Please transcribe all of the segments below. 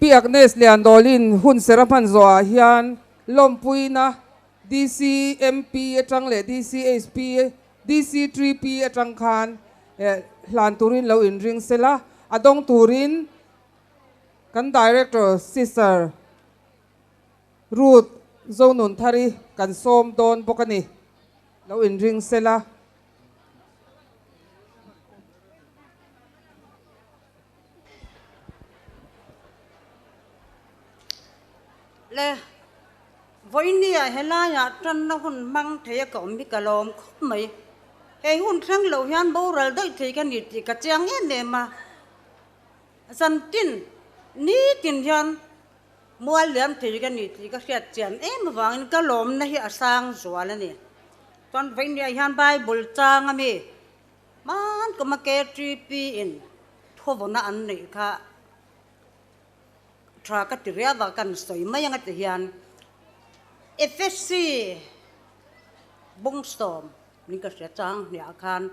Pi Agnes Liandawlin hun ser a hman zawhah hian lawmpuina DCMP atang leh DCHP, DC3P atang khan hlan turin lo inring sela, a dawng turin kan Director Sister Ruth Zonunthari kan sawm dawn bawk a ni. Lo inring sela. Le, vawinia helaiah tanna hun hmang thei a ka awm hi ka lawm khawp mai. He hun thleng loh hian boral daih thei ka ni tih ka chiang em em a. Zantin, nitin hian mual liam thei ka ni tih ka hriat chian em avangin ka lawmna hi a sang zual a ni. Chuan vawinia hian Bible chang ami Hman kuma KTP in thawvawna an neih kha tha ka ti riau a, kan sawi mai anga ti hian FSC bawngsawm min ka hria chang hniah khan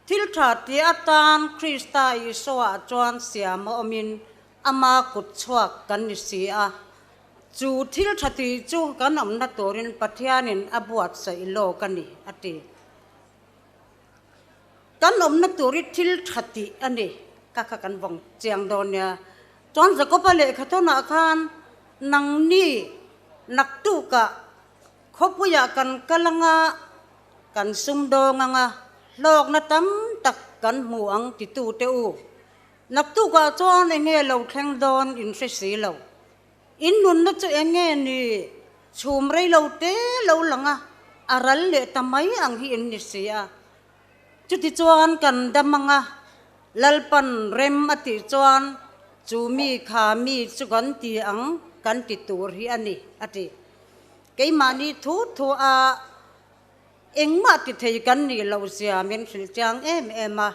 thil tha ti atan Krista Isua chuan siam a awmin ama kut chhuak kan ni si a, chu thil tha tih chu kan awmna turin Pathianin a buatsaih lawk a ni a ti. Kan awmna tur hi thil tha tih a ni, ka kha kan vawng chiang dawn nia. Chuan Jakoba lehkha thawnah khan nangni naktukah khawpuiah kan kal anga, kan sumdawng anga, hlawkna tam tak kan hmu ang titute u. Naktukah chuan eng nge lo thleng dawn in hre si lo. In nunna chu eng nge ni? Chhum rei lo te lo lang a, a ral leh ta mai ang hi in ni si a. Chutichuan kan dam ang a, Lalpan rem a tih chuan chu mi kha mi chu kan ti ang kan ti tur hi a ni, a ti. Keimahni thu thu a engmah ti thei kan nih loh zia min hrilh chiang em em a.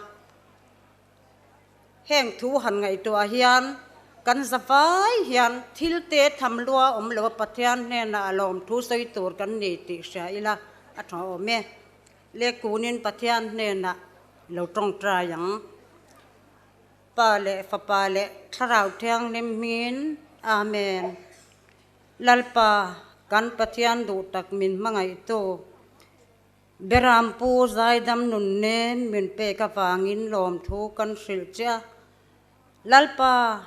Heng thu han ngaihtuah hian kan zavai hian thil te tham lua awm lo a Pathian hnenah a lawm thu sawi tur kan ni tih hria ila a tha awm e. Le kunin Pathian hnenah lo tawngtai ang. Pa leh Fapa leh Thlarau Thianghlim hmingin Amen. Lalpa kan Pathian duh tak min hmangaihtu. Berampu zaidam nun nen min pek avangin lawmthu kan hrilh che a, Lalpa,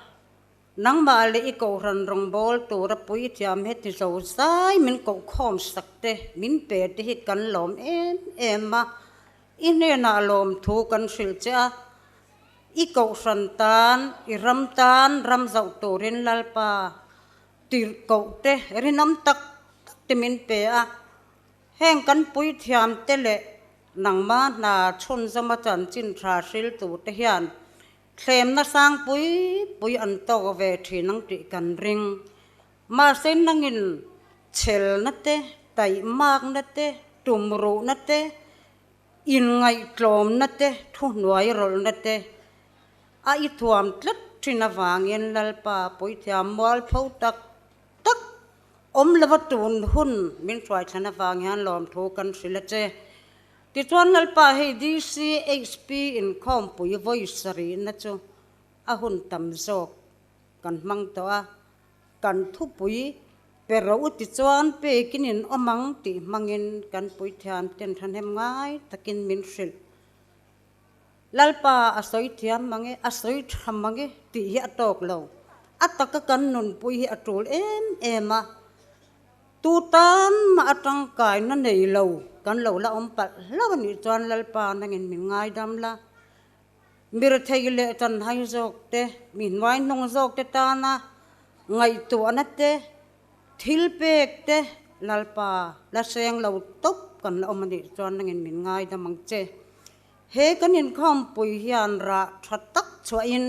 nangmah leh i kohhran rawngbâwl tura puithiam heti zo zai min kohkhawm sak te, min pe te hi kan lawm em em a, i hnenah lawmthu kan hrilh che a, i kohhran tan, i ram tan ram zauh turin Lalpa tirhkoh te rinawm tak tak te min pe a. Heng kan puithiam te leh nangma hna chhunzawma chanchin tha hriltu te hian thlemna sang pui pui an tawk ve thin ang tih kan ring. Mahse nangin chhelna te, taihmakna te, tumruhna te, inngaihtlawmna te, thuhnuai rawlhna te a i thuam tlat thin avangin Lalpa puithiam mualpho tak tak Awm lova tun hun min hruaithlan avang hian lawmthu kan hrilh a che. Tichuan Lalpa hei DCHP inkhawmpui vawi sarihna chu a hun tam zawk kan hmang tawh a, kan thupui pe rawh u tichuan pekin in awm ang tih hmangin kan puithiam ten thahnem ngai takin min hrilh. Lalpa a sawi thiam mang e, a sawi tha mang e tih hi a tawk lo. A taka kan nunpui hi a tul em em a, tu tan mah a tangkaina nei lo kan lo la awm palh hlauh a nih chuan Lalpa nangin min ngaidam la. Mirthei leh chanhai zawk te, mi hnuai hnung zawk te tana ngaihtuahna te, thil pek te Lalpa la seng lo tawp kan la awm a nih chuan nangin min ngaidam ang che. He kan inkhawmpui hian rah tha tak chhuahin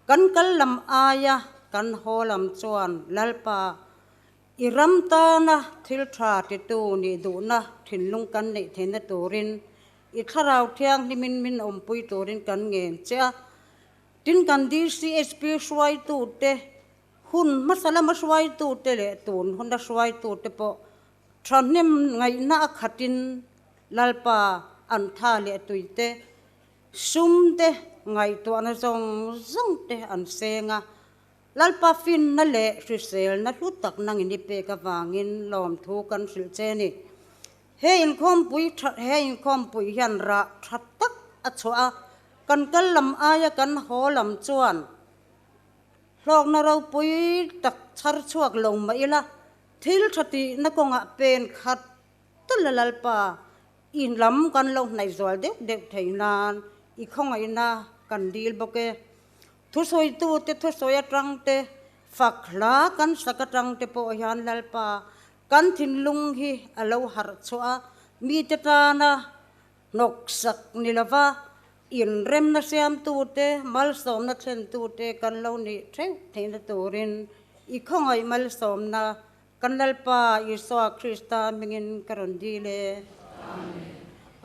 kan kal lam aia kan haw lam chuan Lalpa, i ram tana thil tha titu nih duhna thinlung kan neih theihna turin i thlarau thianghlimin min awmpui turin kan ngen che a. Tin, kan DCHP hruaitute, hun hmasa lama hruaitute leh tun huna hruaitute pawh Thahnem ngaihna a khatin Lalpa an tha leh tuite, sumte ngaihtuahna zawng zawngte an seng a. Lalpa finna leh hriselna hlu tak nangin i pek avangin lawmthu kan hrilh che a ni. He inkhawmpui tha he inkhawmpui hian rah tha tak a chhuah a, kan kal lam aia kan haw lam chuan hlawkna ropui tak chhar chhuak lo mah ila, thil tha tihna kawngah pen khat tal a Lalpa in lam kan lo hnaih zual deuh deuh thei nan i khawngaihna kan dil bawk e. Thusawitute thusawi atang te, fak hla kan sak atang te pawh hian Lalpa kan thinlung hi a lo harh chhuah a, mite tana hnawksak ni lova inremna siamtute, malsawmna thlentute kan lo nih theuh theihna turin i khawngaih malsawmna Kan Lalpa Isua Krista hmingin ka rawn dil e. Amen.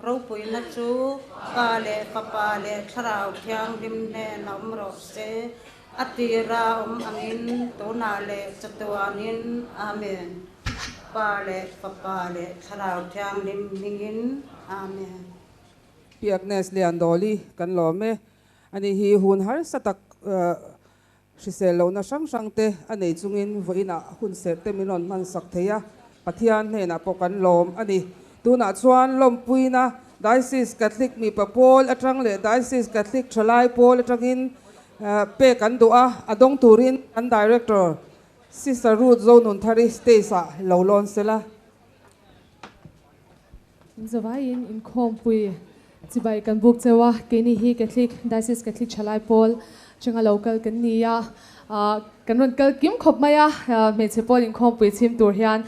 Ropuina chu Pa leh Fapa leh Thlarau Thianghlim hnen a awm rawh se, a tira awm angin tunah leh chatuanin. Amen. Pa leh Fapa leh Thlarau Thianghlim hmingin. Amen. Pi Agnes Liandawli kan lawm e. Ani hi hun harsa tak Hrisel lohna hrang hrang te a nei chungin vawiinah hun serh te min rawn hman sak thei a, Pathian hnenah pawh kan lawm a ni. Tunah chuan lawmpuina Diocese Catholic mipa pawl atang leh Diocese Catholic thalai pawl atangin pek an duh a, a dawng turin kan Director Sister Ruth Zonunthari stage ah lo lawn sela. Zavaiin inkhawmpui chibai kan buk cheu a, keini hi Catholic Diocese Catholic Thalai Pawl chunga lo kal kan ni a, kan rawn kal kim khawp mai a, hmeichhe pawl inkhawmpui chhim tur hian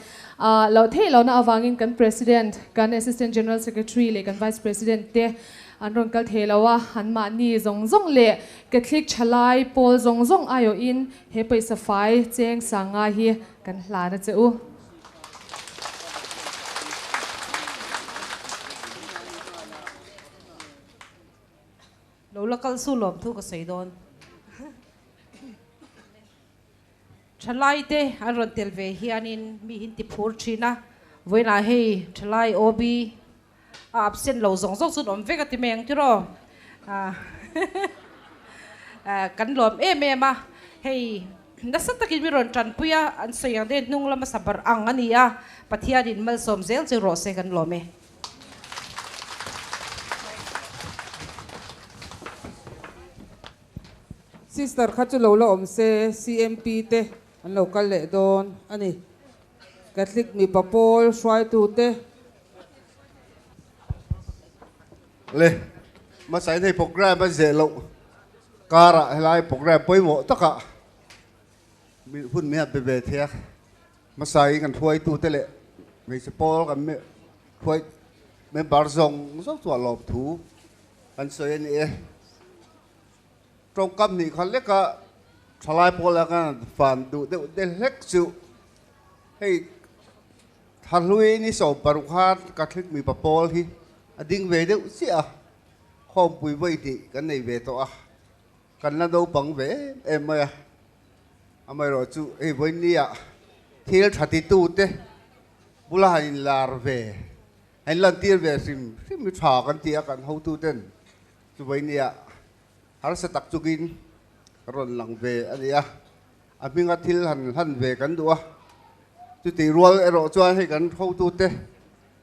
loh theih lohna avangin kan President, kan Assistant General Secretary leh kan Vice President te an rawn kal thei lo a, anmahni zawng zawng leh Catholic Thalai Pawl zawng zawng aiawhin he pawisa fai cheng sanga hi kan hlan a che u. Lo la kal su lawm thu ka sawi dawn. Thalai te an rawn tel ve hianin mi hin ti phur thin a, vawiinah hei thalai OB a absent lo zawng zawng chu an awm vek a ti mai ang tiraw? Kan lawm em em a, hei nasa takin mi rawn tanpui a, an sawi ang deuhin hnung lama sabar ang a ni a, Pathianin malsawm zel chu rawh se kan lawm e. Sister kha chu lo la awm se, CMP te an lo kal leh dawn a ni. Catholic mipa pawl hruaitute. Le, hmasa in hei programme a zeh loh karah helai programme pawimawh takah hun min han pe ve thei a, hmasa in kan hruaitute leh hmeichhe pawl kan hruai member zawng zawng chuan lawmthu kan sawi a ni e. Tawngkam hnih kha leka thalai pawl a kan fan duh deuh te hlek chu hei Thahlui ni 16 khan Catholic mipa pawl hi a ding ve deuh chiah a, khawmpui vawi hnih kan nei ve tawh a, kan la naupang ve em em mai a, amaherawhchu hei vawinia thil tha titute bula han inlar ve, han inlantir ve hrim hrim hi tha kan ti a kan hotuten chu vawinia harsa tak chungin rawn lang ve a ni a. A hminga thil han hlan ve kan duh a, chutih rual erawh chuan hei kan hotute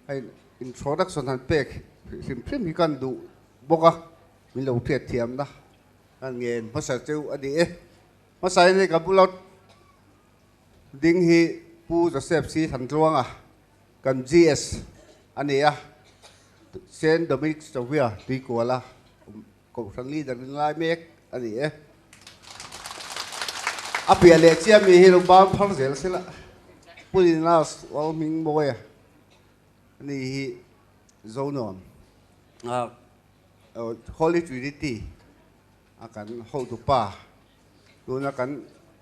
hei introduction han pek hrim hrim hi kan duh bawk a, min lo hriat thiamna kan ngen hmasa cheu a ni e. Hmasa in hei ka bula ding hi Pu Joseph C Thantluanga kan GS a ni a, Saint Dominic Chawia Tuikuala Kohhran leader in lai mek a ni e. A piah leh chiah mi hi lo bam phar zel se la. Pu Linas Walhming Mawia a ni hi Zonuam Holy Trinity a kan hotu pa tuna kan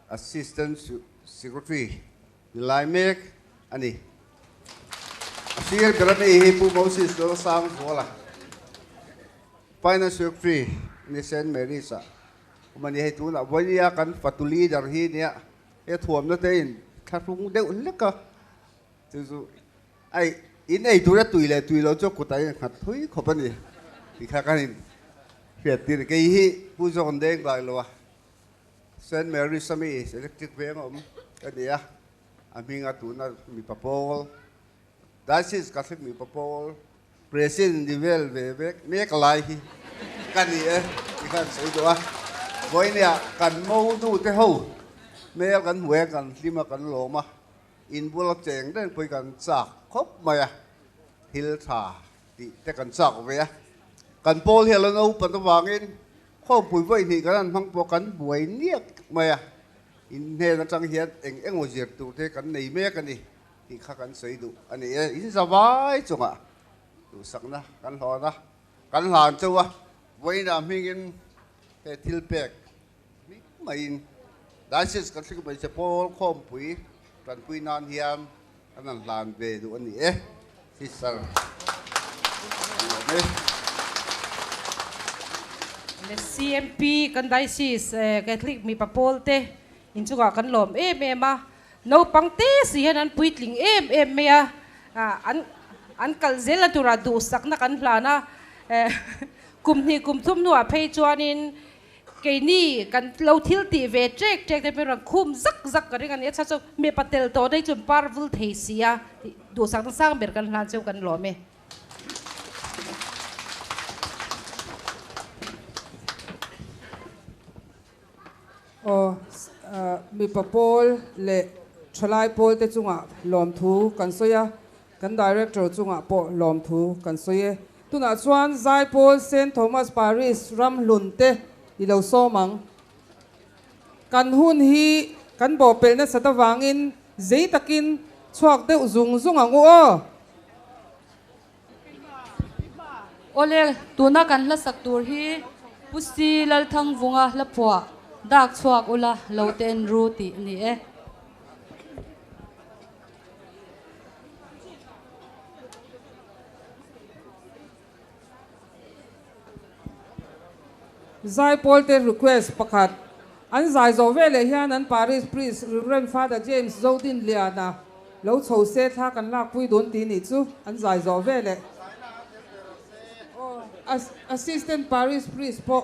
Assistant Secretary ni lai mek a ni. A sir ber a mi hi Pu Moses Lalsangzuala. Finance Secretary ni Saint Mary's ah awm a ni. Hei tunah vawinia kan fatu leader hi nia he thuamna te in thlahrung deuh hlek a, chu chu ai in ei tura tui leh tui lo chu kut ah in nghat thui khawp a ni tih kha kan in hriat tir a ni. Kei hi Pu John Deng Bailoa. Saint Mary's ami Electric Veng a awm ka ni a, a hminga tuna mipa pawl, Diocese Catholic mipa pawl President ni vel ve vek mek lai hi ka ni e ti khan sawi duh a. Vawinia kan mo nu te ho hmel kan hmu e, kan hlim a, kan lawm a, in bula cheng reng pawhin kan chak khawp mai a, thil tha tih te kan chak ve a. Kan pawl hi a la naupang avangin khawmpui vawi hnih kan han hmang pawh kan buai niak mai a, in hnen atang hian eng eng aw zir tur te kan nei mek a ni tih kha kan sawi duh a ni e. In zavai chungah duhsakna kan hlawn a, kan hlan chauh a, vawiinah hmingin he thil pek hming maiin Diocese Catholic Hmeichhe Pawl khawmpui tanpui nan hian kan han hlan ve duh a ni e. Sister an awm e. CMP kan Diocese Catholic mipa pawl te inchungah kan lawm em em a, naupang te si hian an puitling em em mai a, an an kal zel na turah duhsakna kan hlan a, kum hnih kum thum hnuah phei chuanin Keini kan lo thil tih ve ṭek ṭek te pawhin rawn khum zak zak ka ring a ni. A chhan chu mipa tel tawh daih chuan par vul thei si a, duhsakna sang ber kan hlan cheu kan lawm e. Aw, mipa pawl leh ṭhalai pawl te chungah lawmthu kan sawi a, kan Director chungah pawh lawmthu kan sawi e. Tunah chuan Zaipawl Saint Thomas Parish ram hlun te i lo sawm ang. Kan hun hi kan bawhpelh nasat avangin zei takin chhuak deuh zung zung ang u aw. Awle, tuna kan hlasak tur hi Pu Si Lalthangvunga hla phuah dak chhuak ula lo te en ru tih a ni e. Zaipawl te request pakhat an zai zawh veleh hian an Parish Priest Rev Father James Zodinliana lo chho se thla kan lakpui dun tih nih chu an zai zawh veleh Assistant Parish Priest pawh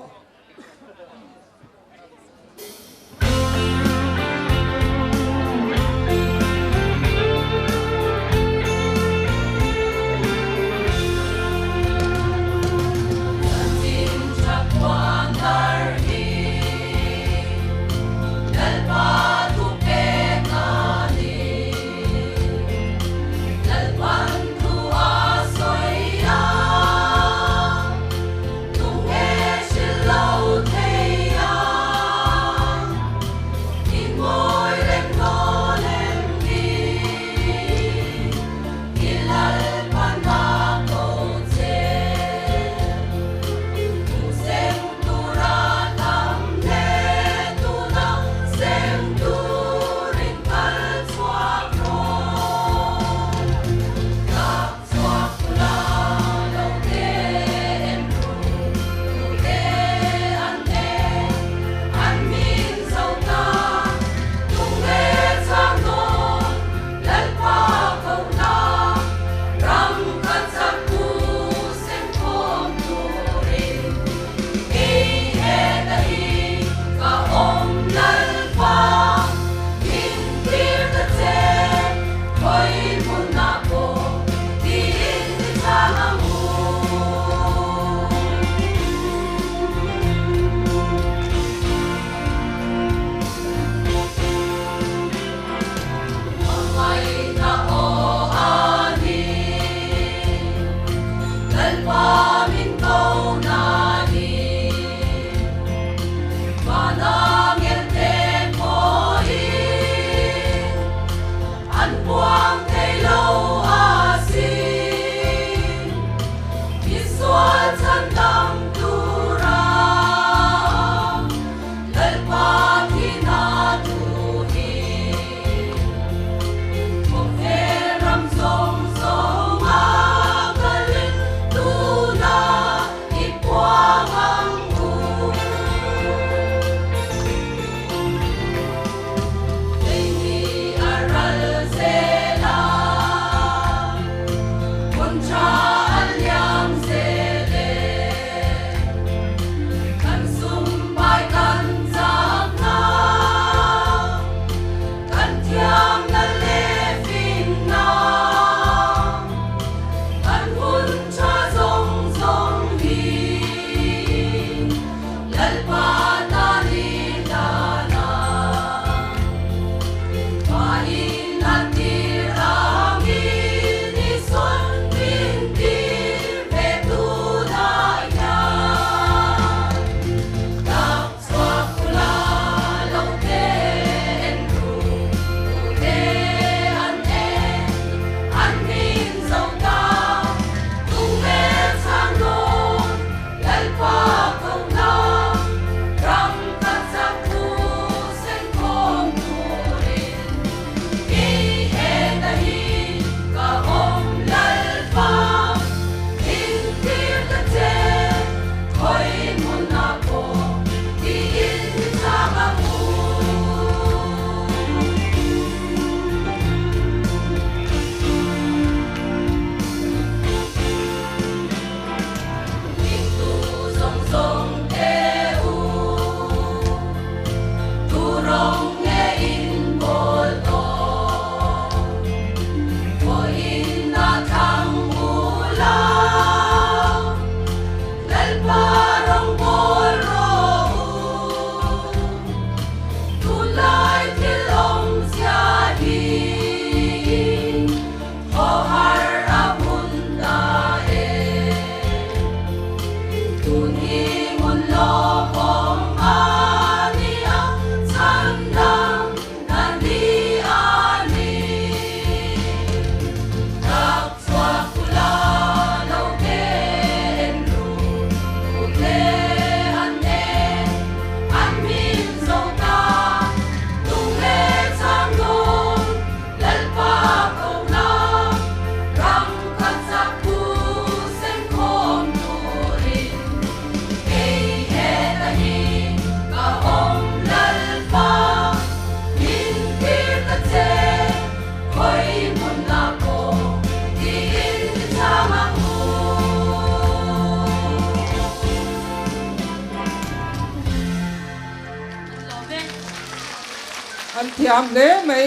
thiam hle mai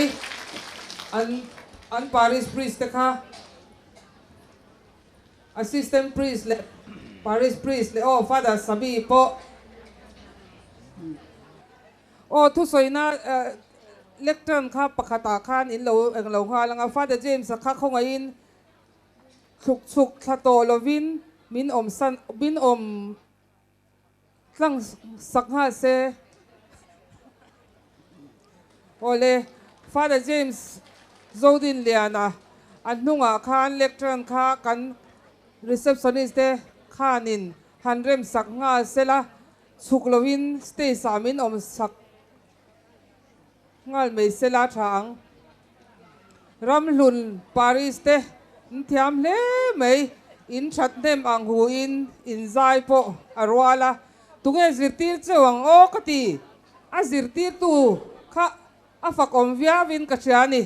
an an parish priest te kha assistant priest leh parish priest leh aw father Sami pawh aw thusawina lectern kha pakhatah khan in lo englo nghal anga father James a kha khawngaihin thluk chhuk thla tawh lovin min awm san min awm Tlang sak nghal se. Awle, Father James Zodinliana a hnungah khan lectern kha kan receptionist te khanin han rem sak nghal sela, chhuk loin stage ah min awm sak Nghal mai sela tha ang. Ramhlun Paris te an thiam hle mai, in that hnem ang hu in in zai pawh a rual a, tunge zirtir cheu ang aw ka ti, a zirtirtu kha a fakawm viau in ka hria a ni.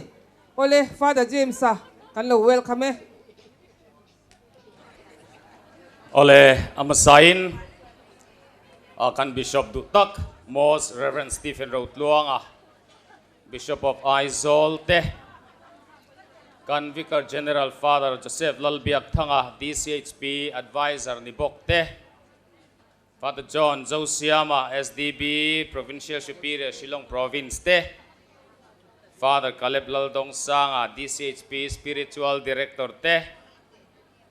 Awle Father James a kan lo welcome e. Awle, a hmasain kan Bishop duh tak Most Rev. Stephen Rotluanga, Bishop of Aizawl te, kan Vicar General Father Joseph Lalbiakthanga, DCHP Adviser ni bawk te, Father John Zosiama, SDB Provincial Superior Shillong Province te, Father Caleb Laldongsanga, DCHP Spiritual Director te,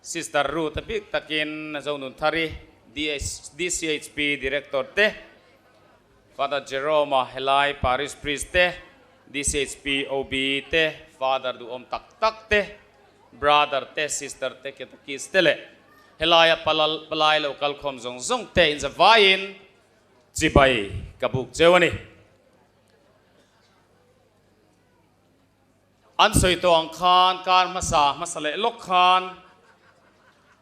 Sister Ruth a bik takin Zonunthari, DCHP Director te, Father Jerome-a helai Parish Priest te, DCHP OB te, Father duhawm tak tak te, Brother te, Sister te, Catechist te leh helaia palai lo kalkhawm zawng zawng te inzavaiin chibai ka buk cheu a ni. An sawi tawh ang khan kar hmasa hmasa leh lawk khan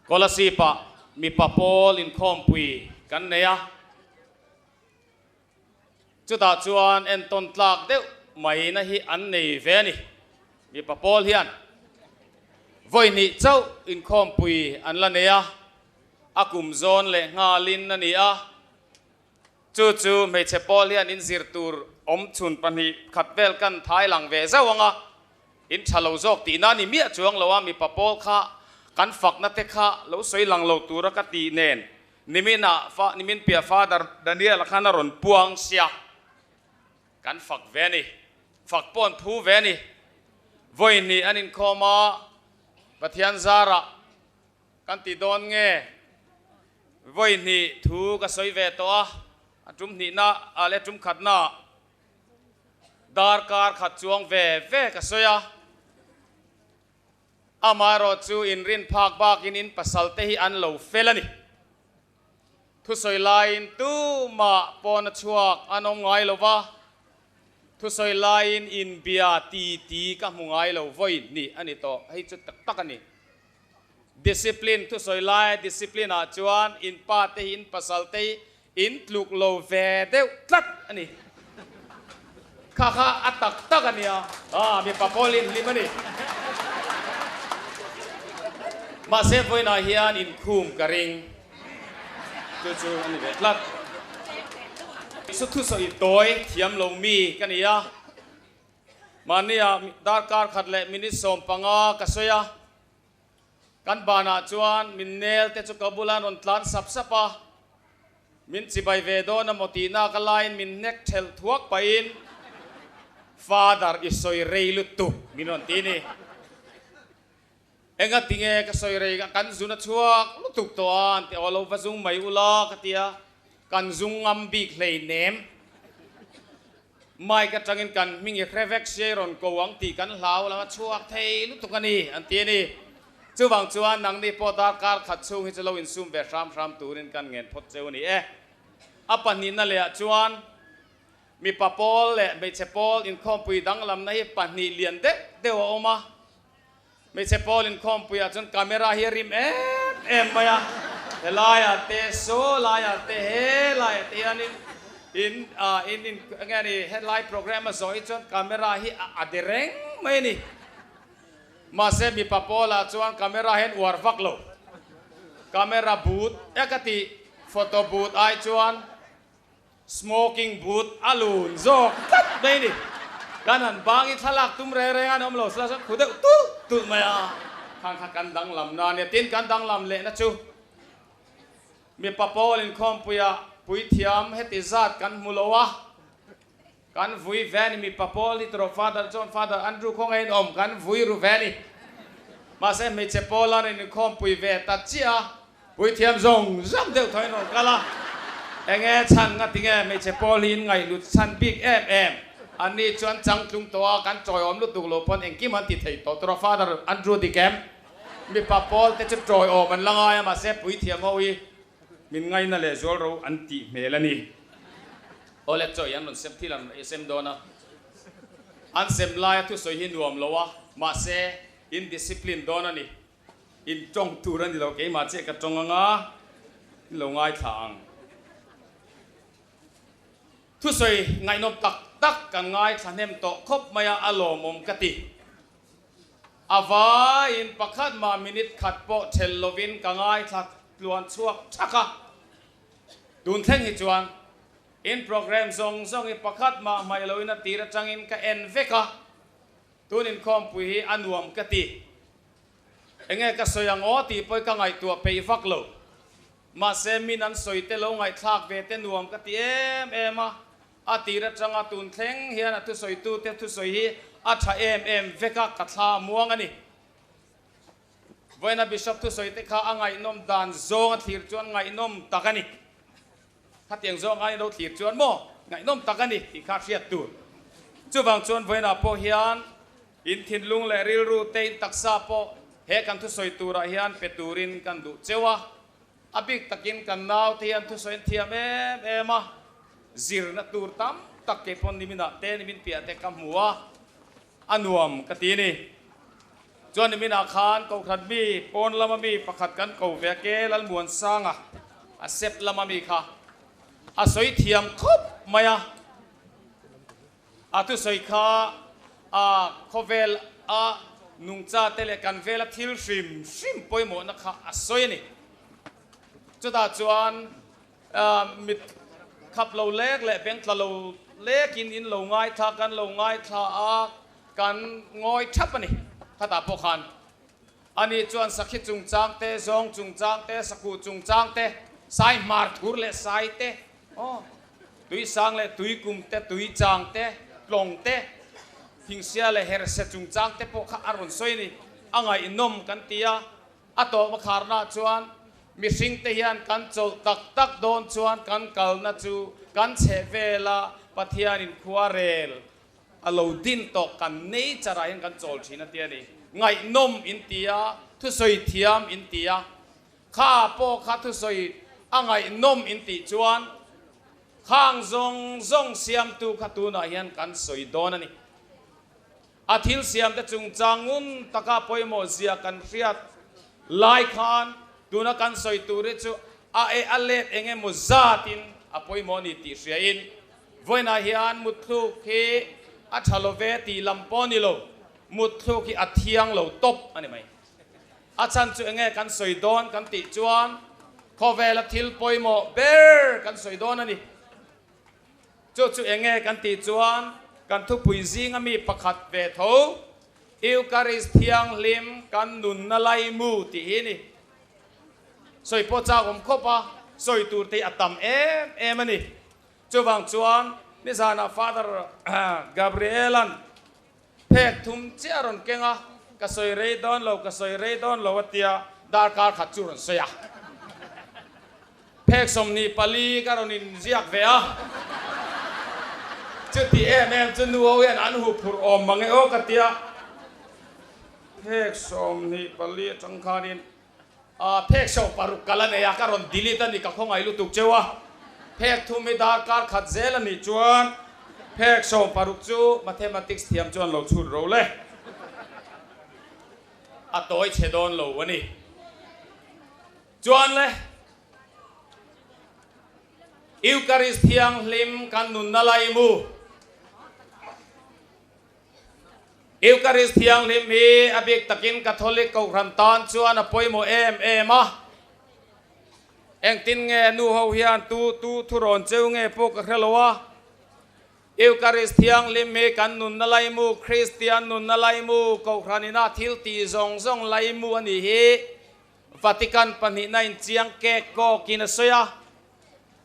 Kolasib-ah mipa pawl inkhawmpui kan nei a. Chutah chuan entawn tlak deuh mai na hi an nei ve a ni. Mipa pawl hian vawi hnih chauh inkhawmpui an la nei a, a kum zawn leh nghalin a ni a. Chu chu hmeichhe pawl hian in zir tur awm chhun pahnih khat vel kan thai lang ve zauh ang a, in tha lo zawk tihna a ni miah chuang lo a, mipa pawl kha kan fakna te kha lo sawi lang lo tura ka tih nen Niminah fa nimin piah Father Daniel-a khan a rawn puang sia. Kan fak ve a ni. Fak pawh an phu ve a ni. Vawi hnih an inkhawm a, Pathian zarah kan ti dawn nge? Vawi hnih thu ka sawi ve tawh a, a tum hnihna ah leh tum khatna ah darkar khat chuang ve ve ka sawi a. Amaherawh chu inrin phak bakin in pasal te hi an lo fel a ni. Thusawi laiin tumah pawn a chhuak an awm ngai lo va, thusawi laiin inbia ti ti ka hmu ngai lo vawi hnih a ni tawh, hei chu tak tak a ni. Discipline thusawi laia discipline ah chuan in pa te hi in pasal te hi In tluk lo ve deuh tlat a ni. Kha kha a tak tak a nia. Ah, mipa pawl in hlim a ni. Mahse vawiinah hian inkhum ka ring. Chu chu a ni ve tlat. Su thusawi tawi thiam lo mi ka ni a. Mahnia darkar khat leh minute 15 ka sawi a. Kan banah chuan min nel te chu ka bula rawn tlan sap sap a, min chibai ve dawn a maw tihna ka laiin min hnek thelh thuak pahin Father i sawi rei lutuk min rawn ti ni. Enga tinge ka sawi rei kan zun a chhuak lutuk tawh a an ti aw lo va zung mai ula ka ti a, kan zung ngam bik hleinem. Mike atangin kan hming i hre vek sia i rawn ko ang tih kan hlau lam a chhuak thei lutuk a ni, an ti a ni. Chuvang chuan nangni pawh darkar khat chhung hi chu lo insum ve hram hram turin kan ngen phawt cheu a ni e. A pahnihna lehah chuan mipa pawl leh hmeichhe pawl inkhawmpui danglamna hi pahnih lian deuh deuh a awm a. Hmeichhe pawl inkhawmpuiah chuan camera hi a rim em em mai a, helaiah te saw laiah te he laiah te hianin in ah in in enge ni helai program a zawh hi chuan camera hi a a de reng mai a ni. Mahse mipa pawlah chuan camera hian uar vak lo. Camera booth e ka tih photo booth ai chuan Smoking booth a lun zawk tlat mai a ni. Kan han bang i thlalak tum reng reng a an awm lo sela chuan khu deuh tulh tulh mai a. Khang kha kan danglam na a nia. Tin, kan danglam lehna chu mipa pawl inkhawmpuiah puithiam heti zat kan hmu lo a. Kan vui ve a ni mipa pawl hi tawrh Father John Father Andrew khawngaih in awm kan vui ru ve a ni. Mahse hmeichhe pawl an rawn inkhawmpui ve ta chiah a, puithiam zawng zawng deuh thaw in rawn kal a, enge chhan nga tinge hmeichhe pawl hi in ngaihlut chhan bik em em? An ni chuan changtlung tawh a, kan tawiawm lutuk lo pawn engkim an ti thei tawh tawrh Father Andrew dik em? Mipa pawl te chu tawiawm an la ngai a, mahse puithiam ho hi min ngaina leh zual ro an tih hmel a ni. Awle chaw i an rawn sem thil an rawn sem dawn a, an sem laia thusawi hi nuam lo a, mahse in discipline dawn a ni, in tawng tur a ni lo, keimah chiah ka tawng anga in lo ngaithla ang. Thusawi ngaihnawm tak tak kan ngaithla hnem tawh khawp mai a, a lawmawm ka ti. A vaiin pakhat mah minute khat pawh thelh lovin ka ngaithla tluan chhuak thak a. Tun thleng hi chuan in program zawng zawng hi pakhat mah hmaih loin a tir atangin ka en vek a, tun inkhawmpui hi a nuam ka ti. Enge ka sawi ang aw tih pawh hi ka ngaihtuah peih vak lo. Mahse min an sawi te lo ngaihthlak ve te nuam ka ti em em a, a tir atanga tun thleng hian a thusawitute thusawi hi a tha em em vek a, ka thla muang a ni. Vawiina Bishop thusawi te kha a ngaihnawm dan zawng a thlir chuan ngaihnawm tak a ni. Khatiang zawng khan i lo thlir chuan maw ngaihnawm tak a ni tih kha hriat tur. Chuvang chuan vawiinah pawh hian in thinlung leh rilru te in taksa pawh he kan thusawi turah hian pe turin kan duh cheu a. A bik takin kan naute hian thusawi an thiam em em a, zirna tur tam tak kei pawn niminah te nimin piah te ka hmu a, a nuam ka ti a ni. Chuan niminah khan Kohhran mi pawn lama mi pakhat kan ko ve a, ke Lalmuansanga a sep lama mi kha a sawi thiam khawp mai a, a thusawi kha a khawvel a nungcha te leh kan vela thil hrim hrim pawimawhna kha a sawi a ni. Chutah chuan Mit khap lo lek leh beng tla lo lekin in lo ngaithla, kan lo ngaithla a, kan ngawi thap a ni. Khatah pawh khan ani chuan sakhi chungchang te, zawng chungchang te, sakuh chungchang te, sai hmar thur leh sai te, aw, tui sang leh tui kum te, tui chang te, tlawng te, thingsia leh herse chungchang te pawh kha a rawn sawi a ni. A ngaihnawm kan ti a. A tawp a kharnaah chuan mihringte hian kan chawlh tak tak dawn chuan kan kalna chu kan chheh vela Pathianin khua rel a lo din tawh kan nei charah hian kan chawl thin a ti a ni. Ngaihnawm in ti a, thusawi thiam in ti a, kha pawh kha thusawi a ngaihnawm in tih chuan khang zawng zawng siamtu kha tunah hian kan sawi dawn a ni. A thil siamte chungchang ngun taka pawimawh zia kan hriat lai khan tuna kan sawi tur hi chu a e a let eng emaw zatin a pawimawh a ni tih hriain vawiinah hian mutthluk hi a tha lo ve tih lam pawh a ni lo, mutthluk hi a thiang lo tawp a ni mai. A chhan chu enge kan sawi dawn kan tih chuan khawvela thil pawimawh ber kan sawi dawn a ni. Chu chu enge kan tih chuan kan thupui zinga mi pakhat ve tho, Eucharist thianghlim kan nunna laimu tih hi a ni. Sawi pawh chak awm khawp a, sawi tur te hi a tam em em a ni. Chuvang chuan nizanah Father Gabriel-a'n phek thum chiah a rawn keng a, ka sawi rei dawn lo, ka sawi rei dawn lo a tia, darkar khat chu rawn sawi a. Phek 24 ka rawn inziak ve a, chuti em em chu nu ho hian an huh phurh awm mang e aw ka tia. Phek 24 atang khanin phek 60 kal a nei a, ka rawn delete a ni, ka khawngaih lutuk cheu a. Phek thum hi darkar khat zel a nih chuan phek 60 chu mathematics thiam chuan lo chhut ro le. A tawi chhe dawn lo a ni. Chuan le, Eucharist thianghlim kan nunna laimu. Eucharist thianghlim hi a bik takin Catholic Kohhran tan chuan a pawimawh em em a. Engtin nge nu ho hian tu tu thu rawn cheu nge pawh ka hre lo a. Eucharist thianghlim hi kan nunna laimu, Kristian nunna laimu, Kohhranina thil tih zawng zawng laimu a nih hi Vatican pahnihna in chiang kek kawkin a sawi a.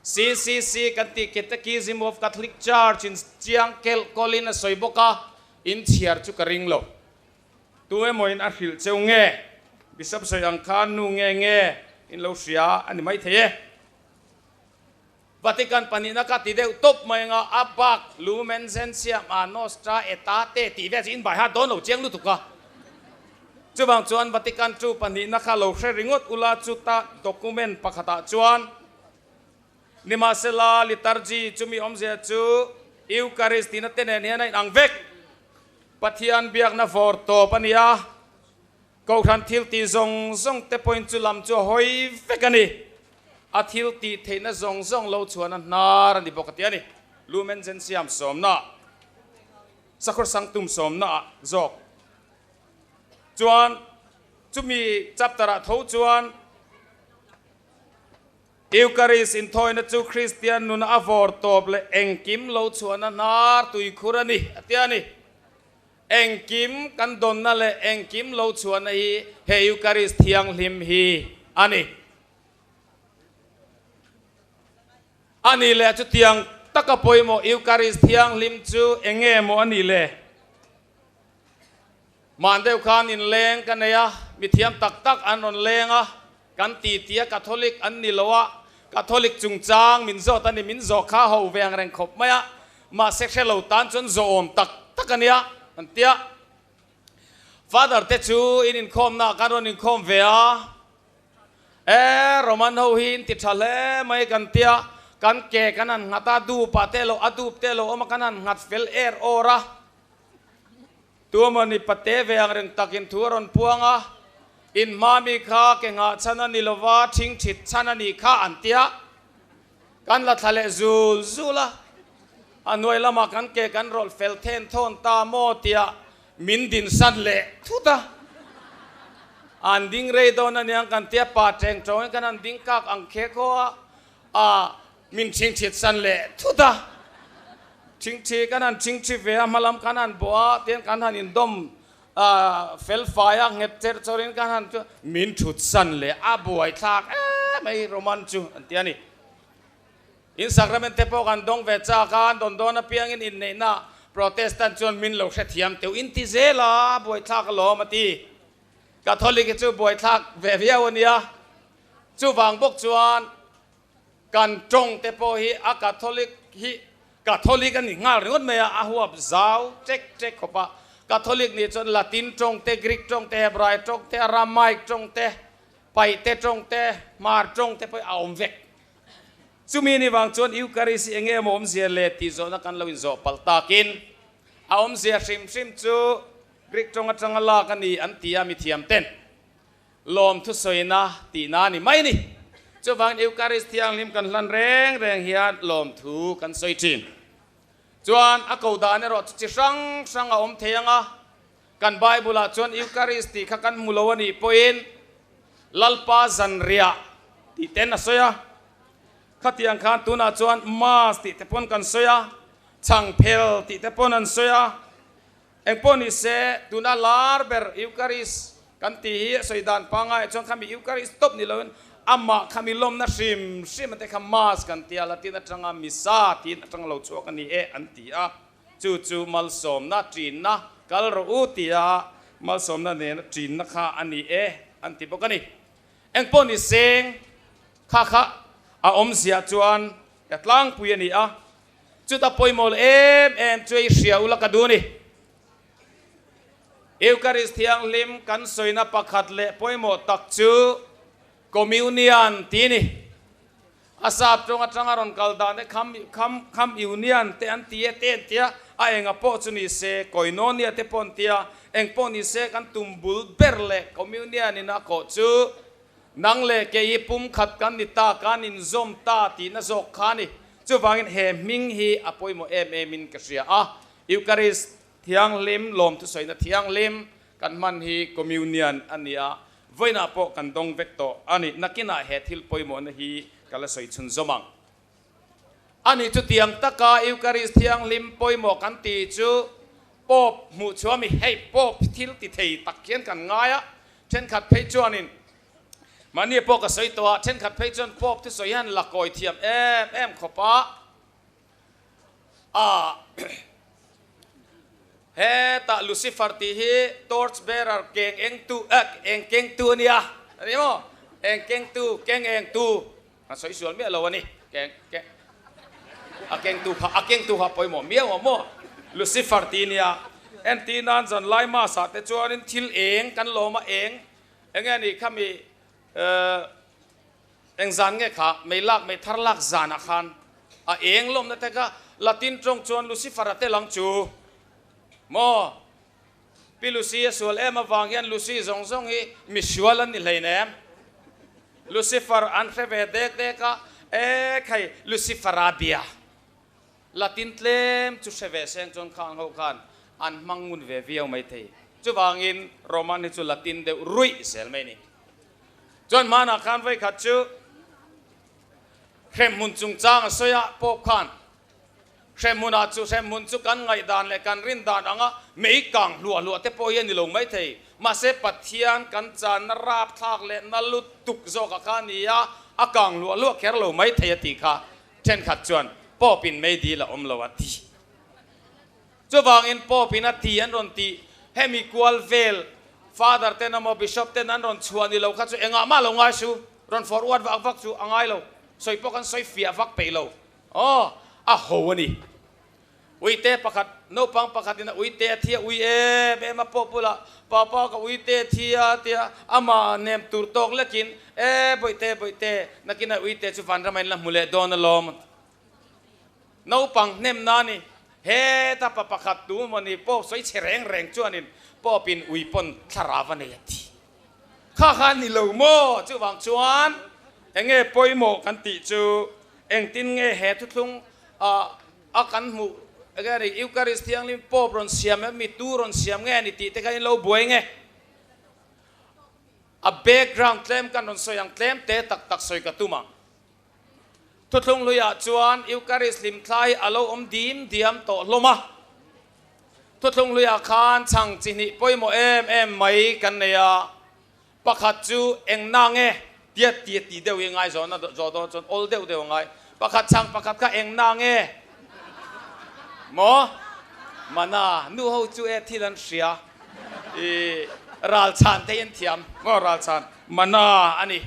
CCC kan tih Catechism of Catholic Church in chiang kelh kawlin a sawi bawk a, in chhiar chu ka ring lo. Tu emaw in a hrilh cheu nge? Bishop sawi ang khan nu nge nge in lo hria a ni maithei e. Vatican pahnihna ka ti deuh tawp mai anga a bak Lumen Gentium a Nostra Aetate tih vel chu in bai hat dawn lo chiang lutuk a. Chuvang chuan Vatican ii pahnihna kha lo hre ringawt ula chuta document pakhatah chuan Nimahsela liturgy chumi awmzia chu Eucharist tihna te nen hian a inang vek. Pathian biakna vawr tawp a ni a, Kohhran thil tih zawng zawng te pawhin chu lam chu a hawi vek a ni. A thil tih theihna zawng zawng lo chhuan a hnar a ni bawk a ti a ni. Lumen Gentium sawmna, Sakhur Sanctum sawmna ah zawk chuan chumi chapter ah tho chuan Eucharist inthawina chu Kristian nuna a vawr tawp leh engkim lo chhuahna hnar tuikhur a ni a ti a ni. Engkim kan dawnna leh engkim lo chhuahna hi he Eucharist thianghlim hi a ni. A nih leh chutiang taka pawimawh Eucharist thianghlim chu eng nge maw a nih le? Mahn deuh khan inleng ka nei a, mithiam tak tak an rawn leng a, kan ti tia Catholic an ni lo a, Catholic chungchang min zawt a ni, min zawh kha ho ve ang reng khawp mai a, mahse hre lo tan chuan zawhawm tak tak a nia an tia. Father te chu in inkhawmnaah kan rawn inkhawm ve a, e Roman ho hi in ti tha hle mai kan tia, kan ke kan han nghat a, dup ah te lo a dup te lo awm a, kan han nghat fel er awr a. Tuamawni pate ve ang reng takin thu a rawn puang a, In hma mi kha ke nghah chhan a ni lova, thing thit chhan a nih kha an ti a. Kan la thla leh zul zul a, a hnuai lamah kan ke kan rawlh fel then thawn ta maw tia min dinsan leh thut a. An ding rei dawn a niang kan tia pa teng tawngin kan han ding kak ang khe khaw a, a Min thingthit san leh thut a, thingthi kan han thingthi ve a, hmalam kan han bawh a, tin kan han indawm fel fai a, nghet cherh chawrin kan han chu min thut san leh a buaithlak em mai Roman chu an ti a ni. In sacrament te pawh kan dawng ve chak a, an dawn dawn apiangin inneihna Protestant chuan min lo hrethiam teuh in ti zel a, buaithlak alawm a ti. Catholic hi chu buaithlak ve viau a nia, chuvang bawk chuan Kan tawng te pawh hi a Catholic hi Catholic a ni nghal ringawt mai a, a huap zau ṭek ṭek khawp a. Catholic nih chuan Latin tawng te, Greek tawng te, Hebrai tawng te, Aramaic tawng te, Paihte tawng te, Hmar tawng te pawh hi a awm vek. Chumi ni vang chuan Eucharist hi eng nge maw awmzia le tih zawhna kan lo inzawh palh takin a awmzia hrim hrim chu Greek tawng atanga lak a ni an ti a mithiam ten. Lawm thusawina tihna a ni mai ni. Chuvangin Eucharist thianghlim kan hlan reng reng hian lawmthu kan sawi thin. Chuan a ko dan erawh chu chi hrang hrang a awm thei ang a, kan Bible-ah chuan Eucharist tih kha kan hmu lo a nih pawhin Lalpa zanriah tih ten a sawi a. Khatiang khan tunah chuan Mass tih te pawn kan sawi a, chhangphel tih te pawn an sawi a. Engpawh ni se, tuna lar ber Eucharist kan tih hi a sawi dan pangai chuan khami Eucharist tawp ni loin amah khami lawmna hrim hrim ate kha Mass kan ti a, Latin atanga Missa tiin atanga lo chhuak a ni e an ti a, chu chu malsawmna ṭinna kal rawh u tia malsawmna nena ṭinna kha a ni e an ti bawk a ni. Engpawh ni seng kha kha a awmzia chuan ka tlangpui a ni a. Chuta pawimawh em em chu ei hria ula ka duh a ni. Eucharist thianghlim kan sawina pakhat leh pawimawh tak chu Communion tih a ni. A sap tawng atanga rawn kal dan te kham kham kham union te an ti e te an ti a, a enga pawh chu ni se Koinonia te pawh an ti a, eng pawh ni se kan tum bul ber leh Communion in a kawh chu Nang leh kei hi pumkhat kan ni ta, kan inzawm ta tihna zawk kha a ni. Chuvangin he hming hi a pawimawh em emin ka hria a. Eucharist thianghlim, lawmthusawina thianghlim kan hman hi Communion a ni a, vawiinah pawh kan dawng vek tawh a ni. Nakinah he thil pawimawhna hi ka la sawi chhunzawm ang. Ani chutiang taka Eucharist thianghlim pawimawh kan tih chu Pope hmuh chhuah mi hei Pope thil ti thei tak hian kan ngai a, thenkhat phei chuanin mahni pawh ka sawi tawh a, thenkhat phei chuan Pope thusawi hian la kawi thiam em em khawp a, a hetah Lucifer tih hi torch bearer keng eng tu eh eng keng tu a nia, a ni maw? Eng keng tu, keng eng tu. A sawi sual miah lo a ni. Keng keng a kengtu kha a kengtu kha pawimawh miau a maw? Lucifer ti nia. Entir nan zan lai mass ah te chuanin thil eng kan lawm a eng eng nge ni khami eh eng zan nge kha mei lak mei thar lak zan ah khan a eng lawmna te kha Latin tawng chuan Lucifer a tel ang chu maw? Pi Lucy a sual em avang hian Lucy zawng zawng hi misual an ni hleinem. Lucifer an hre ve dek dek a, e khai Lucifer a bia. Latin tlem chu hre ve seng chuan khang ho khan an hmang ngun ve viau mai thei. Chuvangin Roman hi chu Latin deuh ruih zel mai ni. Chuan hmanah khan vawikhat chu hremhmun chungchang a sawi a, Pope khan Hremhmunah chu hremhmun chu kan ngaihdan leh kan rindan anga mei kang hluah hluah te pawh hi a ni lo maithei. Mahse Pathian kan channa rapthlak leh na lutuk zawkah kha a ni a, a kang hluah hluah kher lo maithei a tih kha thenkhat chuan Pope in mei dil a awm lo a ti. Chuvangin Pope in a ti an rawn tih hemi kual vel Father ten emaw Bishop ten an rawn chhuah ni lo kha chu engah mah lo ngai su, rawn forward vak vak chu a ngai lo, sawi pawh kan sawi fiah vak peih lo. Aw, a ho a ni. Uite pakhat, naupang pakhatin a uite a thi a, ui em em a pawh bulah, Papa ka uite a thi a tia amah nem tur tawk lekin, E bawihte, bawihte, nakinah uite chu vanrama in la hmu leh dawn alawm. Naupang hnem na ni, heta pa pakhat tu maw ni pawh sawi chhe reng reng chuanin pawpin ui pawn thlarau a nei a ti. Kha kha a ni lo maw? Chuvang chuan enge pawimawh kan tih chu Engtin nge he thuthlung a kan hmuh nge a ni, Eucharist Thianghlim Pope rawn siam em mi, tu rawn siam nge a ni tih te kha in lo buai nge? A background tlem kan rawn sawi ang, tlem te tak tak sawi ka tum ang. Thuthlung hluiah chuan Eucharist hlimthla hi a lo awm dim diam tawh hlawm a. Thuthlung hluiah khan chhang chi hnih pawimawh em em mai kan nei a. Pakhat chu eng na nge? Tia tia ti deuh hi ngai zawhna zawh dawn chuan awl deuh deuh a ngai. Pakhat chhang pakhat kha eng na nge? Maw? Mana, nu ho chu e thil an hria. I ral chhan te hi an thiam. Maw ral chhan? Mana a ni.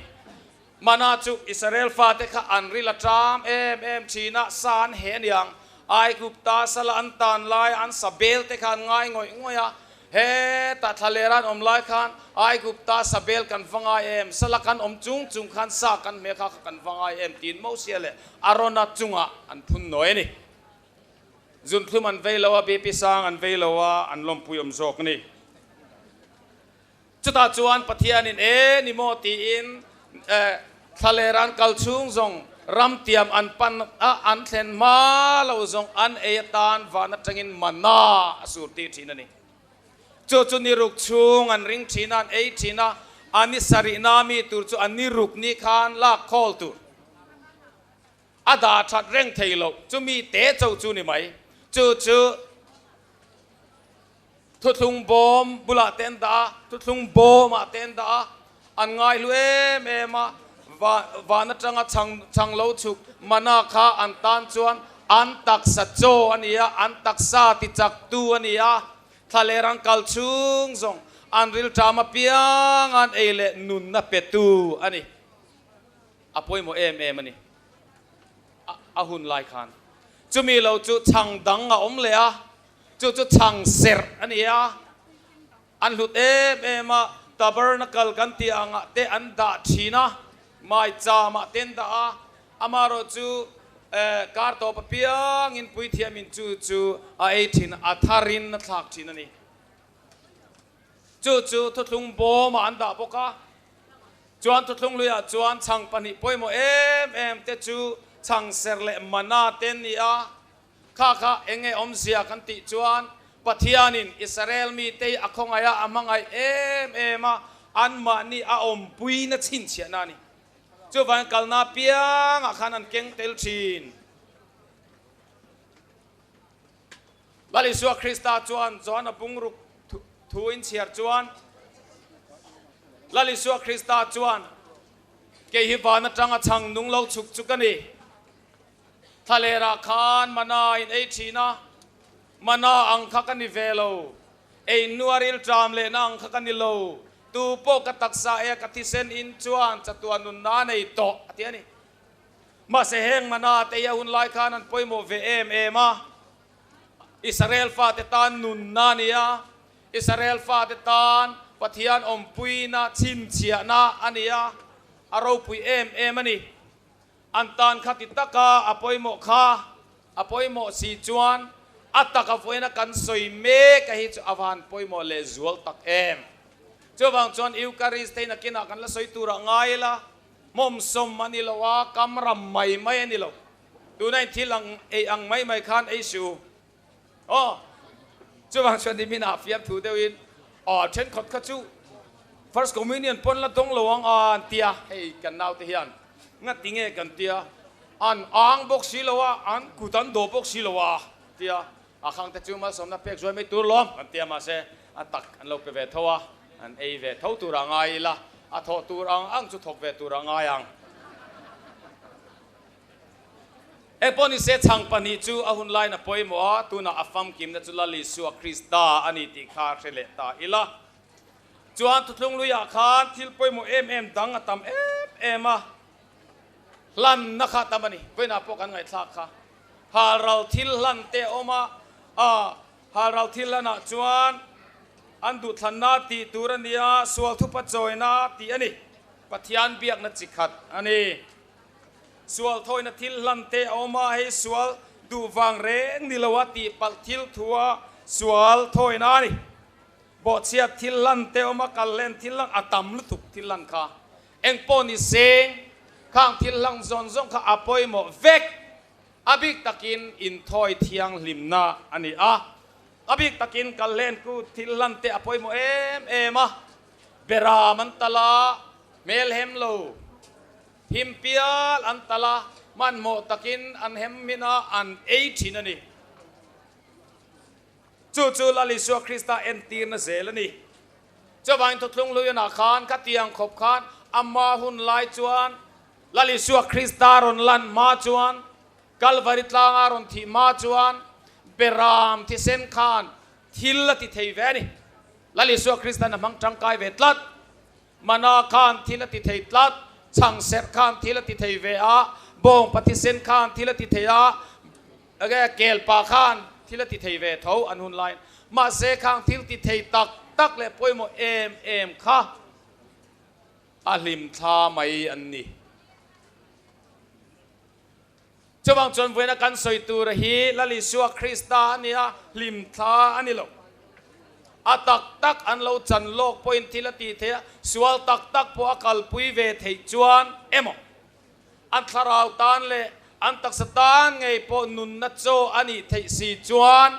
Mana chu Israel fate kha an ril a ṭam em em ṭhin a, sa an heh aniang. Aigupta sala an tan lai an sa bel te kha an ngai ngawih ngawih a, hetah thla leh ran awm lai khan Aigupta sa bel kan va ngai em, sala kan awm chung chung khan sa kan hmeh kha kha kan va ngai em tiin Mosia leh Arona chungah an phun nawi a ni. Zunthlum an vei lo a, BP sang an vei lo a, an lawmpui awm zawk a ni. Chutah chuan Pathianin e ni maw tiin thlaler an kal chhung zawng ramtiam an pan a, an thlen hma lo zawng an ei atan van atangin mana a sur tir thin a ni. Chu chu ni ruk chhung an ring thin a, an ei thin a, a ni sarihna mi tur chu a ni ruk ni khan lak khawl tur a dah that reng thei lo, chumi te cho chu ni mai. Chu chu. Thuthlung bawm bulah te an dah a, thuthlung bawmah te an dah a, an ngaihlu em em a, van atanga chhang chhang lo chhuk mana kha an tan chuan an taksa chaw a ni a, an taksa ti chak tu a ni a, thlaler an kal chhung zawng an rilṭam apiang an ei leh nunna pe tu a ni. A pawimawh em em a ni. A hun lai khan chumi lo chu chhang dang a awm leh a. Chu chu chhang serh a ni a, an hlut em em a, tabernacle kan tih angah te an dah thin a, maicham-ah te an dah a, amaherawh chu kar tawp apiangin puithiamin chu chu a ei thin a, a tharin a thlak thin a ni. Chu chu thuthlung bawmah an dah bawk a, chuan thuthlung hluiah chuan chhang pahnih pawimawh em em te chu chhang serh leh mana te an ni a. Kha kha eng nge awmzia kan tih chuan Pathianin Israel mite hi a khawngaih a, a hmangaih em em a, anmahni a awmpuina chhinchhiahna a ni. Chuvangin kalna apiangah khan an keng tel thin. Lal Isua Krista chuan Johana bungruk thu in chhiar chuan, Lal Isua Krista chuan, Kei hi van atanga chhang nung lo chhuk chu ka ni. Thlalerah khan mana in ei thin a, mana ang kha ka ni ve lo. Ei nuar ilṭam lehna ang kha ka ni lo. Tu pawh ka taksa e ka thisen in chuan chatuan nunna a nei tawh, a ti a ni. Mahse heng mana te hi a hun lai khan an pawimawh ve em em a. Israel fate tan nunna a ni a, Israel fate tan Pathian awmpuina chhinchhiahna a ni a, a ropui em em a ni. An tan kha ti taka a pawimawh kha a pawimawh si chuan a taka vawiina kan sawi mek a hi chu a van pawimawh leh zual tak em. Chuvang chuan Eucharist te nakinah kan la sawi turah ngai ila, hmawmsawm a ni lo a, kam ram mai mai a ni lo. Tuna in thil ang ei ang mai mai khan ei suh u. Aw, chuvang chuan nimin ah fiamthu deuhin aw thenkhat kha chu First Communion pawn la dawng lo ang a an tia, hei kan naute hian ngati nge kan tia, an ang bawk si lo a, an kut an dawh bawk si lo a tia, a khang te chu malsawmna pek zuai mai tur lawm kan tia mahse a tak an lo pe ve tho a, an ei ve tho tur a ngai ila, a thawh tur ang ang chu thawk ve tur a ngai ang. Engpawh ni se chhang pahnih chu a hun laiin a pawimawh a, tunah a famkimna chu Lal Isua Krista a ni tih kha hre leh ta ila. Chuan thuthlung luiah khan thil pawimawh em em dang a tam em em a, hlanna kha a tam a ni. Vawiinah pawh kan ngaihthlak kha. Halral thil hlan te a awm a, a halral thil hlanah chuan an duhthlanna tih tur a nia, sual thupa chawina tih a ni. Pathian biakna chi khat a ni. Sual thawina thil hlan te a awm a, hei sual duh vang reng ni lo a tih palh thil thu a sual thawina a ni. Bawhchhiat thil hlan te a awm a, kal len thil hlan a tam lutuk thil hlan kha. Eng pawh ni seng, khang thil hlang zawn zawng kha a pawimawh vek. A bik takin inthawi thianghlimna a ni a, a bik takin kal len ku thil hlan te a pawimawh em em a, beram an tal a, hmel hem lo. Him pial an tal a, hmanhmawh takin an hem hmin a, an ei thin a ni. Chu chu Lal Isua Krista entirna zel a ni. Chuvangin thuthlung hluianah khan khatiang khawp khan ama hun lai chuan Lal Isua Krista rawn lan hma chuan, Kalvari tlanga rawn thih hma chuan Beram thisen khan thil a ti thei ve a ni. Lal Isua Kristan a hmang tangkai ve tlat. Mana khan thil a ti thei tlat, chhang serh khan thil a ti thei ve a, bawng pathisen khan thil a ti thei a, enge kelpa khan thil a ti thei ve tho an hun laiin. Mahse khang thil ti thei tak tak leh pawimawh em em kha a hlim thla mai an ni. Chuvang chuan vawiina kan sawi tur hi Lal Isua Krista a nia, hlim thla a ni lo. A tak tak an lo chan lawk pawhin thil a tih theih a, sual tak tak pawh a kalpui ve theih chuan emaw, an thlarau tan leh an taksa tan ngei pawh nunna chaw a nih theih si chuan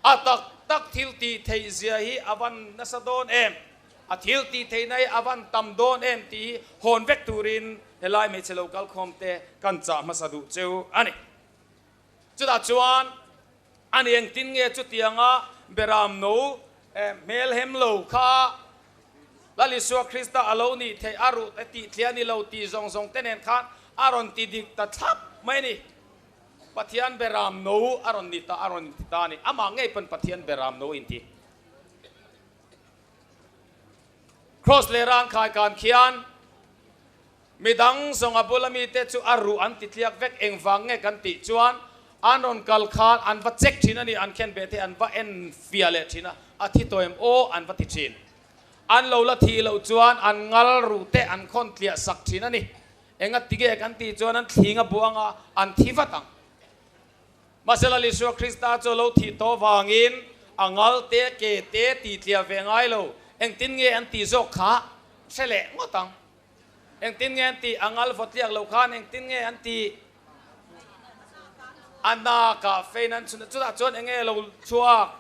a tak tak thil tih theih zia hi a van nasa dawn em, a thil tih theihna hi a van tam dawn em tih hi hawn vek turin helai hmeichhe lo kalkhawm te kan chah hmasa duh cheu a ni. Chutah chuan a ni engtin nge chutianga Beram no hmel hem lo kha Lal Isua Krista a lo nih theih a ruh te tih thliah a ni lo tih zawng zawng te nen khan a rawn ti dik ta thlap mai a ni. Pathian Beram no a rawn ni ta a rawn inti ta a ni. Amah ngei pawn Pathian Beram no a inti. Cross leh ran khai kan khian Midang zawng a bula mite chu a ruh an ti tliak vek, engvang nge kan tih chuan an rawn kal khan an va check thin a ni, an khen beh te an va en fia leh thin a, a thi tawh em aw an va ti thin. An lo la thih loh chuan an ngal ruh te an khawn tliah sak thin a ni. Enga ti nge kan tih chuan an thling a buang a, an thi vat ang. Mahse Lal Isua Krista chu a lo thih tawh vangin a ngal te ke te tih tliah ve ngai lo, engtin nge an tih zawk kha hre leh ngawt ang. Engtin nge an tih? A ngal vawt liak lo khan engtin nge an tih? A nakah fein an chhun a, chutah chuan eng nge lo chhuak?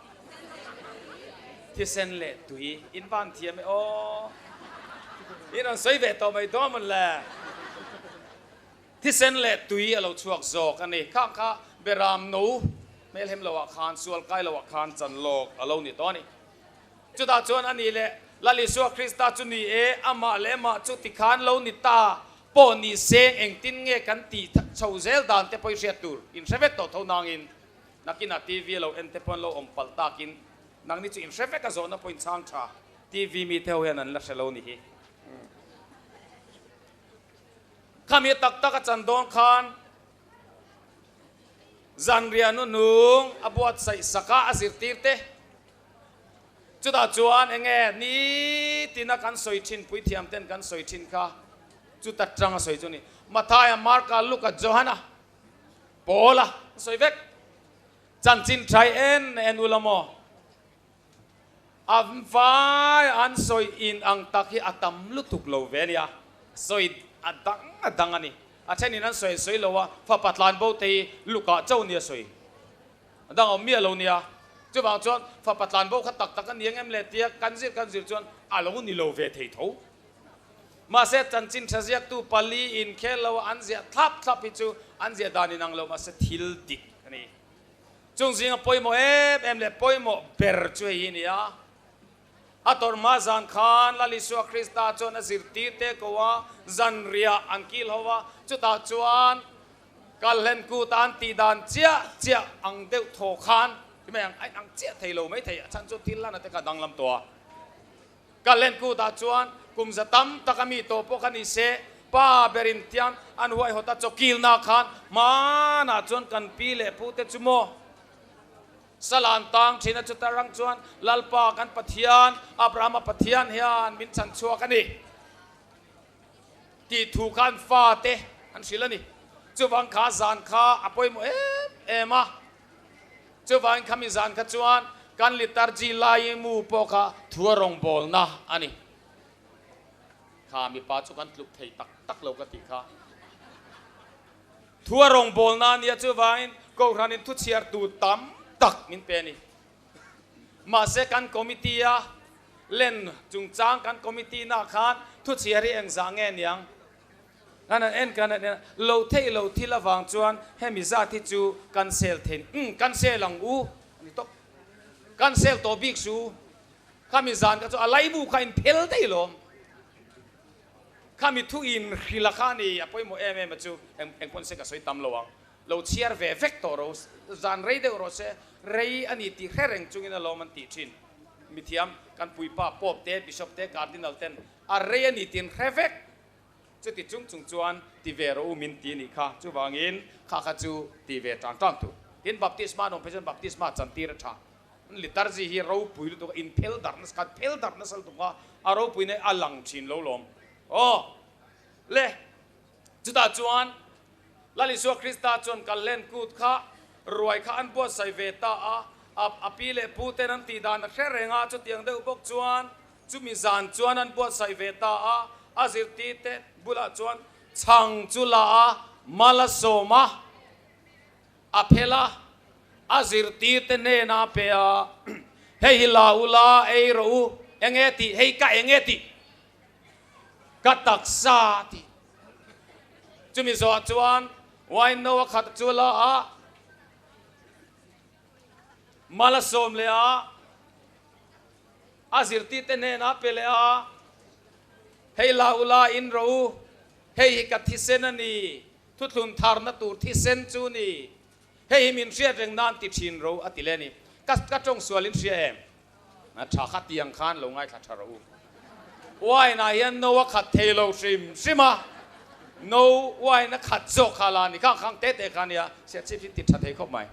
Thisen leh tui in van thiam e aw. In rawn sawi ve tawh mai dawn mawn le. Thisen leh tui a lo chhuak zawk a ni. Khang kha Beram no. Hmelhem loah khan, sual kai loah khan chan lawk a lo ni tawh a ni. Chutah chuan a nih leh Lal Isua Krista chu ni e, amah leh amah chu tikhan lo ni ta pawh ni seng engtin nge kan tih chho zel dan te pawh i hriat tur in hre vek tawh tho nangin nakinah TV a lo en te pawh an lo awm palh takin nangni chu in hre vek a zawhna pawh in chhang tha TV mi te ho hian an la hre lo ni hi. Khami tak tak a chan dawn khan Zanriah nuhnung a buatsaih sak a, a zirtir te. Chutah chuan enge nitina kan sawi thin, puithiam ten kan sawi thin kha chuta tang a sawi chu a ni. Mathaia, Marka, Luka, Johana, Paula a sawi vek. Chanchin thai en en ula maw? A vai an sawi in ang tak hi a tam lutuk lo ve a nia. Sawi a dang a dang a ni. A thenin an sawi an sawi lo a, fapa tlan bo te hi lukah chauh nia sawi. A dang a awm miah lo nia. Chuvang chuan fapa tlan bo kha tak tak a ni ang em le tia kan zir kan zir chuan a lo ni lo ve thei tho. Mahse chanchin tha ziaktu pali inkhel lo a an ziah thlap thlap hi chu an ziah dan inang lo mahse thil dik a ni. Chung zinga pawimawh em em leh pawimawh ber chu hei hi a ni a, a tawrh hma zan khan Lal Isua Krista chuan a zirtirte ko a, zanriah an kil ho a, chutah chuan kalhlen kut a an tih dan chiah chiah ang deuh thaw khan, ti mai ang, a inang chiah thei lo mai thei, a chhan chu thil lana te kha a danglam tawh a. Kalhlen kutah chuan kum za tam tak a mi tawh pawh kha ni se, pa berin tiang an huaihawt a chawkilna khan hmanah chuan kan pi leh pu te chu maw Salan tang thin a chuta rang chuan Lalpa kan Pathian Abrahama Pathian hian min chhan chhuak a ni tih thu khan fate an hrilh a ni. Chuvang kha zan kha a pawimawh em em a. Chuvangin khami zan kha chuan kan liturgy lai mu pawh kha thu a rawngbawlna a ni. Kha mipa chu kan tluk thei tak tak lo ka tih kha. Thu a rawngbawlna a nia chuvangin Kohhranin thu chhiartu tam tak min pe a ni. Mahse kan committee a len chungchang kan committee na khan thu chhiar hi engzah nge niang? Kan han en kan han en a, lo theih lo thil avang chuan hemi zat hi chu kan sel thei, umm kan sel ang u a ni tawp. Kan sel tawh bik su, khami zan kha chu a laibu kha in phel daih lawm. Khami thu in hrilh a kha a ni, a pawimawh em em a chu eng eng pawn se ka sawi tam lo ang. Lo chhiar ve vek tawh ro, zan rei deuh rawh se, rei a ni tih hre reng chungin alawm an tih thin. Mithiam kan puipa Pope te, Bishop te, Cardinal ten a rei a ni tih an hre vek. Chuti chung chung chuan ti ve rawh u min ti nih kha, chuvangin kha kha chu ti ve tan tan tur. Tin, baptisma an awm phei chuan baptisma chantir a tha. Liturgy hi ropui lutuk a, inphel darh nasa khan phel darh nasa lutuk a, a ropui na hi a lang thin lo lawm. Aw le, chutah chuan Lal Isua Krista chuan kalhlen kut kha ruai kha an buatsaih ve ta a, a pi leh pu ten an tih dan a hre reng a, chutiang deuh bawk chuan Chumi zan chuan an buatsaih ve ta a, a zirtirte bulah chuan chhang chu la a, mal a sawm a, a phel a, a zirtirte hnenah a pe a, Hei hi la u la, ei rawh u, eng nge tih, hei ka eng nge tih, ka taksa a ti. Chumi zawhah chuan wine no a khat chu la a, mal a sawm leh a, A zirtirte hnenah pe leh a, Hei la u la in rawh u, hei hi ka thisen a ni, thuthlun tharna tur thisen chu ni, hei hi min hriat reng nan ti thin ro a ti leh a ni. Ka ka tawng sual in hria em? A tha kha tiang khan lo ngaithla tha rawh u. Wine ah hian no a khat thei lo hrim hrim a, no wine a khat zawk kha la ni, khang khang te te kha nia, siachhip hi ti tha thei khawp mai.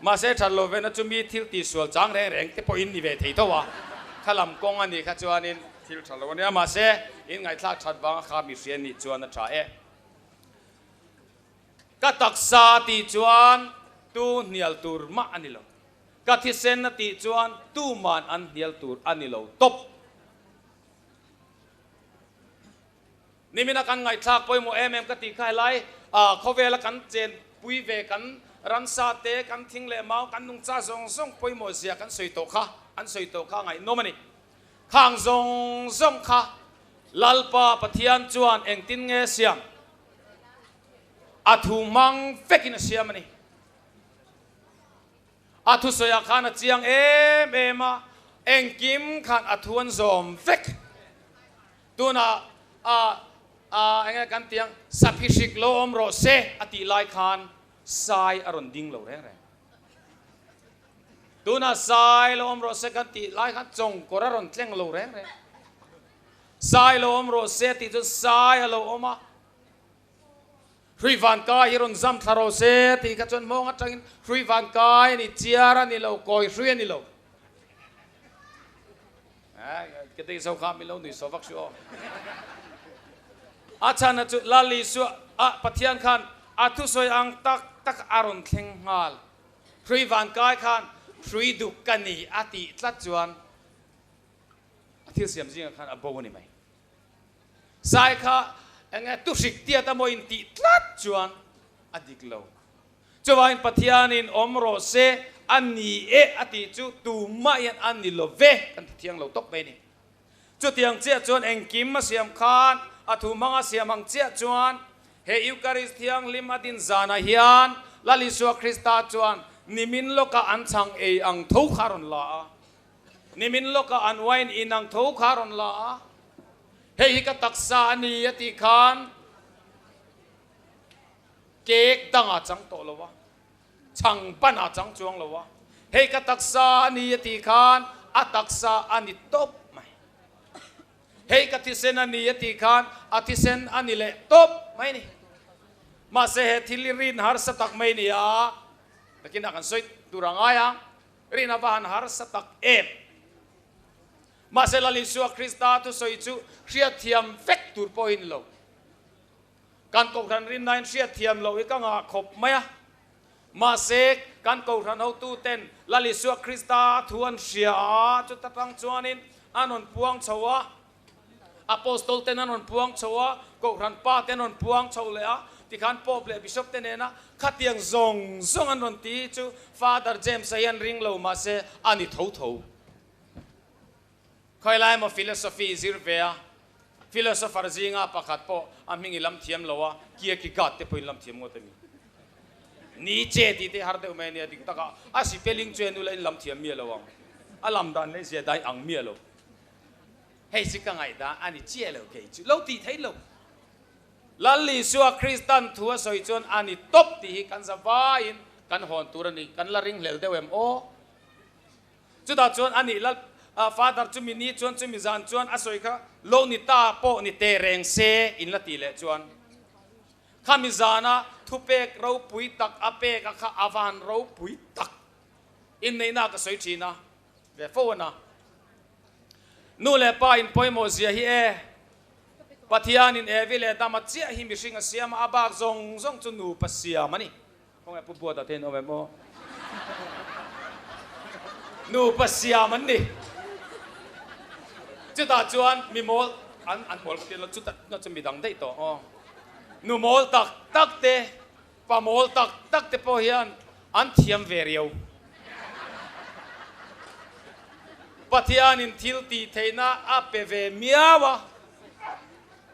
Mahse that lo vena chu mi thil tihsual chang reng reng te pawhin ni ve thei tho a, kha lam kawng a nih kha chuanin thil tha lo a nia. Mahse in ngaihthlak that vanga kha mi hria nih chuan a tha e. Ka taksa tih chuan tu hnial tur mah a ni lo. Ka thisen a tih chuan tuman an hnial tur a ni lo tawp. Nimina kan ngaihthlak pawimawh em em ka tih kha helai khawvela kan chenpui ve kan ramsa te, kan thing leh mau, kan nungcha zawng zawng pawimawh zia kan sawi tawh kha, an sawi tawh kha ngaihnawm a ni. Khang zawng zawng kha Lalpa Pathian chuan engtin nge siam? A thu hmang vekin a siam a ni. A thusawiah khan a chiang em em a, engkim khan a thu an zawm vek. Tunah a a enge kan tih ang, saphi hrik lo awm rawh se a tih lai khan sai a rawn ding lo reng reng. Tunah sai lo awm rawh se kan tih lai khan chawngkawr a rawn tleng lo reng reng. Sai lo awm rawh se tih chuan sai a lo awm a. Hrui van kai hi rawn zam thla rawh se tih kha chuan mawng atangin hrui van kai a ni, chiar a ni lo, kawi hrui a ni lo. Ka tih zo kha min lo nui saw vak si aw. A chhan a chu Lal Isua a Pathian khan a thusawi ang tak tak a rawn thleng nghal. Hrui van kai khan hrui duk ka ni a tih tlat chuan a thil siam zingah khan a bo a ni mai. Sai kha enge tu hrik tiat amaw in tih tlat chuan a dik lo. Chuvangin Pathianin awm rawh se a ni e a tih chu tumah hian a ni lo ve kan ti thiang lo tawp mai a ni. Chutiang chiah chuan engkim a siam khan a thu hmanga siam ang chiah chuan he Eucharist thianghlim a din zanah hian Lal Isua Krista chuan nimin lawkah an chhang ei ang tho kha a rawn la a. Nimin lawkah an wine in ang tho kha a rawn la a, hei hi ka taksa a ni a tih khan cake dangah chang tawh lo a, chhang panah chang chuang lo a, hei ka taksa a ni a tih khan a taksa a ni tawp mai. Hei ka thisen a ni a tih khan a thisen a ni leh tawp mai a ni. Mahse he thil hi rin harsa tak mai a ni a, takin a kan sawi tur a ngai ang. Rin a va han harsa tak em! Mahse Lal Isua Krista thusawi chu hriatthiam vek tur pawhin lo. Kan Kohhran rinnain hriatthiam loh hi ka ngah khawp mai a. Mahse kan Kohhran hotuten Lal Isua Krista thu an hria a, chuta tang chuanin an rawn puang chho a. Apostol ten an rawn puang chho a, Kohhran pa te an rawn puang chho leh a, tikhan Pope leh Bishop te nena khatiang zawng zawng an rawn ti chu Father James-a hian ring lo mahse a ni tho tho. Khawi lai emaw philosophy zir ve a, philosopher zinga pakhat pawh a hming i lam thiam lo a, Kierkegaard te pawhin lam thiam ngawt a mi. Nietzsche tih te har deuh mai a nia dik taka a spelling chu enu la in lam thiam miah lo ang, a lam dan leh zia dai ang miah lo. Hei chu ka ngaihdan a ni chiah lo kei chu lo tih theih lo. Lal Isua Kristan thu a sawi chuan a ni tawp tih hi kan za vaiin kan hawn tur a ni, kan la ringhlel deuh em aw? Chutah chuan a nih Lal Father chumi ni chuan chumi zan chuan a sawi kha lo ni ta pawh ni teh reng se in la tih leh chuan khami zana thupek ropui tak a pek a kha a van ropui tak inneihna ka sawi thin a ve fo a na. Nu leh pa in pawimawh zia hi e. Pathianin Evi leh Adama chiah hi mihring a siam a, a bak zawng zawng chu nupa siam a ni. Khawngaih Pu Buata te in awm em aw? Nupa siam an ni. Chutah chuan mi mawl an an mawl ka ti lo, chutah chu midang daih tawh aw. Nu mawl tak tak te Pa mawl tak tak te pawh hian an thiam ve riau. Pathianin thil tih theihna a pe ve miau a.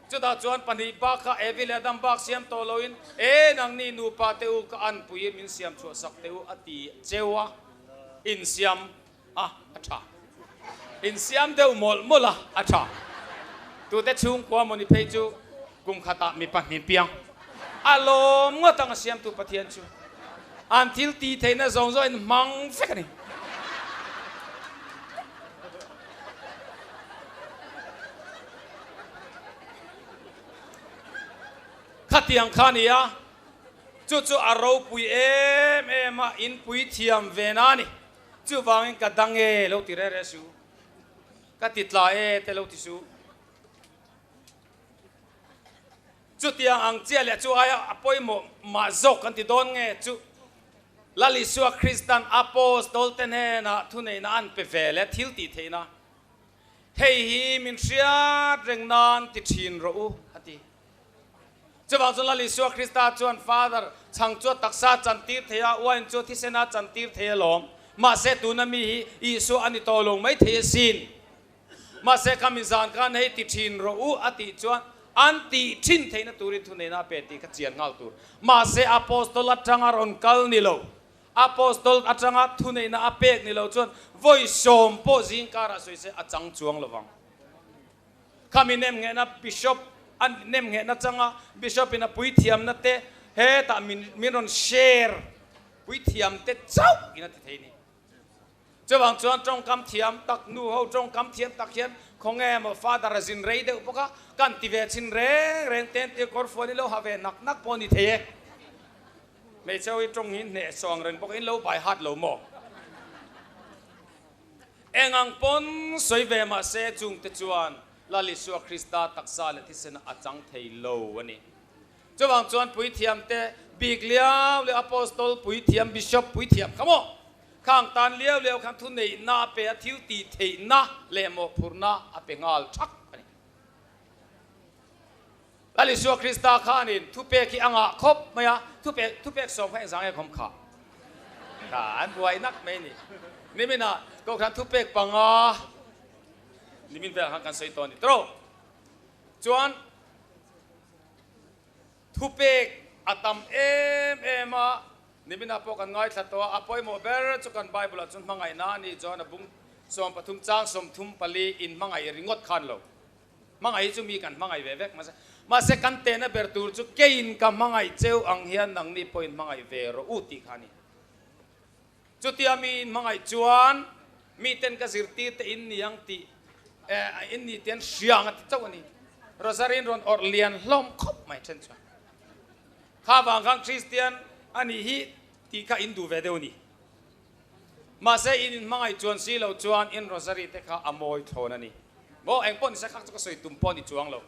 Chutah chuan pahnih bak kha Evi leh Adam bak siam tawh loin, E nangni nupa te u ka anpui min siam chhuah sak teh u a ti cheu a, insiam a a tha. Insiam deuh mawlh mawlh a a tha. Tute chhungkua mawni phei chu kum khatah mi pahnih piang a lawm ngawt ang a siamtu Pathian chu an thil tih theihna zawng zawng in hmang vek a ni. Khatiang kha a ni a, chu chu a ropui em em a, inpui thiam ve na a ni. Chuvangin ka dang e lo ti reh reh su, ka ti tla e te lo ti su. Chutiang ang chiah leh chu aia a pawimawh mah zawk kan ti dawn nge chu Lal Isua Kristan Apostol te hnenah thuneihna an pe ve leh thil tih theihna hei hi min hriat reng nan ti thin rawh u a ti. Chuvang chuan Lal Isua Krista chuan Father chhang chu a taksa chantir thei a, wine chu thisena chantir thei alawm. Mahse tuna mi hi Isua a ni tawh lo mai thei asin. Mahse kha mi zan khan hei ti thin rawh u a tih chuan an tih thin theihna turin thuneihna a pe tih kha chian nghal tur. Mahse Apostol atanga rawn kal ni lo. Apostol atanga thuneihna a pek ni lo chuan vawi sawm pawh zingkarah sawi se a chang chuang lovang. Khami nem nghehna Bishop a nem nghehna changa Bishop in a puithiamna te hetah min min rawn share puithiam te chauh in a ti thei ni. Chuvang chuan tawngkam thiam tak nu ho tawngkam thiam tak hian khawnge maw Father a zin rei deuh bawk a, kan ti ve chhin reng reng ten tir kawr fuan i lo ha ve nak nak pawh a ni thei e. Hmeichhe ho hi tawng hi hneh sawng reng bawk a, in lo bai hat lo maw? Eng ang pawn sawi ve mah se chungte chuan Lal Isua Krista taksa leh thisena a chang thei lo a ni. Chuvang chuan puithiamte bik liau leh Apostol puithiam, Bishop puithiam kha maw? Khang tan liau liau khan thuneihna a pe a, thil tih theihna leh mawhphurhna a pe nghal thak a ni. Lal Isua Krista khanin thupek hi a ngah khawp mai a, thupek thupek sawm kha engzang nge khawm khah? Kha an buai nak mai a ni. Niminah Kohhran thupek panga nimin velah khan kan sawi tawh a ni tawh. Chuan Thupek a tam em em a, niminah pawh kan ngaithla tawh a, a pawimawh ber chu kan Bible-ah chuan hmangaihna a nih chuan a bung 13 chang 34 in hmangaih ringawt khan lo. Hmangaih hi chu mi kan hmangaih ve vek mahse, mahse kan tehna ber tur chu keiin ka hmangaih cheu ang hian nangni pawhin hmangaih ve rawh u tih kha a ni. Chutia mi in hmangaih chuan miten ka zirtir te in ni ang tih eh in ni te an hria ang a ti chauh a ni. Rosary in rawn awrh lian hlawm khawp mai then chuan. Kha vang khan Kristian a nih hi tih kha in duh ve deuh a ni. Mahse in in hmangaih chuan si lo chuan in Rosary te kha a mawi thlawn a ni. Maw eng pawh ni se khak chu ka sawi tum pawh a ni chuang lo.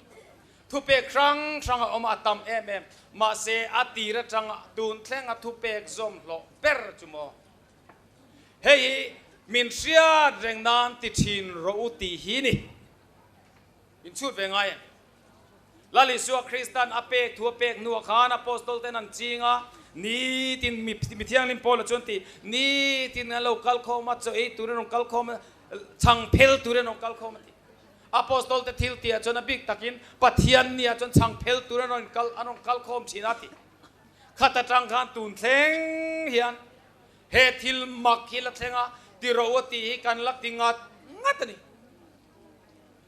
Thupek hrang hrang a awm a, a tam em em. Mahse, a tir atanga tun thlenga thupek zawm hlawh ber chu maw? Hei hi min hriat reng nan ti thin rawh u tih hi ni. Min chhut ve ngai em? Lal Isua Kristan a pek thu a pek hnuah khan Apostol ten an ching a, nitin mi thianghlim Paula chuan ti, nitin an lo kal khawm a, chaw ei turin an rawn kal khawm a, chhang phel turin an rawn kal khawm a ti. Apostol te thil tih ah chuan a bik takin Pathian ni ah chuan chhang phel tur an rawn kal an rawn kal khawm thin a tih khat atang khan tun thleng hian he thil mak hi la thleng a ti ro a tih hi kan la ti ngat ngat a ni.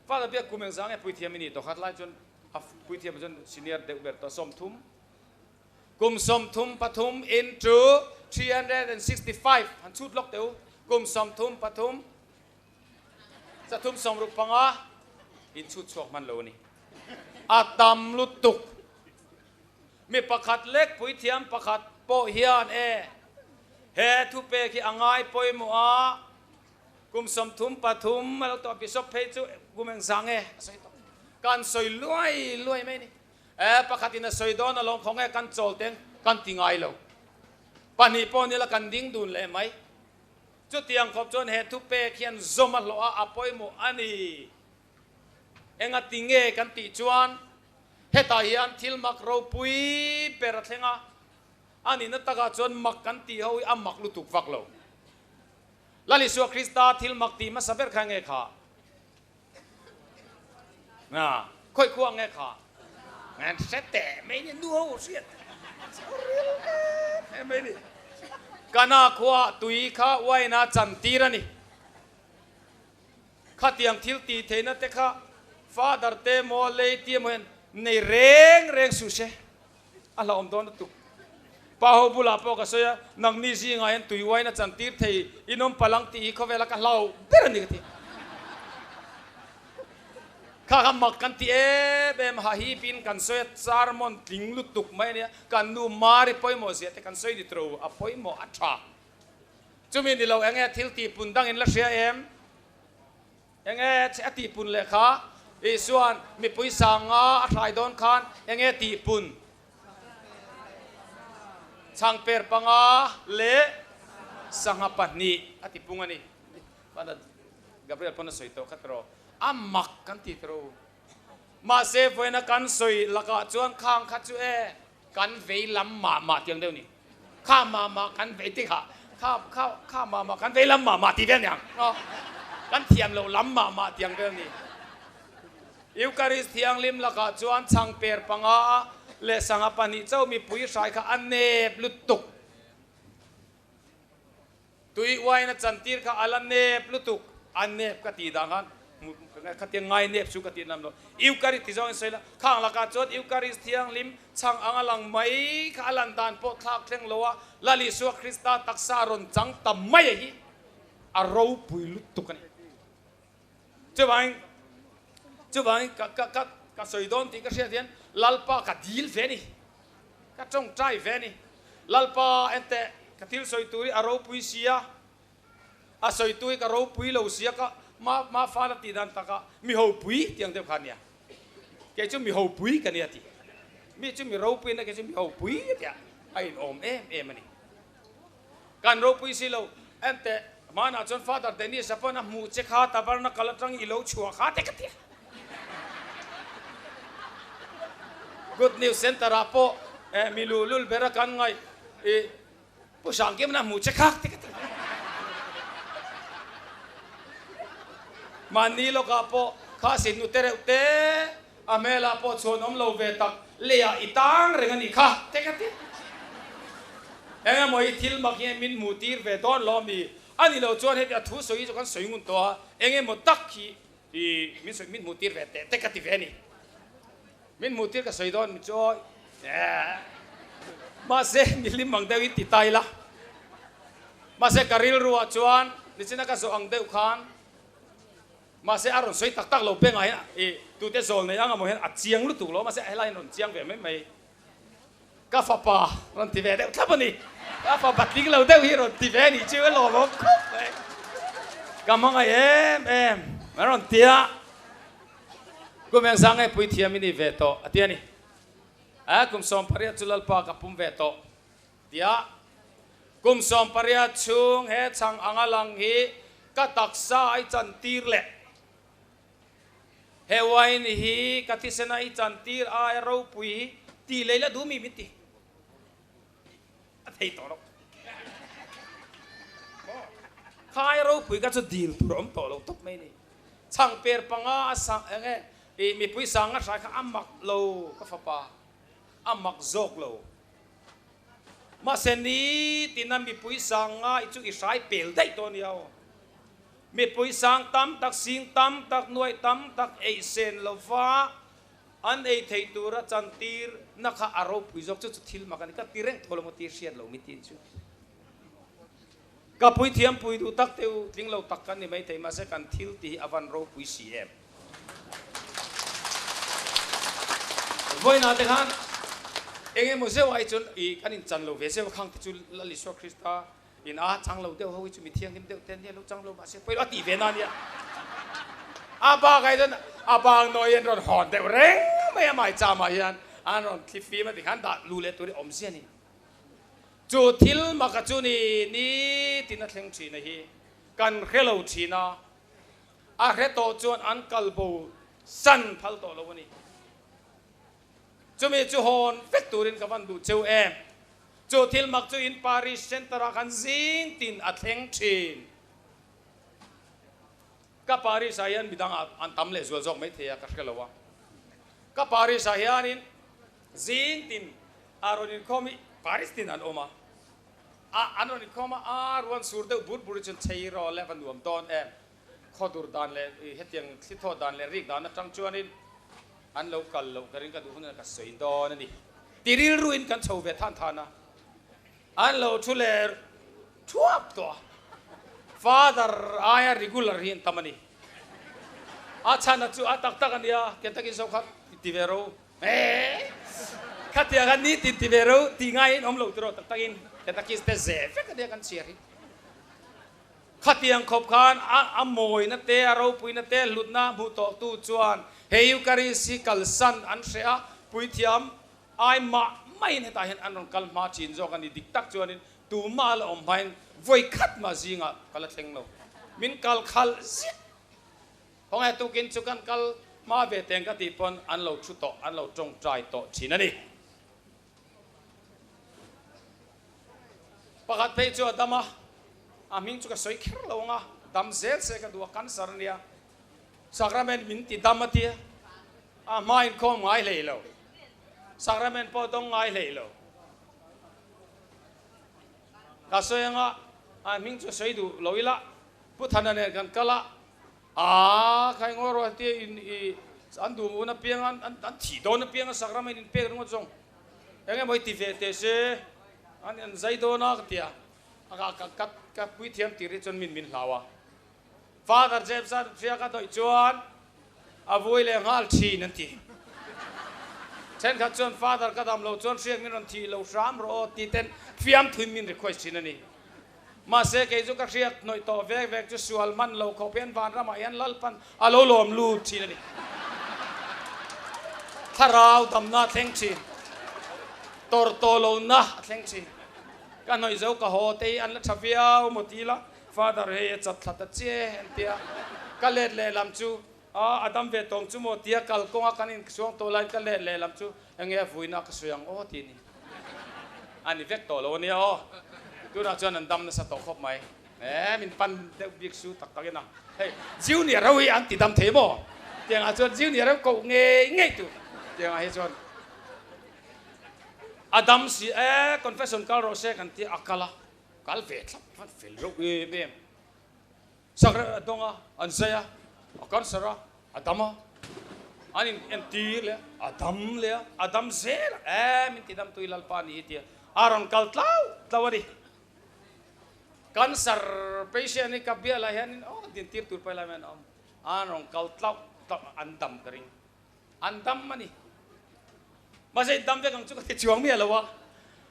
Father biak kum engzah nge puithiam i nih tawh khat lai chuan a puithiam ah chuan senior deuh ber tawh 30 kum 33 into 365 han chhut lawk teh u kum 33 365 in chhut chhuak hman lo a ni. A tam lutuk. Mi pakhat lek puithiam pakhat pawh hian e he thupek hi a ngai pawimawh a, kum 33 a lo tawh Bishop phei chu kum engzah nge a sawi tawh. Kan sawi luai luai mai a ni. E pakhatin a sawi dawn alawm khaw nge kan chawl teng kan ti ngai lo. Pahnih pawh nila kan ding dun leh mai. Chutiang khawp chuan he thupek hian zawm a hlawh a, a pawimawh a ni. Enga ti nge kan tih chuan hetah hian thil mak ropui ber a thleng a, a nihna takah chuan mak kan tih ho hi a mak lutuk vak lo. Lal Isua Krista thil mak tih hmasa ber kha nge kha? Na, khawi khuang nge kha? Ngan hre teh mai ni, nu ho hriat ril em em mai ni. Kana khua tui kha wine a chan tir a ni. Khatiang thil tih theihna te kha father te emaw lady emaw hian nei reng reng suh se, a hlauhawm dawn lutuk. Pa ho bulah pawh ka sawi a, nangni zingah hian tui wine a chan tir thei in awm palang tih hi khawvela ka hlau ber a ni ka ti. Kha kha mak kan ti em em ha hi pin kan sawi a sermon tling lutuk mai a nia, kan nu Mari pawimawh zia te kan sawi ni tawh a pawimawh a tha. Chumi ni lo enge thil tih pun dang in la hria em? Enge che a tih pun leh kha? Isuan mipui sanga a hrai dawn khan enge tih pun? Chhangper panga leh sangha pahnih a ti pung a ni. Gabriel pawn a sawi tawh kha tawh. A mak kan ti tawh. Mahse vawiina kan sawi lakah chuan khang kha chu e kan vei lam mah mah tiang deuh ni. Kha mah mah kan vei ti kha kha kha kha mah mah kan vei lam mah mah ti vel ni ang. Kan thiam loh lam mah mah tiang vel ni. Eucharist thianghlim lakah chuan chhangper panga leh sangha pahnih chauh mipui hrai kha a nep lutuk. Tui uain a chantir kha a la nep lutuk, a nep ka tih dan khan khatia ngai nep chu ka tih lam lo. Eucharist ti zawngin sawi la, khang lakah chuan Eucharist thianghlim chhang anga lang mai kha a lan dan pawh thlak thleng lo a, Lal Isua Krista taksa rawn chang ta mai a hi a ropui lutuk a ni. Chuvangin, chuvangin ka, ka, ka, ka sawi dawn tih ka hriat hian Lalpa ka dil ve a ni, ka tawngtai ve a ni. Lalpa enteh, ka thil sawi tur hi a ropui si a, a sawi tu hi ka ropui lo si a, ka ma, ma fala tih dan takah mi hopui tih ang deuh kha a nia. Kei chu mi hopui ka nia tih. Mi chu mi ropui a nia, kei chu mi hopui a tia, a inawm em em a ni. Kan ropui si lo. Enteh, hmanah chuan Father Dennis-a pawn a hmuh che kha tabernacle atang i lo chhuah kha te ka ti a. Good News Centre-ah pawh mi luhlul bera kan ngaih i Pu Sangkimna hmuh che kha te ka ti a. Mahni lawkah pawh kha sin nu te reuh te A hmelah pawh chhuan awm lo ve tak, leiah i tang reng a nih kha, te ka ti. Eng emaw i thil mak hi min hmuh tir ve dawn lo ami? A ni lo chuan heti a thu sawi hi chu kan sawi ngun tawh a, eng emaw tak hi i min sawi min hmuh tir ve teh te ka ti ve a ni. Min hmuh tir ka sawi dawn mi chu awi mahse milim ang deuhin ti ta ila. Mahse ka rilruah chuan nichina ka zawh ang deuh khan Mahse a rawn sawi tak tak lo pengah hian i tute zawl nei anga maw hian a chiang lutuk lo mahse helai hian rawn chiang ve mai mai. Ka fapa rawn ti ve deuh thlap a ni. Ka fapa tling lo deuh hi rawn ti ve a nih chu a lawmawm khawp mai. Ka hmangaih em em a rawn ti a. Kum engzah nge puithiam i ni ve tawh a ti a ni. A kum 18 chu Lalpa ka pum ve tawh Tia, kum 18 chhung he chhang anga lang hi ka taksa a i chantir leh he wine hi ka thisen a i chantir aia ropui hi tih lei la duh mi min ti a thei tawh lo. Kha aia ropui kha chu dil tur a awm tawh lo tawp mai ni. Chhang per panga a sang eng e i mipui sanga hrai kha a mak lo ka fapa a mak zawk lo. Mahse nitina mipui sang ngai chu i hrai pel daih tawh a nia aw. Mipui sang tam tak, sing tam tak, nuaih tam tak ei sen lova an ei theih tura chantir na kha a ropui zawk chu chu thil mak a ni. Ka ti reng thaw lo maw ti hriat lo mi tin chu. Ka puithiam pui duh tak teh u, tling lo tak kan ni maithei mahse kan thil ti hi a van ropui si em. Vawiinah te khan eng emaw zeuh ai chuan i kan inchan lo ve zeuh a, khang te chu Lal Isua Krista in a chang lo deuh ho hi chu mi thianghlim deuh te ania lo chang lo mahse pawilo a tih ve na ania. A bak ai chuan a bang nawi an rawn hawn deuh reng mai a maicham ah hian an rawn thli fim a ti khan dah lu leh tur hi awmzia a ni. Chu thil maka chu ni nitin a thleng thin a hi kan hre lo thin a. A hre tawh chuan an kal bo san phal tawh lo a ni. Chumi chu hawn vek turin ka van duh cheu em. Chu thil mak chu in parish center ah khan zing tin a thleng thin. Ka parish ah hian midang ah an tam leh zual zawk mai thei a ka hre lo a. Ka parish ah hianin zing tin a rawn inkhawm hi parish tin an awm a. A an rawn inkhawm a, a ruan sur deuh bur bur hi chuan chei rawh le va nuam dawn em. Khawdur dan leh hetiang thli thaw dan leh rik dan atang chuanin an lo kal loh ka ring ka duh hunah ka sawi dawn a ni. Ti rilruin kan chho ve than than a, an lo thu leh thuap tawh a. Father aia regular hi an tam a ni. A chhana chu a tak tak a nia, Kentucky so kha ti ve ro. Eeh! Khatiang a ni tin ti ve ro tih ngaiin awm lo tiraw tak takin Kentucky te ze vek a nia kan chhiar hi. Khatiang khawp khan a a mawina te, a ropuina te, hlutna hmuh tawh tu chuan he Eucharist hi kalsan an hreh a, puithiam ai mah maiin hetah hian an rawn kal hma thin zawk a ni. Dik tak chuanin tumah la awm hmain vawi khat mah zingah ka la thleng lo. Min kal khalh ziah. Khawngaih tukin chu kan kal hma ve teng ka tih pawn an lo thu tawh, an lo tawngtai tawh thin a ni. Pakhat phei chu a dam a, a hming chu ka sawi kher lo ang a, dam zel se ka duh a, cancer a nia, sacrament min ti dam a tia, a hma inkhawm ngai hlei lo, sacrament pawh dawng ngai hlei lo. Ka sawi ang a. A hming chu sawi duh lo ila, Pu Thana nen kan kal a, Aa khai ngawi rawh hetia in i an duh un apiang an an thih dawn apiang a sak ram a in inpek ringawt zawng eng emaw i ti ve teh se an an zai dawn a ka ti a, a ka ka ka puithiam tir hi chuan min min hlau a. Father James a hria ka dawih chuan a vui leh nghal thin an ti. Thenkhat chuan Father ka dam lo chuan hriak min rawn thih lo hram rawh aw ti ten fiamthuin min request thin a ni. Mahse kei chu ka hriak hnawih tawh vek vek chu sual hman lo khawp hian vanramah hian Lalpan a lo lawm lut thin a ni. Thlarau damna a thleng thin. Tawrh tawh lohna a thleng thin. Ka hnawih zo ka haw te hi an la tha viau maw ti ila Father hei a chat thla ta che an tia, ka let lehlam chu a a dam ve tawng chu maw tia kal kawnga kan insuang tawh laiin ka let lehlam chu enge a vuina ka sawi ang aw tih ni. A ni vek tawh lo ania aw. Tunah chuan an dam nasa tawh khawp mai. E min pan deuh bik su tak tak in a. Hei junior ho hi an ti dam thei maw? Tiangah chuan junior ho koh ngei ngei tur tiangah hi chuan a dam si e confession kal rawh se kan tia a kal a. Kal ve thlap khan fel reuh em em. Sakre a dawng a, an zai a, a cancer a, a dam a, an in entir leh a, a dam leh a, a dam zel a, eh min ti dam tui Lalpa ni hi tia a rawn kal tlau tlau a ni. Cancer patient hi ka bial ah hianin aw dintir tur pawh helai hian a awm, an rawn kal tlau tlau a, an dam ka ring. An dam a ni. Mahse in dam vek ang chu ka ti chuang miah lo a.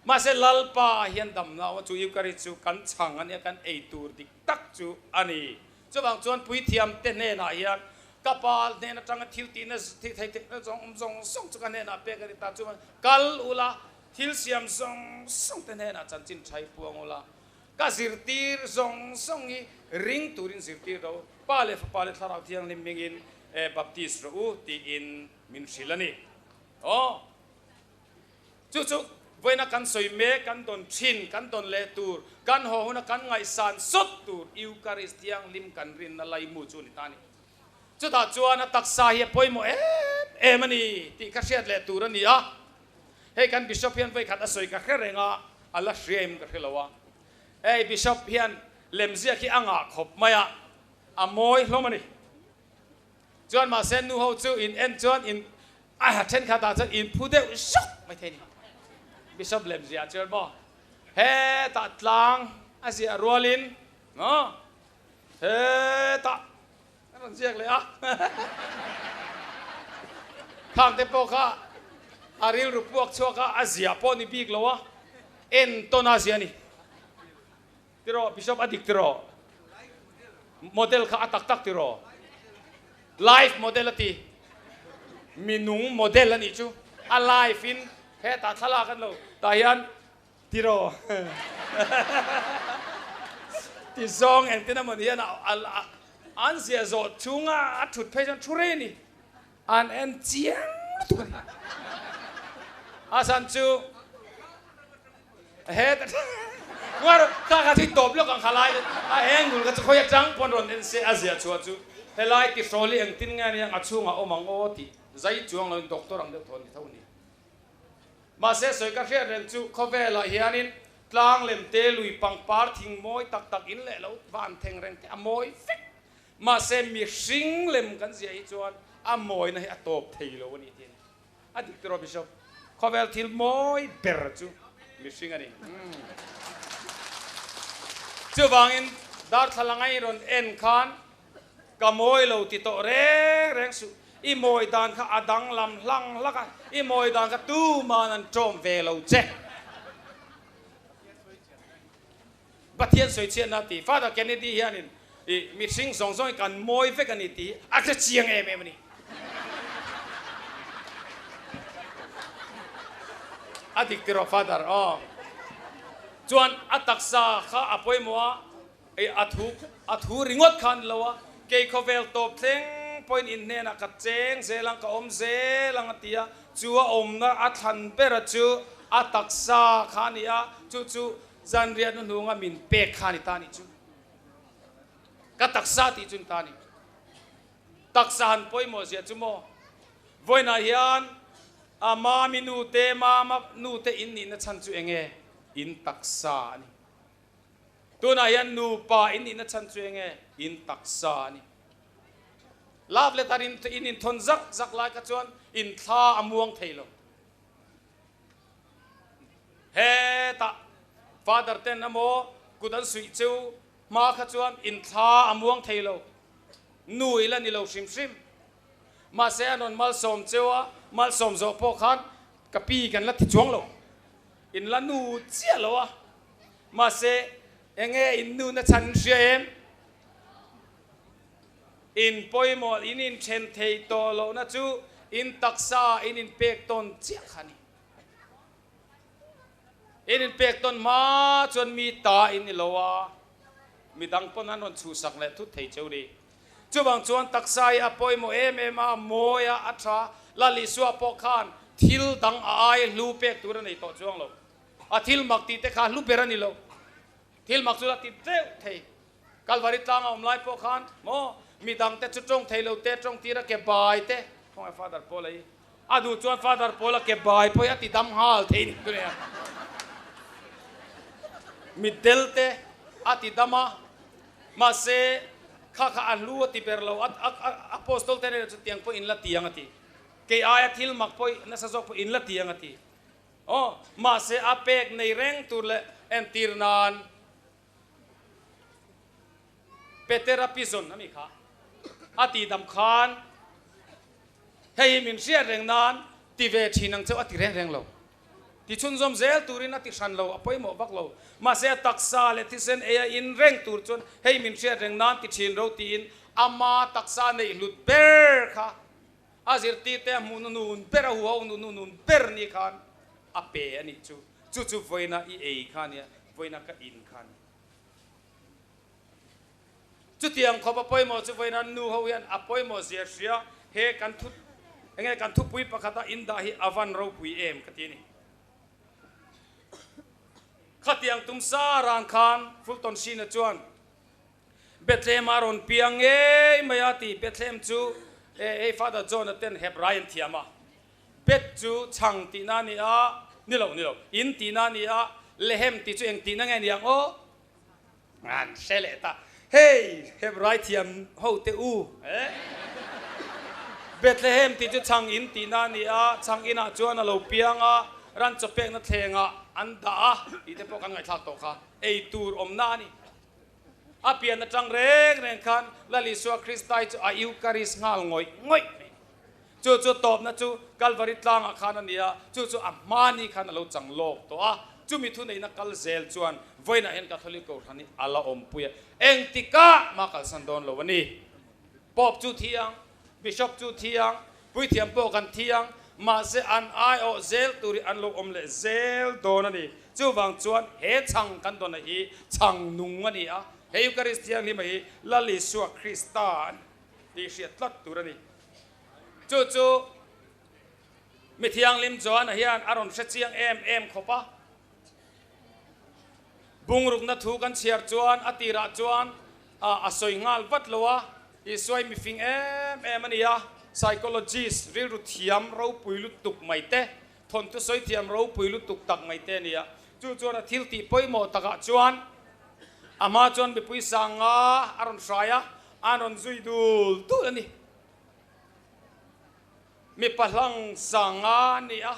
Mahse Lalpa hian damna a awm a, chu Eucharist chu kan chhang a nia, kan ei tur dik tak chu a ni. Chuvang chuan puithiam te hnenah hian ka pa hnen atanga thil tihna thil thei theihna zawng awm zawng zawng chu ka hnenah pek a ni ta. Chuan kal ula, thil siam zawng zawng te hnenah chanchin tha i puang ula, ka zirtir zawng zawng hi ring turin zirtir ro, Pa leh Fapa leh Thlarau Thianghlim hmingin e baptist rawh u tiin min hrilh a ni. Aw, chu chu vawiina kan sawi mek, kan dawn thin, kan dawn leh tur, kan haw huna kan ngaihsan sawt tur Eucharist Thianghlim kan rinna laimu chu a ni ta a ni. Chutah chuan a taksa hi a pawimawh em em a ni tih ka hriat leh tur a ni a. Hei kan Bishop hian vawikhat a sawi ka hre reng a, a la hria em ka hre lo a. Hei Bishop hian lemziak hi a ngah khawp mai a, a mawi hlawm a ni. Chuan mahse nu ho chu in en chuan in a thenkhat ah chuan in phu deuh zuk mai thei a ni. Bishop lemziah chuan maw hetah tlang a ziah rualin maw hetah a rawn ziak leh a. Khang te pawh kha a rilru puak chhuak a, a ziah pawh ni bik lo a, en tawn a ziah a ni. Tiraw Bishop a dik tiraw? Model kha a tak tak tiraw? Live model a ti. Minung model a nih chu. A live in hetah thlalak an lo tah hian tiraw? Ti zawng engtin emaw ni hian an ziah zawh chhunga a thut phei chuan thu rei a ni. An en chiang lutuk a ni. A san chu he Ngar kha kha thui tawp lawk ang kha lai a engul kha chu khawi atang pawn rawn en se a ziah chhuah chu helai ti hrawl hi engtin nge aniang a chhungah awm ang aw tih zai chuang loin doctor ang deuh thaw ni tho a ni. Mahse sawi ka hriat reng chu khawvelah hianin tlang lem te lui pangpar thing mawi tak tak in leh lo van theng reng te a mawi vek Mahse mihring lem kan ziah hi chuan a mawina hi a tawp thei lo a ni tih a ni. A dik tiraw Bishop? Khawvel thil mawi ber chu mihring a ni. Chuvangin darthlalang a rawn en khan ka mawi lo ti tawh reng reng suh. I mawi dan kha a danglam hlang hlak a, i mawi dan kha tuman an tawm ve lo che. Pathian sawi chhiatna a ti. Father Kennedy hianin i mihring zawng zawng hi kan mawi vek a ni tih hi a hre chiang em em a ni. A dik tiraw Father? Aw. Chuan a taksa kha a pawimawh a, i a thu a thu ringawt kha a ni lo a, kei khawvel tawp thleng pawhin in hnenah ka cheng zel ang, ka awm zel ang a ti a, chu a awmna a thlan bera chu a taksa kha a ni a, chu chu Zanriah hnuhnunga min pek kha ni ta nih chu. Ka taksa tih chu ni ta ni. Taksa han pawimawh zia chu maw. Vawiinah hian a mami nu te, mama nu te in nihna chhan chu enge? In taksa a ni. Tunah hian nupa in nihna chhan chu enge? In taksa a ni. Love letter in in inthawn zak zak lai kha chuan in thla a muang thei lo. Hetah Father ten emaw kut an suih chu hma kha chuan in thla a muang thei lo. Nu ila ni lo hrim hrim. Mahse an rawn malsawm cheu a, malsawm zawh pawh khan ka pi kan la ti chuang lo. In la nu chiah lo a. Mahse enge in nu na chhan in hria em? In pawimawh in inthen thei tawh lohna chu in taksa in inpek tawn chiah kha a ni. In inpek tawn hma chuan mi ta in ni lo a, midang pawn an rawn chhuhsak leh thut thei cheu ni. Chuvang chuan taksa hi a pawimawh em em a, a mawi a, a tha. Lal Isua pawh khan thil dang a ai hlu pek tur a nei tawh chuang lo. A thil mak tih te kha hlu ber a ni lo. Thil mak chu la ti teuh thei. Kalvari tlanga awm lai pawh khan maw midang te chu tawng thei lo te tawng tir a ke bai te khawngaih Father Paul a hi a duh chuan Father Paul a ke bai pawh hi a ti dam nghal thei ni chu nia mitdel te a ti dam a mahse kha kha a hlu a ti ber lo a apostol te nen chu tiang pawh in la ti ang a ti kei aia thil mak pawh nasa zawk pawh in la ti ang a ti aw mahse a pek nei reng tur leh entir nan Petera pizawn a mi kha a tih dam khan hei hi min hriat reng nan ti ve thin ang cheu a ti reng reng lo. Ti chhunzawm zel turin a ti hran lo, a pawimawh vak lo. Mahse a taksa leh thisen ei a in reng tur chuan hei min hriat reng nan ti thin ro tiin ama taksa neih hlut ber kha a zirtirte a hmuh nun ber a huho nun nun ber ni khan a pe a nih chu. Chu chu vawiina i ei kha nia, vawiina ka in kha ni. Chutiang khawp a pawimawh chu vawiina nu ho hian a pawimawh zia hria, he kan thu, enge kan thupui pakhata in dah hi a van ropui em ka ti a ni. Khatiang tum sa ran khan Fulton Sheen-a chuan Bethlehem a rawn piang ngei mai a ti, Bethlehem chu hei Father John-a ten Hebrai an thiam a, Bet chu chhang tihna a ni a, ni lo, ni lo, in tihna a ni a, Lehem tih chu eng tihna nge ni ang aw? An hre leh ta, hei Hebrai thiam ho te u, eh? Bethlehem tih chu chhang in tihna a ni a, chhang inah chuan a lo piang a, ran chawpekna thlengah an dah a tih te pawh kan ngaihthlak tawh kha, ei tur awmna a ni. A pian atang reng reng khan Lal Isua Kristai chu a Eucharist nghal ngawih ngawih mai. Chu chu tawpna chu Kalvari tlangah khan a ni a, chu chu a hmani khan a lo chang lawk tawh a. Chumi thuneihna kal zel chuan vawiinah hian Catholic Kohhran hi a la awmpui a, engtikah mah kalsan dawn lo a ni. Pope chu thi ang, Bishop chu thi ang, Puithiam pawh kan thi ang, mahse an aiawh zel tur hi an lo awm leh zel dawn a ni. Chuvang chuan he chhang kan dawn hi chhang nung a ni a, he Eucharist Thianghlima hi Lal Isua Krista a ni tih hriat tlat tur a ni. Chu chu mi thianghlim Joana hian a rawn hre chiang em em khawp a. Bungrukna thu kan chhiar chuan a tirah chuan a sawi nghal vat lo a, Isua hi mifing em em a ni a, psychologist rilru thiam ropui lutuk mai te, thawnthu sawi thiam ropui lutuk tak mai te a ni a. Chu chuan a thil tih pawimawh takah chuan a hma chuan mipui sanga a rawn hrai a, an rawn zui dul dul a ni. Mipa hlang sanga a ni a,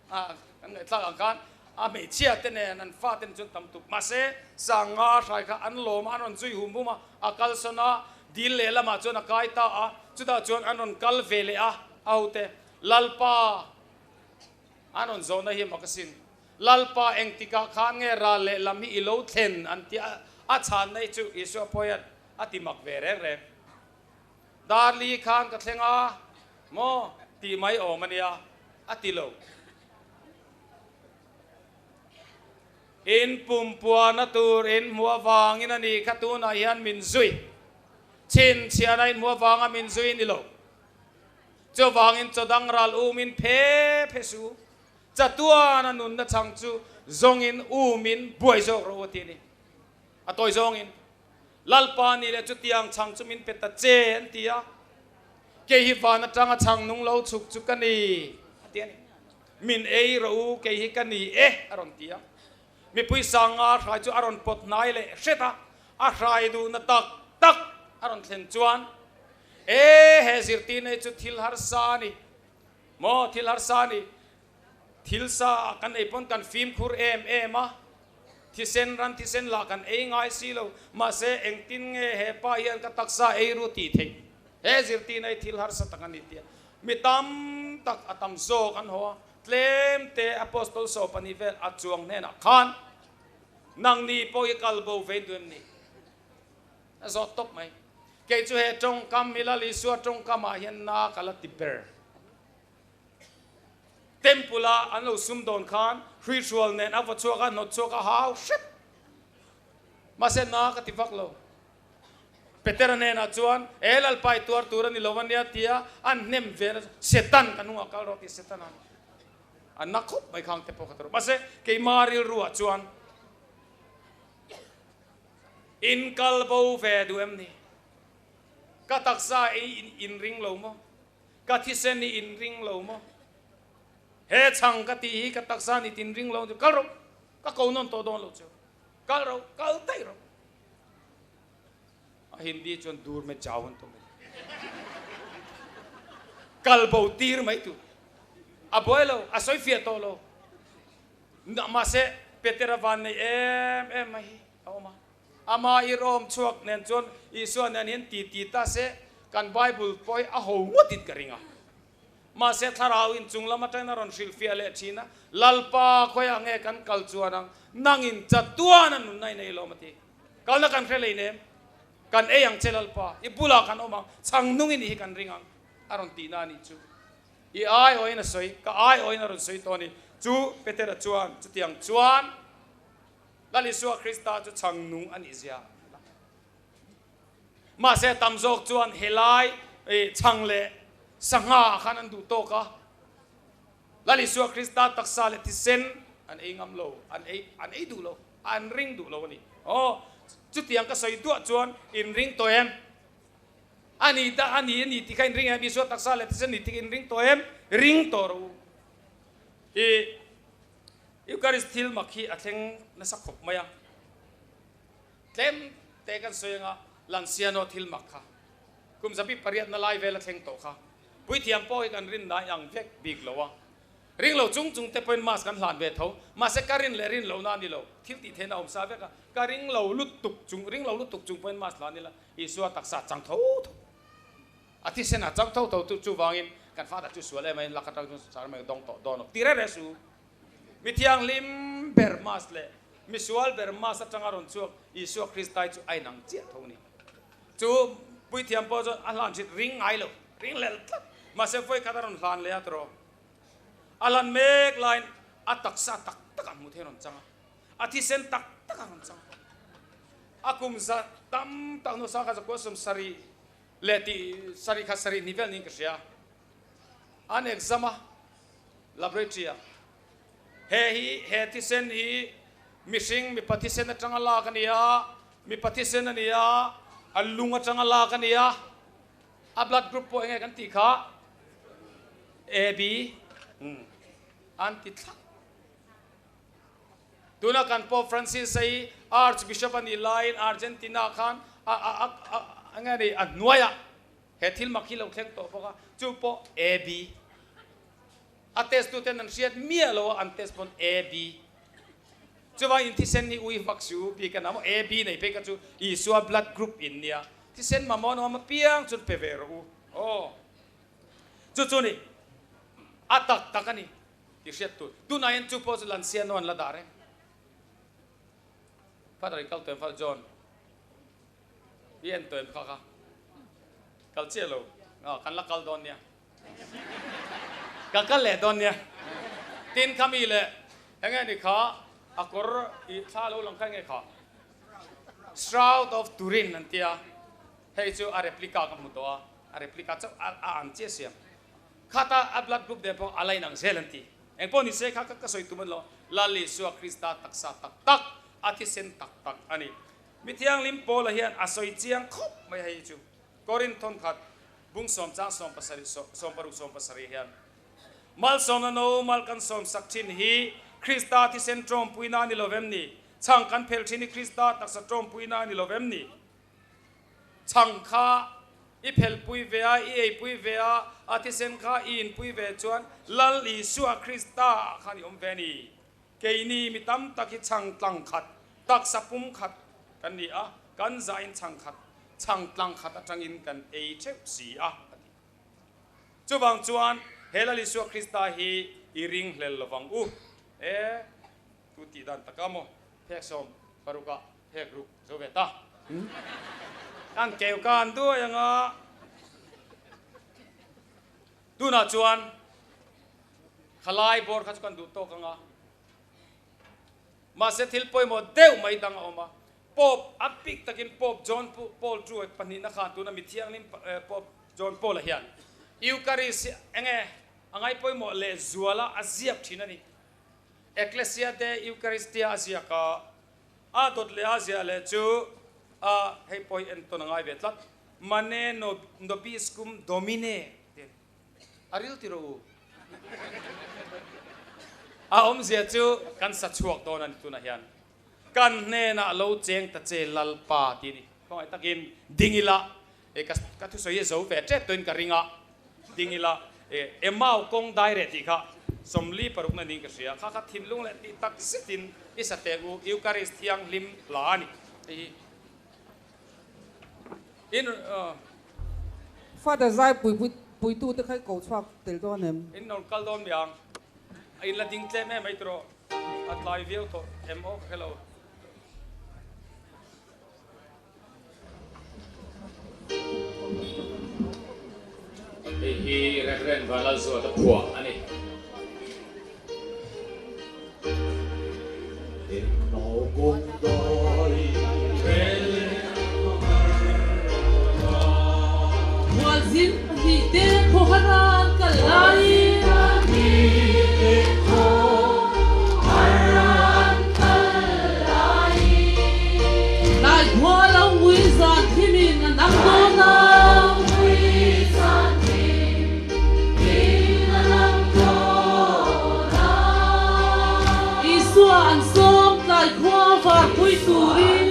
kan ngaihthlak ang khan a hmeichhia te nen an fa te nen chuan tam tuk. Mahse, sanga hrai kha an lawm a, an rawn zui hum hum a, a kalsawn a, dil lehlamah chuan a kai ta a, chutah chuan an rawn kal ve leh a, a hote Lalpa an rawn zawhna hi mak asin. Lalpa engtikah khan nge ral lehlam hi i lo thlen an ti a, a chhanna hi chu Isua pawh hian a ti mak ve reng reng. Darli khan ka thleng a maw tih mai awm a nia a ti lo. In pumpuana tur in hmuh avangin a ni kha tunah hian min zui. Chhinchhiahna in hmuh avanga min zui ni lo. Chuvangin chawdang ral umin phe phe su. Chatuana nunna chang chu zawngin umin buai zawk rawh u a ti a ni. A tawi zawngin. Lalpa ni leh chutiang chhang chu min pe ta che an ti a, Kei hi van atanga chhang nung lo chhuk chu ka ni a ti a ni. Min ei rawh u, kei hi ka ni e a rawn ti a. Mipui sanga hrai chu a rawn pawt hnai leh hret a, a hrai duhna tak tak a rawn thlen chuan, E, he zirtirna hi chu thil harsa a ni maw, thil harsa a ni. Thil sa kan ei pawn kan fimkhur em em a, thisen ran thisen lah kan ei ngai si lo, mahse engtin nge he pa hian ka taksa ei ru tih theih? He zirtirna hi thil harsa tak a ni tia mi tam tak a tam zawk an haw a, tlem te Apostol 12 vel a chuang hnenah khan nangni pawh hi kal bo vein duh em ni? A zawt tawp mai. Kei chu he tawngkam hi Lal Isua tawngkamah hian na ka la ti ber. Temple a an lo sum dawn khan hruihrual nen a vaw chhuak a, hnawt chhuak a hau hrep. Mahse na ka ti vak lo. Petera hnenah chuan, E Lalpa i tuar tur a ni lo a nia tia an hnem vel a, Setan ka hnungah kal rawh tih Setana a na khawp mai khang te pawh ka ti rawh. Mahse keima rilruah chuan in kal bo ve duh em ni? Ka taksa ei in ring lo maw? Ka thisen i in ring lo maw? He chhang ka tih hi ka taksa ni tin ring lo chu kal rawh, ka ko nawn tawh dawn lo chu. Kal rawh, kal daih rawh. A Hindi chuan dur me chau an tum a ni. Kal bo tir mai tur. A buai lo, a sawi fiah tawh lo. Mahse, Petera van nei em em mai hi a awm a. Ama i rawm chhuak nen chuan Isua nen hian ti ti ta se, kan Bible pawh hi a ho ngawtin ka ring a. Mahse thlarau in chung lam atangin a rawn hrilhfiah leh thin a, Lalpa khawiah nge kan kal chuan ang, nangin chatuan a nunna i nei lawm a ti. Kalna kan hre lei nem, kan ei ang che Lalpa, i bulah kan awm ang, chhang nung i nih hi kan ring ang a rawn tihna a nih chu. I aiawhin a sawi, ka aiawhin a rawn sawi tawh a ni. Chu Petera chuan chutiang chuan Lal Isua Krista chu chhang nung a nih zia a hrilh a. Mahse tam zawk chuan helai chhang leh sangha ah khan an duh tawk a, Lal Isua Krista taksa leh thisen an ei ngam lo, an ei an ei duh lo, an ring duh lo a ni. Aw, chutiang ka sawi duah chuan in ring tawh em? A ni ta, a ni a ni tih kha in ring em? Isua taksa leh thisen ni tih kha in ring tawh em? Ring tawh rawh u. I Eucharist thil mak hi a thleng nasa khawp mai a. Tlem te kan sawi anga Lanciano thil mak kha kum zabi pariatna lai vel a thleng tawh kha puithiam pawh hi kan rin nai ang vek bik lo a. Ring lo chung chung te pawhin mass kan hlan ve tho. Mahse ka rin leh rin lohna a ni lo. Thil tih theihna a awm sa vek a. Ka ring lo lutuk chung, ring lo lutuk chung pawhin mass hlan ila Isua taksa chang tho tho. A thisen a chang tho tho tu chuvangin kan father chu sual em a in lak atang chuan sar mai dawng tawh dawn lo. Ti reh reh su. Mi thianghlim ber mass leh mi sual ber mass atanga rawn chhuak Isua Kristai chu a inang chiah tho a ni. Chu puithiam pawh chuan a hlan hrit ring ngai lo, ring lel tlat. Mahse vawi khat a rawn hlan leh a tawrh. A hlan mek laiin a taksa tak tak a hmu thei a rawn chang a, a thisen tak tak a rawn chang a. A kum za tam tak hnu sangkhat zakua 70 leh tih sarih khat sarih hnih vel niin ka hria. An exam a, laboratory a. He hi, he thisen hi mihring mipa thisen atanga lak a ni a, mipa thisen a ni a, a lung atanga lak a ni a, a blood group pawh enge kan tih kha AB an ti thlap. Tuna kan Pope Francis a hi Archbishop a nih laiin Argentina khan a a a a enge ni a hnuaiah he thil mak hi lo thleng tawh bawk a, chu pawh AB. A test tu ten an hriat miah lo a, an test pawn AB. Chuvang in thisen hi ui vak su bik a na maw AB nei phei kha chu Isua blood group in nia. Thisen mamawh an awm apiang chuan pe ve rawh u. Aw. Chu chu ni. A tak tak a ni. Tih hriat tur. Tunah hian chu pawh chu Lanciano an la dah reng. Father i kal tawh em Father John? I en tawh em kha kha? Kal chiah lo. Aw kan la kal dawn nia. Ka kal leh dawn nia. Tin kha mi leh enge ni kha a kawr i thla lo lang kha enge kha? Shroud of Turin an tia. Hei chu a replica ka hmu tawh a, a replica chauh a ang chiah siam. Khata a blood group den pawh a la inang zel an ti. Engpawh ni se kha ka sawi tum a ni lo. Lal Isua Krista taksa tak tak, a thisen tak tak a ni. Mi thianghlim Paula hian a sawi chiang khawp mai hei chu. Korinth thawnkhat bung sawm chang 17 60 70 hian, Malsawmna no mal kan sawm sak thin hi Krista thisen tawmpuina a ni lo vem ni? Chhang kan phelh thin hi Krista taksa tawmpuina a ni lo vem ni? Chhang kha i phelhpui ve a, i eipui ve a, a thisen kha i inpui ve chuan Lal Isua Krista ah khan i awm ve a ni. Keini mi tam tak hi chhang tlang khat, taksa pum khat kan ni a, kan zahin chhang khat, chhang tlang khat atangin kan ei theuh si a, a ti. Chuvang chuan he Lal Isua Krista hi i ringhlel lovang u. E, tu tih dan taka maw? Phek sawm parukah phek ruk zo ve ta. Kan keu kan duai anga tunah chuan khalai bawr kha chu kan duh tawk anga mahse thil pawimawh deuh mai dang a awm a. Pope a bik takin Pope John Paul ii pahnihna khan tuna mi thianghlim Pope John Paul-a hian Eucharist hi enge a ngai pawimawh leh zuala a ziak thin a ni. Ecclesia de Eucharistia a ziak a, a dawt leh a ziah leh chu a hei pawh hi entawn a ngai ve tlat, Mane nobiscum Domine tih a ni. A ril ti rawh u. A awmzia chu kan sa chhuak dawn a ni tunah hian. Kan hnenah lo cheng ta che Lalpa tih a ni. Khawngaih takin ding ila e ka ka thusawi hi zo ve tep tawhin ka ring a, ding ila e Emau kawng dai reh tih kha sawmli parukna niin ka hria. Kha kha thinlung leh tih tak zetin i sa teh u, Eucharist thianghlim hla a ni. Hei hi in Father zai pui pui puitu te kha i ko chhuak tel dawn em? In rawn kal dawn mi ang. A in la ding tlem em mai tawh. A tlai viau tawh em aw ka hre lo. Hei hi Reverend Vanlalzuata phuah a ni. Khualzin pahnihte khawharan kal laiin. Tlai khua lo ngui zan thimin a nang dawn a. Isua an sawm tlai khua varpui turin.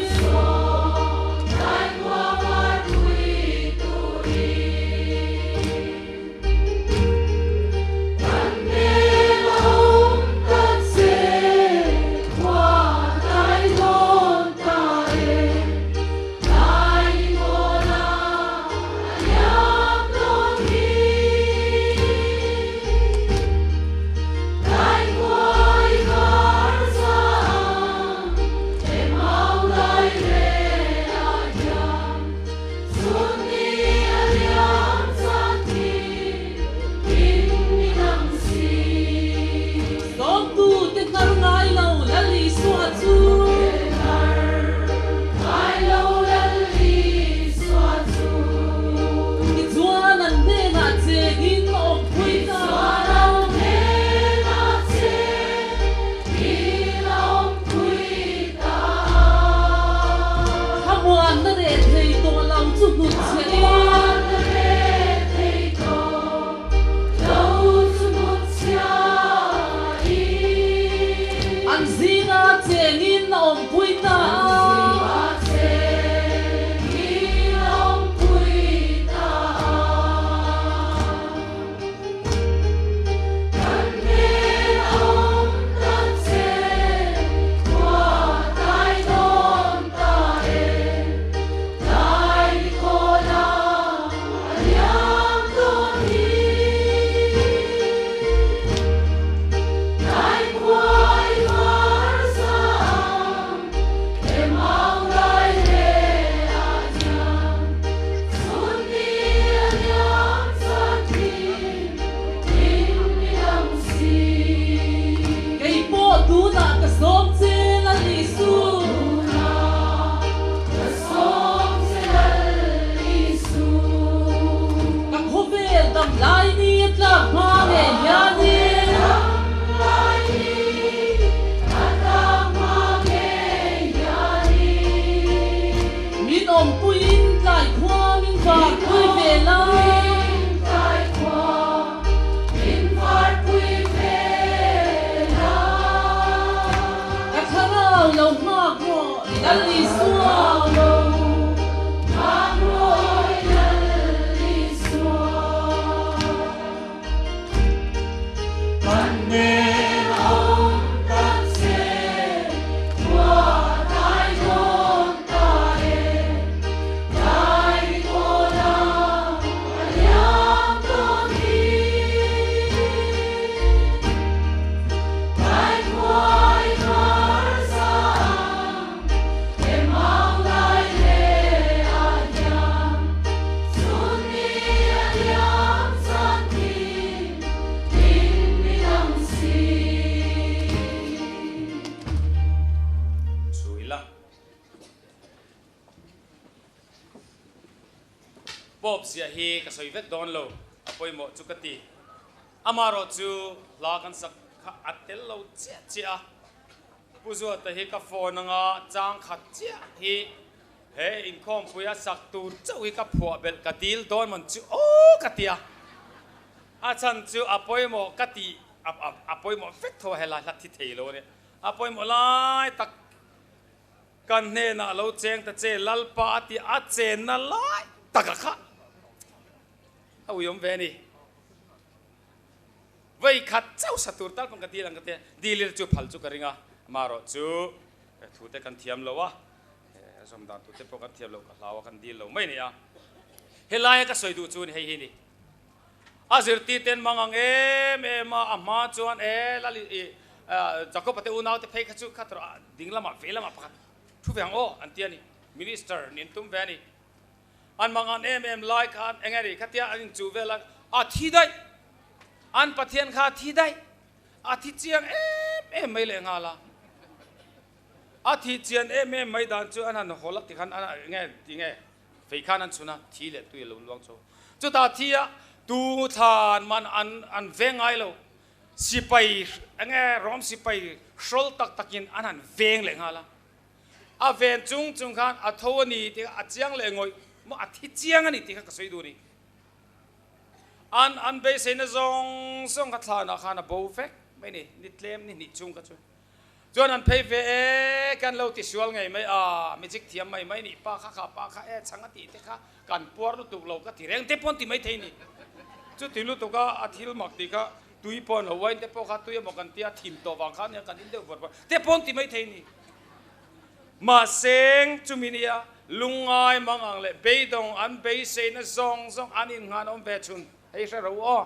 Pope ziah hi ka sawi vek dawn lo, a pawimawh chu ka ti. Amaherawhchu hla kan sak kha a tel lo chiah chiah a. Pu Zuata hi ka phone anga chang khat chiah hi he inkhawmpuia sak tur chauh hi ka phuah belh ka dil dawn mawn chu aw ka ti a. A chhan chu a pawimawh ka tih a pawimawh vek tho a helai hla thi thei lo a nia. A pawimawh lai tak kan hnenah lo cheng ta che Lalpa a tih a chenna lai taka kha a uiawm ve a ni. Vei khat chauh sa tur tal pawn ka dil ang ka tia, dilir chu phal chu ka ring a, amaherawh chu thu te kan thiam lo a, zawm dan tur te pawh kan thiam lo ka hlau a kan dil lo mai a ni a. Helaia ka sawi duh chu ni hei hi ni. A zirtir ten mang ang em em a, a hma chuan e Lali i Jacob-a te unau te phei kha chu kha tawrh ding lamah vei lamah pakhat thu ve ang aw an ti a ni, minister nin tum ve a ni. An mang an em em lai khan eng nge ni khatia an inchuh vel a, a thi daih, an Pathian kha a thi daih, a thi chiang em em mai leh nghal a. A thih chian em em mai dan chu an han hawl a tikhan an eng nge ti nge fei khan an chhun a, thi leh tui a lo luang chho. Chutah thi a tu thlan man an an veng ngai lo, sipai eng nge Rom sipai hrawl tak takin an han veng leh nghal a. A ven chung chung khan a tho a ni tih kha a chiang leh ngawih maw a thi chiang a ni tih kha ka sawi duh a ni. An an beiseina zawng zawng kha thlanah khan a bo vek mai ni, ni tlem ni hnih chung kha chu. Chuan an phei ve e kan lo tisual ngei mai a, magic thiam mai mai nih pa kha kha pa kha e chhang a tih te kha kan puar lutuk lo ka ti reng te pawn ti mai thei ni. Chuti lutuk a a thil mak tih kha tui pawn lo wine te pawh kha tui emaw kan tia thim tawh vang khan hian kan in deuh vawr vawr te pawn ti mai thei ni. Mahseng chumi nia lungngai mang ang leh beidawng an beiseina zawng zawng an innghan awm ve chhun hei hre ro aw.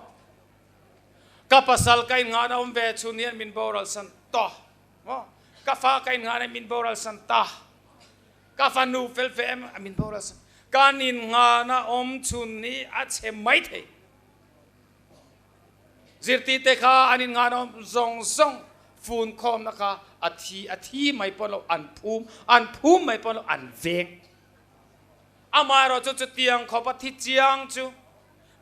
Ka pasal ka innghan awm ve chhun hian min boral san ta maw? Ka fa ka innghan hian min boral san ta. Ka fanu fel fe em a min boral san. Kan innghan a awm chhun hi a chhe mai thei. Zirtite kha an innghan awm zawng zawng fun khawmna kha a thi a thi mai pawh lo an phum an phum mai pawh lo an veng. Amaherawh chu chutiang khawpa thi chiang chu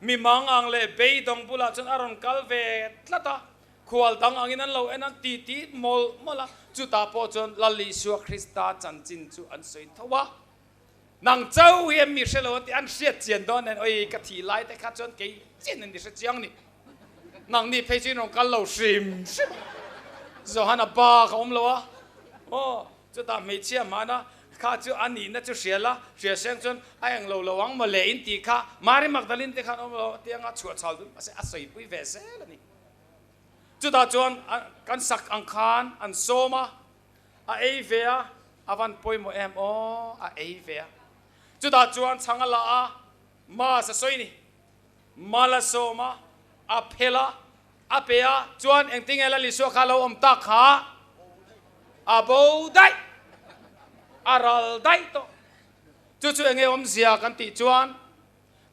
Mi mang ang leh beidawng bulah chuan a rawn kal ve tlat a, khual dang angin an lo en a, ti ti mawlh mawlh a, chutah pawh chuan Lal Isua Krista chanchin chu an sawi tho a. Nang chauh hi em mi hre lo an ti, an hriat chian dawn nen, oi ka thih lai te kha chuan kei chin an ti hre chiang ni, nang ni phei chu in rawn kal lo hrim hrim a, Johana ba ka awm lo a, aw. Chutah hmeichhia hmana kha chu a nihna chu hria la, hria seng chuan a eng lo lo ang mawle in tih kha Mary Magdalene te khan awm lo tianga chhuah chhal dun mahse a sawipui ve zel a ni. Chutah chuan kan sak ang khan an sawm a, a ei ve a, a van pawimawh em aw, a ei ve a. Chutah chuan chhang a la a, Mass a sawi ni. Mal a sawm a, a phel a, a pe a, chuan engtinge Lal Isua kha lo awm tak kha a bo daih, a ral daih tawh. Chu chu enge awmzia kan tih chuan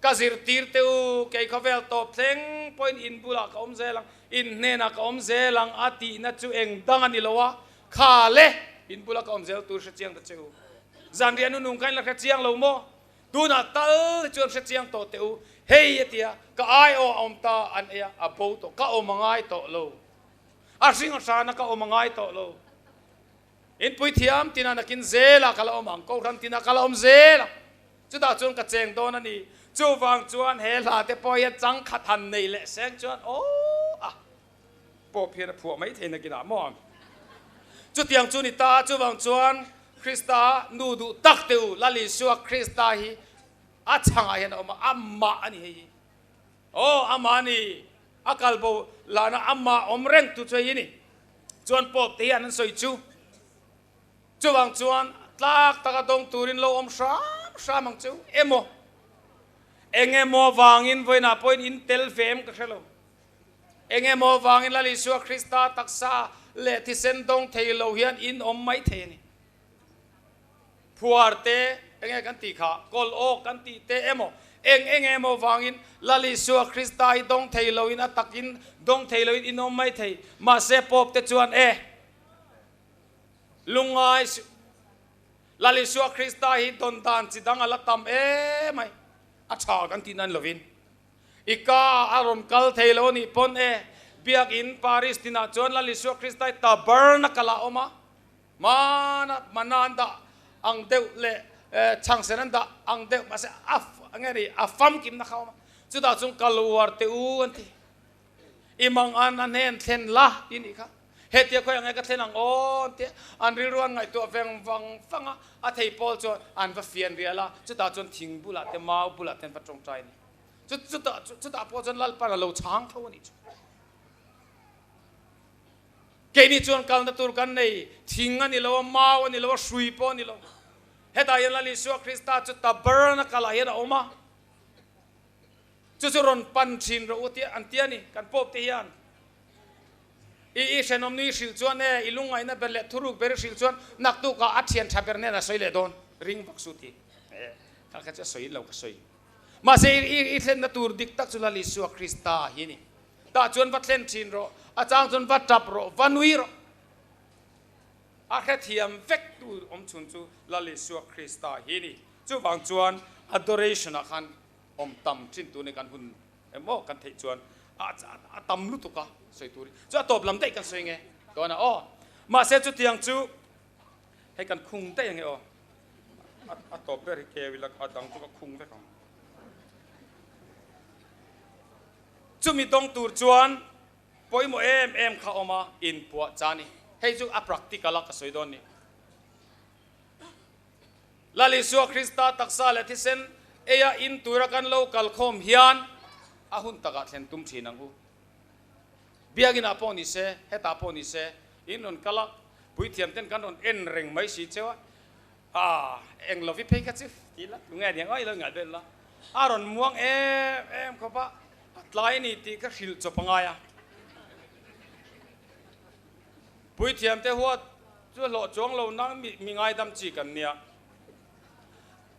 ka zirtir te u, kei khawvel tawp thleng pawhin in bulah ka awm zel ang, in hnenah ka awm zel ang a tihna chu eng dang a ni lo a, kha le in bula ka awm zel tur hre chiang ta che u. Zanriah nu nung kha in la hre chiang lo maw? Tunah tal hi chuan hre chiang tawh teh u, hei a ti a, ka ai aw a awm ta an ei a, a bo tawh, ka awm a ngai tawh lo, a hring a hrana ka awm a ngai tawh lo, inpui thiam tina nakin zela ka la awm ang, kohhran tina ka la awm zel ang, chutah chuan ka cheng dawn a ni, chuvang chuan he hla te pawh hian changkhat han nei leh seng chuan aw a pawp hian a phuah mai thei nakinah maw? Chutiang chu ni ta, chuvang chuan Krista nu duh tak te u, Lal Isua Krista hi a chhangah hian a awm a, amah a ni hei hi. Aw, amah a ni, a kalbo lana amah awm reng tu chu hei hi ni. Chuan Pope te hian an sawi chu, chuvang chuan tlak taka dawng turin lo awm hram hram ang che u, emaw engemaw vangin vawiinah pawhin in tel ve em ka hre lo. Eng emaw vangin Lal Isua Krista taksa leh thisen dawng thei lo hian in awm mai thei a ni. Phuar te, eng nge kan tih kha, kawl awk kan tih te emaw, eng eng emaw vangin Lal Isua Krista hi dawng thei loin a takin dawng thei loin in awm mai thei. Mahse Pope te chuan e, lungngai suh. Lal Isua Krista hi dawn dan chi dang a la tam em mai. A tha kan tih nan lovin. I ka a rawn kal thei lo a nih pawn e, Biakin Paris tinah chuan Lal Isua Kristai tabernacle ah a awm a, mana mana an dah ang deuh leh chhangsen an dah ang deuh mahse a nge ni a famkimna kha a awm a, chutah chuan kal uar teh u an ti. I mang an a hnen thlen la tih nih kha. Hetia khawi ang e ka thlen ang aw an tia. An rilru an ngaihtuah veng vang vang a, a thei pawl chuan an va fian rial a, chutah chuan thing bulah te mau bulah te an va tawngtai a ni. Chu chutah chutah pawh chuan Lalpan a lo chhang tho a nih chu. Keini chuan kalna tur kan nei, thing a ni lo a, mau a ni lo a, hrui pawh a ni lo. Hetah hian Lal Isua Krista chu tabernacle ah hian a awm a. Chu chu rawn pan thin rawh u tia an ti a ni, kan Pope te hian. I i hrenawm nui hrilh chuan e, i lungngaihna ber leh thuruk ber i hrilh chuan naktukah a thian tha ber nen a sawi leh dawn, ring vak su ti. E, kha kha chu a sawi lo ka sawi. Mahse i i i thlenna tur dik tak chu Lal Isua Krista hi a ni. Tah chuan va thlen thin rawh, a chang chuan va tap rawh, va nui rawh. A hrethiam vek tu awm chhun chu Lal Isua Krista hi a ni. Chuvang chuan adoration ah khan awm tam thin tur ni kan hun emaw kan theih chuan a tam lutuk a sawi tur hi chu a tawp lam daih kan sawi nge dawn a aw mahse chutiang chu hei kan khung daih ange aw a tawp ber hi keu ila a dang chu ka khung vek ang chumi dawng tur chuan pawimawh em em kha awm a inpuah cha ni hei chu a practical a ka sawi dawn ni. Lal Isua Krista taksa leh thisen eia in tura kan lo kal khawm hian a hun takah thlen tum thin ang u. Biakinah pawh ni se, hetah pawh ni se, in rawn kal a, puithiam ten kan rawn en reng mai si cheu a, ah, eng lo vi phei kha chu ti la, tunge a niang aw i lo ingaih vel la, a rawn muang em em khawp a, a tlai a ni tih kha hrilh chawp a ngai a. Puithiam te huat chu hlawh chuang lo nang mi ngaidam chi kan nia.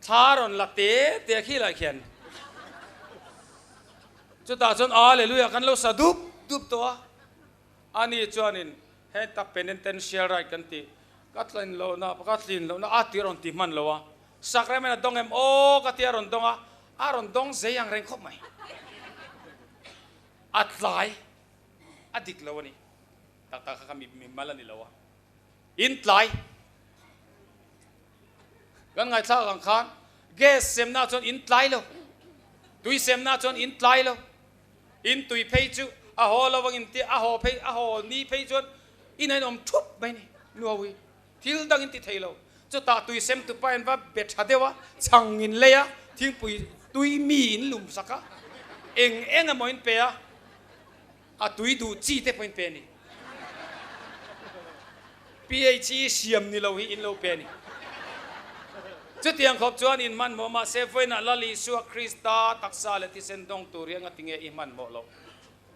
Thla rawn la te te khi lah khian chutah chuan Alleluia kan lo sa dup dup tawh a. Ani chuanin heng tak penitential rite kan tih ka tlin lohna ka tlin lohna a tih a rawn ti hman lo a. Sacrament a dawng em aw ka tia a rawn dawng a, a rawn dawng zei ang reng khawp mai. A tlai a dik lo a ni. Tak tak kha kha mi mal a ni lo a, in tlai kan ngaithlak ang khan gas semna chuan in tlai lo, tui semna chuan in tlai lo, in tui phei chu a haw lo ang in tia a haw phei a haw ni phei chuan in a inawm thup mai ni nuawi thil dang in ti thei lo chutah tui sem tu pa in va be tha deuh a chhang in lei a thingpui tui mi in lum sak a eng eng emaw in pe a. A tui duh chi te pawhin pe a ni. PHE siam ni lo hi in lo pe a ni. Chutiang khawp chuan in hmanhmawh mahse vawiinah Lal Isua Krista taksa leh thisen dawng tur hi anga tinge i hmanhmawh loh?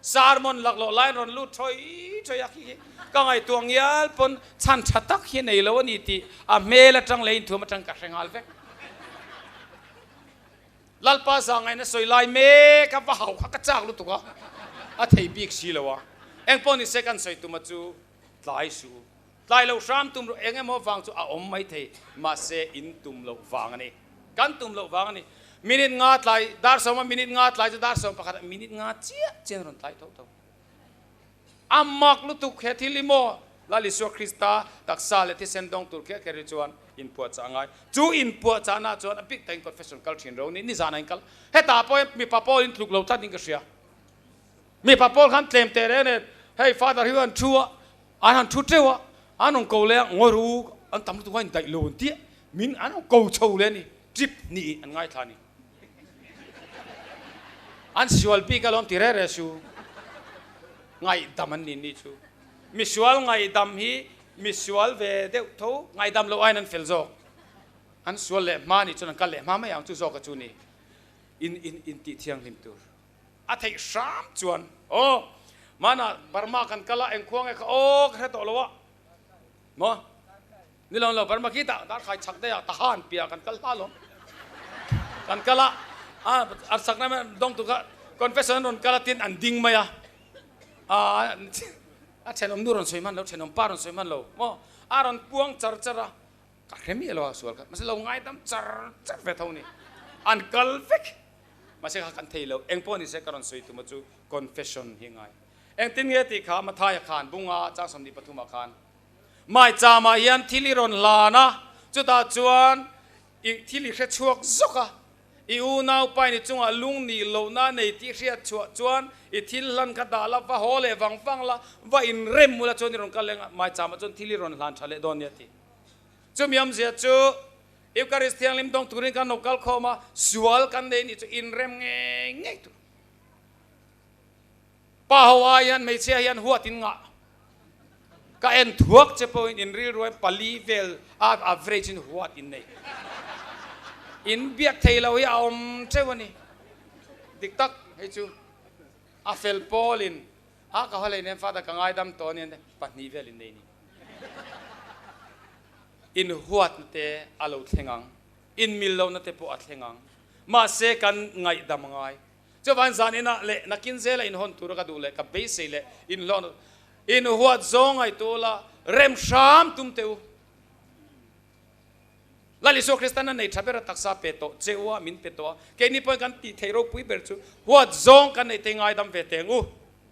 Sermon laklawh laiin rawn lut thawi thawi a khi hi ka ngaihtuah ngial pawn chhan tha tak hi nei lo a ni tih a hmel atang leh inthuam atang ka hre nghal vek. Lalpa zahngaihna sawi lai mek a va hau kha ka chak lutuk a, a thei bik si lo a. Engpawh ni se kan sawi tuma chu tlai suh u. Tlai loh hram tum rawh eng emaw vang chu a awm mai thei, mahse in tum loh vang a ni. Kan tum loh vang a ni. Minute nga tlai, dar sawma minute nga tlai chu dar 11 ah minute nga chiah chiah an rawn tlai tho tho. A mak lutuk he thil hi maw? Lal Isua Krista taksa leh thisen dawng tur kher kher hi chuan inpuahchah a ngai. Chu inpuahchahna chuan a bik takin confession kal thin ro ni, nizan ah in kal. Hetah pawh hian mipa pawl in tluk lo tlat in ka hria. Mipa pawl khan tlem teh reng nen, hei Father hi an thu a, an han thu teuh a, an rawn ko leh a, ngawi ru an tam lutuk a indaih lo an ti a, min an rawn ko chho leh a ni, trip hnih an ngaithla a ni. An sual bik alawm ti reh reh su. Ngaihdam an ni ni chu. Misual ngaihdam hi misual ve deuh tho ngaihdam loh aiin an fel zawk. An sual leh hma nih chuan an kal leh hma mai ang chu zawk a chu ni. In in in tih thianghlim tur. A theih hram chuan aw mana Burma kan kal a engkhua nge kha aw ka hre tawh lo a maw. Ni lo lo Burma khi tah darkhai chhak daih ah Tahan piah kan kal hla lawm. Kan kal a, a sakna dawng tur kha confession an rawn kal a tin an ding mai a, a thenawm nu rawn sawi hman lo, thenawm pa rawn sawi hman lo maw, a rawn puang char char a, ka hre miah lo a sual kha, mahse lo ngaidam char char ve tho ni, an kal vek. Mahse kha kan thei lo. Eng pawh ni se ka rawn sawi tuma chu confession hi ngai. Engtin nge tih kha Mathaia khan bunga chang 23 ah khan Maicham ah hian thil i rawn hlan a, chutah chuan i thil i hre chhuak zawk a, i unau pain i chungah lung nih lohna a nei tih hriat chhuah chuan i thil hlan kha dah la, va haw leh vang vang la, va inrem mula chuan i rawn kal leng a, Maicham ah chuan thil i rawn hlan tha leh dawn nia ti. Chumi awmzia chu Eucharist thianghlim dawng turin kan lo kal khawm a, sual kan nei nih chu inrem ngei ngei tur. Pa ho ai hian hmeichhia hian huat in ngah. Ka en thuak che pawhin in rilru hian pali vel a average in huat in nei. In biak thei lo hi a awm teuh a ni. Dik tak hei chu a fel pawlin a ka haw hleinem father ka ngaidam tawh a ni pahnih vel in nei ni. In huatna te a lo thleng ang, in mil lohna te pawh a thleng ang. Mahse kan ngaihdam a ngai. Chuvan zan inah leh nakin zela inhawn tura ka duh leh ka beisei leh inhlawhna inhuat zawng ngaihtuah la rem hram tum teh u. Lal Isua Kristan a nei tha ber a taksa pe tawh che u a, min pe tawh a. Keini pawhin kan tih theih ropui ber chu huat zawng kan neih te ngaidam ve teng u,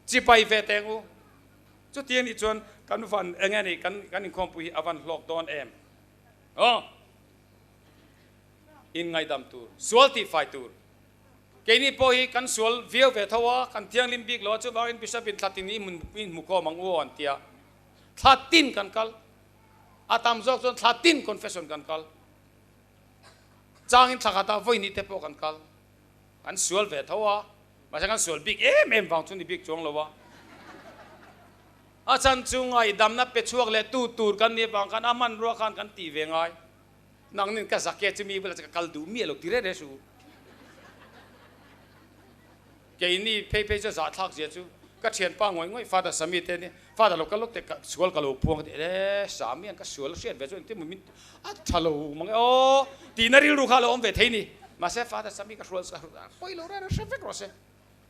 chipai ve teng u. Chuti anih chuan kan van eng nge ni kan kan inkhawmpui hi a van hlawk dawn em? Aw! In ngaihdam tur, sual tihfai tur. Keini pawh hi kan sual viau ve tho a, kan thianghlim bik lo a, chuvangin Bishop in thla tin i hmu khawm ang u aw an ti a. Thla tin kan kal. A tam zawk chuan thla tin confession kan kal. Changin thla khatah vawi hnih te pawh kan kal. Kan sual ve tho a, mahse kan sual bik em em vang chu ni bik chuang lo a. A chan chu ngaihdamna pe chhuak leh tu tur kan nih avang khan a hmanrua khan kan tih ve ngai. Nangnin ka zak e chumi bulah chu ka kal duh miah lo ti reng reng suh u. Keini phei phei chu zahthlak zia chu ka thianpa ngawih ngawih Father Sami te nia Father lo kal lawk teh ka sual ka lo puang ka ti e Sami an ka sual hriat ve chu engtin maw min a tha lo mang e aw tihna rilru kha a lo awm ve thei ni. Mahse Father Sami ka hrual pawi lo reng reng hre vek rawh se.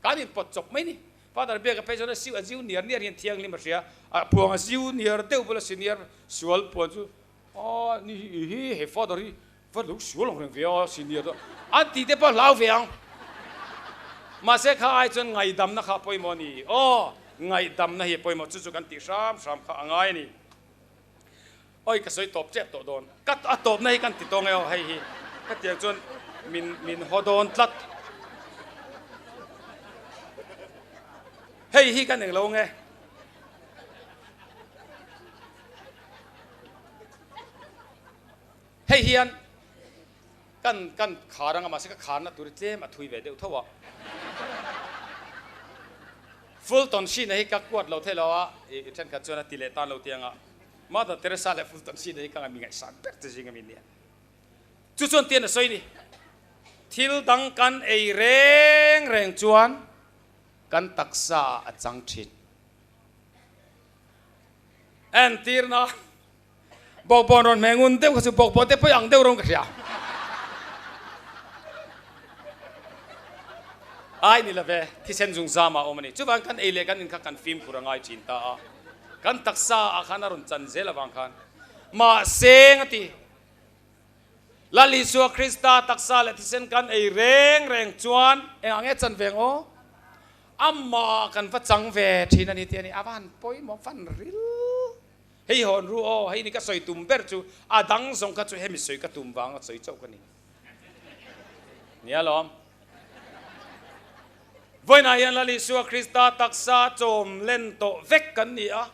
Kan inpawt chawp mai ni. Father Biaka phei chuan a siu a ziu niar niar hian thianghlim a hria a puang a ziu niar deuh bula senior sual puan chu Aw ni hi hi he father hi va lo sual ang reng ve a senior chu an tih te pawh a hlau ve ang. Mahse kha ai chuan ngaihdamna kha a pawimawh a ni. Aw ngaihdamna hi a pawimawh chu chu kan tih hram hram kha a ngai a ni. Oi ka sawi tawp tep tawh dawn. Ka a tawpna hi kan ti tawng e aw hei hi hetiang chuan min min haw dawn tlat. Hei hi kan englo nge. Hei hian kan kan khar anga mahse ka kharna tur hi tlem a thui ve deuh tho a. Fulton Sheen a hi ka kuat lo thei lo a, i thenkhat chuan a ti leh tan lo tiang a. Mother Teresa leh Fulton Sheen a hi ka ngaih mi ngaihsan ber che zing a mi nia. Chu chuan tian a sawi ni, thil dang kan ei reng reng chuan kan taksa ah a chang thin. Entirna, Bawkbawn rawn hmeh ngun deuh kha chu bawkbawn te pawh ang deuh rawn ka hria. Ai ni love, thisen zung zam ah awm a ni. Chuvang kan ei leh kan in kha kan fimkhur a ngai thin ta a. Kan taksa ah khan a rawn chan zel avang khan mahse a ti. Lal Isua Krista taksa leh thisen kan ei reng reng chuan engah nge chan ve ang aw? Amah kan va chang ve thin a ni tih a ni. A van pawimawh van ril. Hei hawn ru aw, hei ni ka sawi tum ber chu a dang zawng kha chu hemi sawi ka tum vang a sawi chauh ka ni. Nia lawm. Vawiinah hian Lal Isua Krista taksa chawm len tawh vek kan ni a.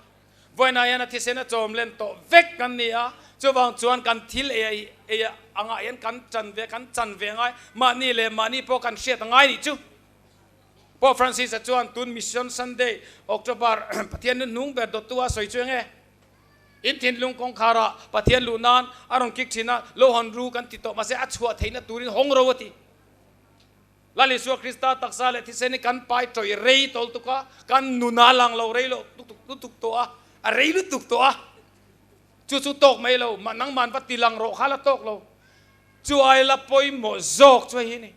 Vawiinah hian a thisen a chawm len tawh vek kan ni a, chuvang chuan kan thil ei ei angah hian kan chan ve kan chan ve ngai, mahni leh mahni pawh kan hriat a ngai nih chu. Pope Francis-a chuan tun Mission Sunday, October, Pathian nu hnung ber dawttu a sawi chu eng e? In thinlung kawngkhara Pathian luh nan a rawn kik thin a, lo hawn ru kan ti tawh mahse a chhuah theihna turin hawng ro a ti. Lal Isua Krista taksa leh thisen hi kan pai tawih rei tawl tuk a, kan nuna lang lo rei lo lutuk tawh a, a rei lutuk tawh a. Chu chu tawk mai lo, nangman va ti lang rawh kha la tawk lo. Chu ai la pawimawh zawk chu hei hi ni.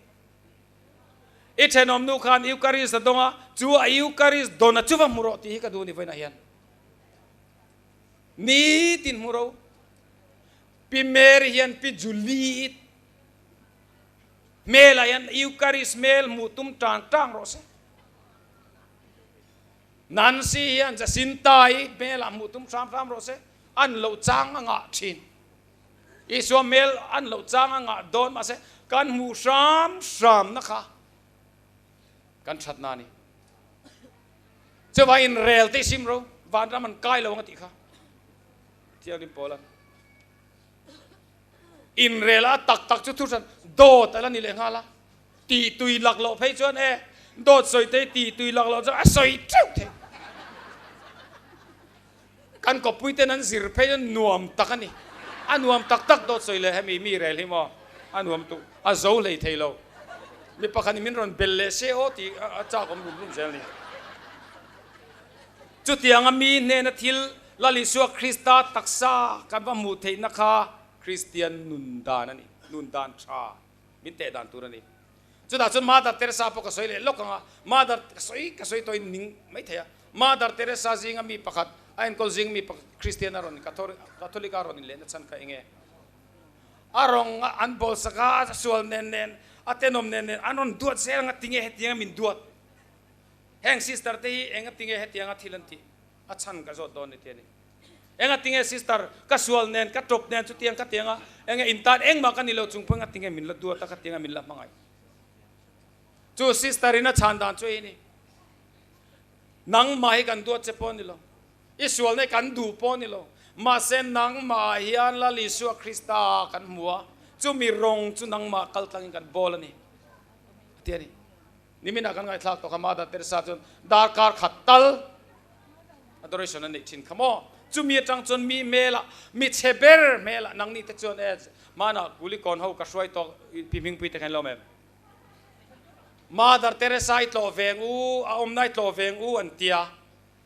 I thenawm nu khan Eucharist a dawng a, chu a Eucharist dawn a chu va hmu rawh tih hi ka duh ni vawiinah hian. Nitin hmu ro. Pi Mary hian Pi Julie-i. Hmelah hian Eucharist hmel hmuh tum tang tang rawh se. Nancy hian Jacinta-i hmelah hmuh tum hram hram rawh se. An loh chang a ngah thin. Isua hmel an loh chang a ngah dawn mahse kan hmuh hram hramna kha kan thatna a ni. Chuvangin rel te i sim ro, vanram an kai lo ang a tih kha Thianghlim Paula'n. Inrel a tak tak chu thuhran dawt a la ni leh nghal a, tih tui lak loh phei chuan e dawt sawi te tih tui lak loh chuan a sawi teuh thei. Kan kawppui ten an zir phei chuan nuam tak a ni, a nuam tak tak dawt sawi leh hemi mi rel hi maw a nuam tuh a zo hlei thei lo. Mi pakhat in min rawn bel leh se aw tih a chak awm rum rum zel a ni. Chutianga mi hnena thil Lal Isua Krista taksa kan va hmuh theihna kha Kristian nun dan a ni, nun dan tha min teh dan tur a ni. Chutah chuan Mother Teresa pawh ka sawi leh lawk ang a, Mother ka sawi ka sawi tawhin ning mai thei a, Mother Teresa zinga mi pakhat, a enkawl zinga mi pakhat Kristian a rawn Catholic a rawn inlehna chhan kha eng nge? A rawng an bawlsak a, a sual nen nen, a tenawm nen nen an rawn duat zel ang a, tinge hetianga min duat? Heng sister te hi enga tinge hetianga thil an tih? A chhan ka zawt dawn ni ti a ni. Enga tinge sister, ka sual nen, ka tawp nen chutiang ka tianga enge in tan engmah ka ni lo chung pawh enga tinge min la duat a, ka tianga min la hmangaih. Chu sister in a chhan dan chu ei ni. Nangmah hi kan duat che pawh a ni lo. I sual nei kan duh pawh a ni lo. Mahse nangmah hian Lal Isua Krista kan hmu a, chumi rawng chu nangmah kal tlangin kan bawl a ni. A ti a ni. Niminah kan ngaihthlak tawh kha Mother Teresa chuan darkar khat tal adoration a neih thin kha maw? Chumi atang chuan mi hmelah, mi chhe ber hmelah nangni te chuan e hmanah Kulikawn ho ka hruai tawh pi hmingpui te kha in lo awm em? Mother Teresa i tlawh veng u, a awmna i tlawh veng u an tia.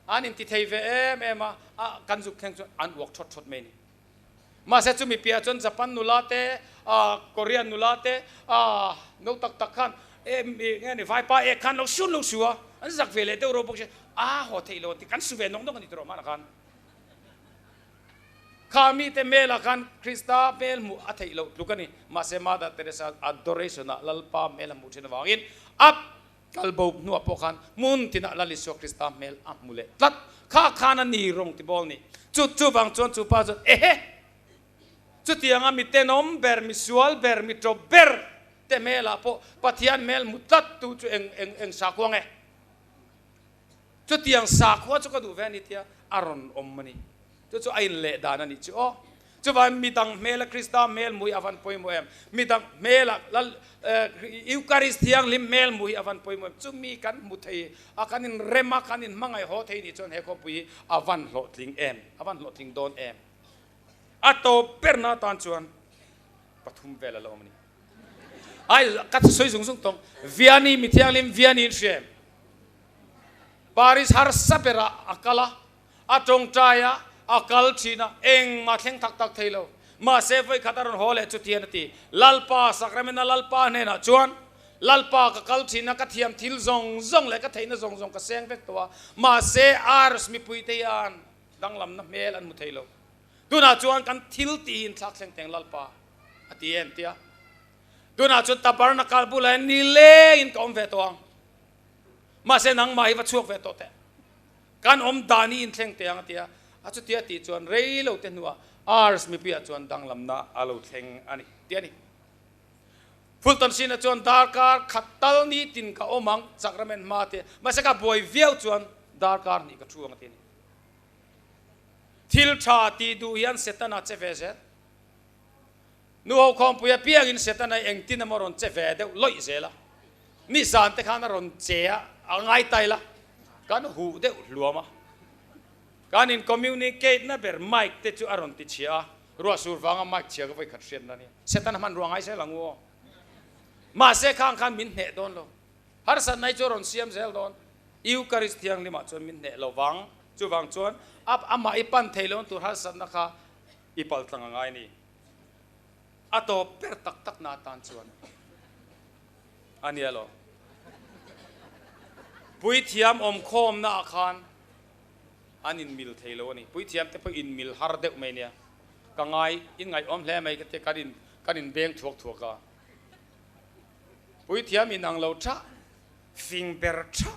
An inti thei ve em em a, a kan zuk thleng chuan an uak thawt thawt mai ni. Mahse chumi piah chuan Japan nula te, Korean nula te, no tak tak khan nge ni vaipa ek khan lo sun lo su a, an zak ve leh deuh ro bawk si, a haw theih lo an ti, kan su ve nawk nawk a ni tawh hmanah khan. Kha mite hmelah khan Krista hmel hmuh a theih loh tluk a ni. Mahse Mother Teresa adoration ah Lalpa hmel a hmuh thin avangin a kal bo hnuah pawh khan hmun tinah Lal Isua Krista hmel a hmu leh tlat. Kha khan a ni rawng ti bawl ni. Chu chuvang chuan chu pa chuan ehe! Chutianga mi tenawm ber, mi sual ber, mi tawp ber te hmelah pawh Pathian hmel hmu tlat tu chu eng eng eng sakhua nge? Chutiang sakhua chu ka duh ve a ni tia a rawn awm a ni. Chu chu a inleh dan a nih chu aw. Chuvangin midang hmela Krista hmel hmuh hi a van pawimawh em? Midang hmela Lal Eucharist thianghlim hmel hmuh hi a van pawimawh em? Chumi kan hmu thei a, kan inrem a, kan inhmangaih haw thei nih chuan he khawpui hi a van hlawhtling em? A van hlawhtling dawn em? A tawp berna atan chuan pathum vel a la awm a ni. Ai, ka sawi zung zung tawng. Vianney mi thianghlim Vianney in hria em? Paris harsa berah a kal a, A tawngtai a, a kal thin a, engmah thleng tak tak thei lo. Mahse vawi khat a rawn haw leh chutian a ti, Lalpa, Sacramento Lalpa hnenah chuan, Lalpa, ka kal thin a, ka thiam thil zawng zawng leh ka theihna zawng zawng ka seng vek tawh a, mahse Ars mipuite hian danglamna hmel an hmu thei lo. Tunah chuan kan thil tihin thlak thleng teng Lalpa, a ti em tia. Tunah chuan tabernacle bulah hian nilengin ka awm ve tawh ang. Mahse nangmah hi va chhuak ve tawh teh. Kan awm dan hi inthleng teh ang a ti a, a chutia tih chuan rei lo te hnuah Ars mipuiah chuan danglamna a lo thleng a ni tih a ni. Fulton Sheen-a chuan darkar khat tal nitin ka awm ang Sacrament hma te, mahse ka buai viau chuan darkar hnih ka thu ang a ti a ni. Thil tha tih duh hian Setana che ve zel. Nuho khawmpui apiangin Setana engtin emaw rawn che ve deuh lawih zel a, nizan te khan a rawn che a, a ngai ta ila, kan huh deuh hluam a. Kan in communicate na ber mic te chu a rawn ti chhia a, ruah sur vanga mic chhia ka vawi khat hriat na nia. Setana hman ruah ngai zel ang u aw. Mahse khang khan min hneh dawn lo. Harsatna hi chu a rawn siam zel dawn. Eucharist thianghlimah chuan min hneh lo vang. Chuvang chuan amah i pan thei lo tur harsatna kha i paltlang a ngai a ni. A tawp ber tak tak na atan chuan a nia lo. Puithiam awmkhawmna ah khan an inmil thei lo a ni. Puithiam te pawh inmil har deuh mai nia. Ka ngai, in ngaihawm hle mai ka tia kan in kan inbeng thuak thuak a. Puithiam inang lo tha, fing ber tha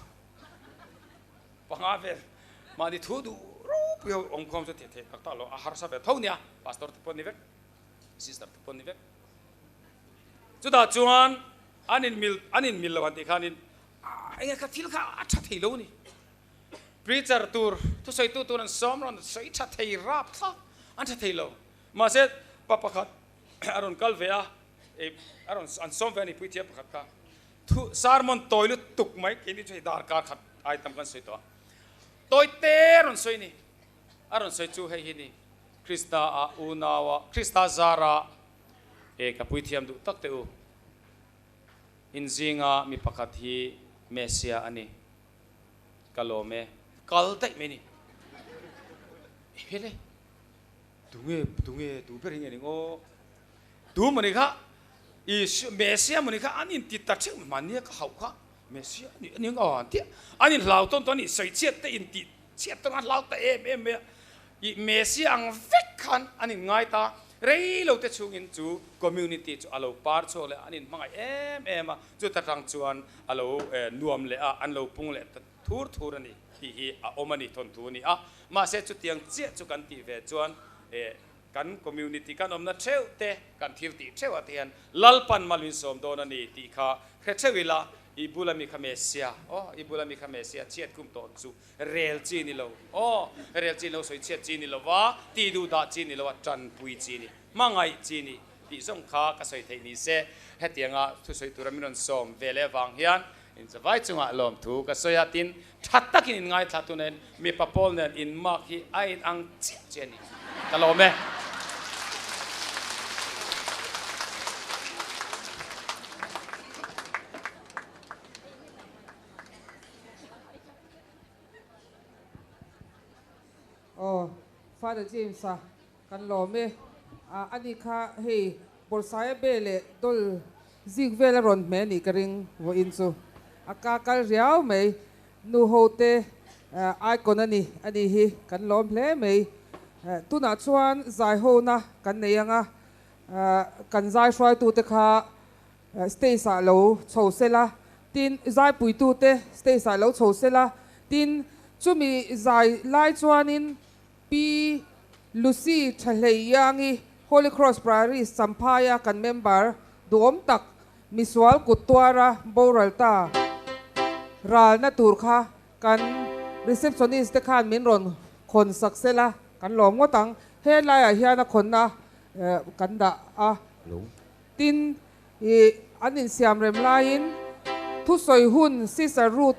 panga vel mahni thu duh ropui ho awmkhawm chu thei tak tak lo a harsa ve tho nia, pastor te pawh ni vek, sister te pawh ni vek. Chutah chuan an inmil an inmil lo han tih khanin enge kha thil kha a tha thei lo a ni. Preacher tur thusawitu tur an sawm rawn sawi tha thei rap thlak an tha thei lo. Mahse pa pakhat a rawn kal ve a, a rawn an sawm ve a ni puithiam pakhat kha. Thu sermon tawi lutuk mai keini chu hei darkar khat ai tam kan sawi tawh a. Tawi te a rawn sawi a ni. A rawn sawi chu hei hi ni, Krista a unau a, Krista zara e ka puithiam duh tak teh u. Inzinga mi pakhat hi Messia a ni. Ka lawm e. Kal daih mai ni. Hele, tunge, tunge, tu ber hi nge ning aw? Tu mawni kha, Isua, Messia mawni kha an inti ta theuh mahnia ka hauh kha, Messia a ni a ning aw an ti a. An inhlau tawn tawn a ni, sawichhiat te intih chhiat tawn a hlau ta em em mai a. I Messia ang vek khan an inngai ta, rei lo te chhungin chu community chu a lo par chhuak leh a, an inhmangaih em em a, chuta tang chuan a lo nuam leh a, an lo pung leh ta thur thur a ni tih hi a awm a ni, thawnthu a ni a. Mahse chutiang chiah chu kan tih ve chuan kan community kan awmna theuh te, kan thil tih theuh ah te hian Lalpan mal min sawm dawn a ni tih kha hre theuh ila, i bula mi kha Messia, aw i bula mi kha Messia chhiat kum tawh chu Rel chi ni lo aw, rel chi ni lo, sawi chhiat chi ni lo va, tih duh dah chi ni lo a, tanpui chi ni, hmangaih chi ni tih zawng kha ka sawi theih ni se. Hetianga thusawi tura min rawn sawm ve leh avang hian inzavai chungah lawmthu ka sawi a, tin, tha takin in ngaithla tu nen mipa pawl nen in mark hi a inang chiah chiah a ni. Ka lawm e. Aw Father James a kan lawm e. Ani kha hei Bawrhsaia be leh dawl zik vel a rawn hmeh anih ka ring vawiin chu a ka kal riau mai. Nu ho te icon a ni ani hi kan lawm hle mai. Tunah chuan zai hona kan nei ang a, kan zai hruaitute kha Stage ah lo chho sela, tin zaipuitute stage ah lo chho sela, tin chumi zai lai chuanin Pi Lucy Thahlei Iangi Holy Cross Priories Champhaia kan member duhawm tak misual kut tuara boral ta ralna tur kha kan receptionist te khan min rawn khawn sak sela kan lawm ngawt ang. He laiah hian a khawnna kan dah a. Tin, i an insiam rem laiin thusawi hun Sister Ruth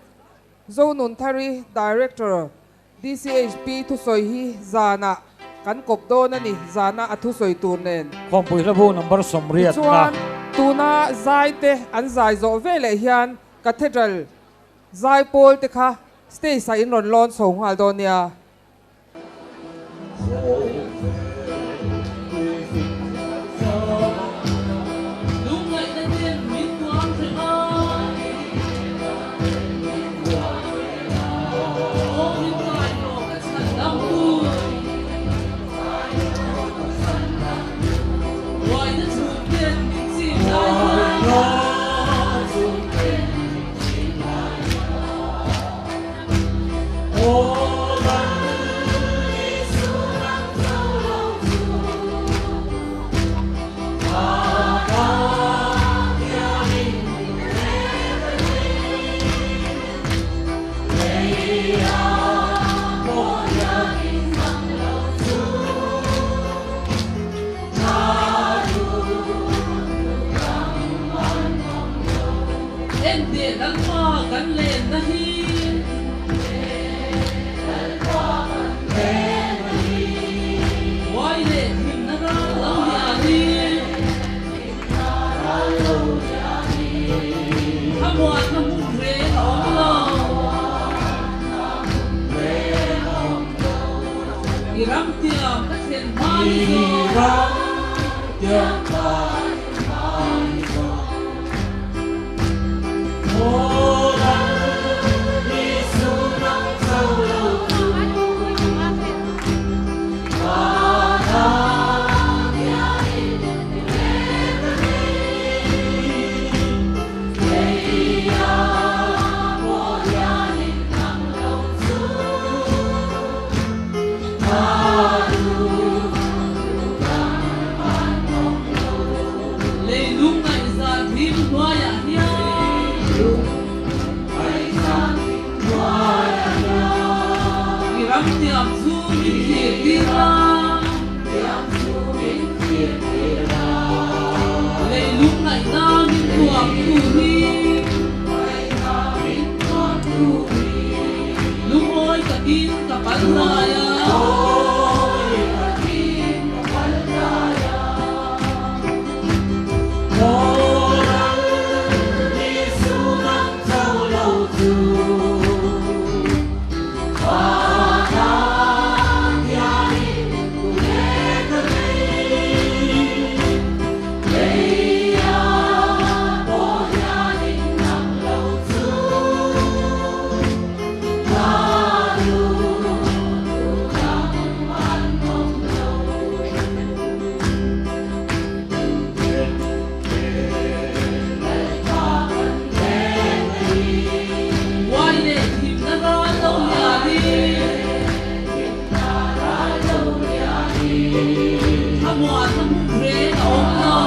Zonunthari, Director, DCHP thusawi hi zanah kan kawp dawn a ni, zana a thusawi tur nen. Khawmpui hlabu number 80 na. Tichuan, tuna zai te an zai zawh veleh hian Cathedral zai pawl te kha stage ah in rawn lawn chho nghal dawn nia. Leilung ngaihzan hlim hnuaiah hian I ram tiam chu min thlir tir a. Leilung ngaihna min tuam tu hi. Lungawi takin ka pal dai a. Uai leh thimna ral lo lianin. Thlamuanna hmun reng a awm lo.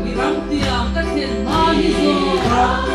I ram tiang ka thlen hma hi zawng.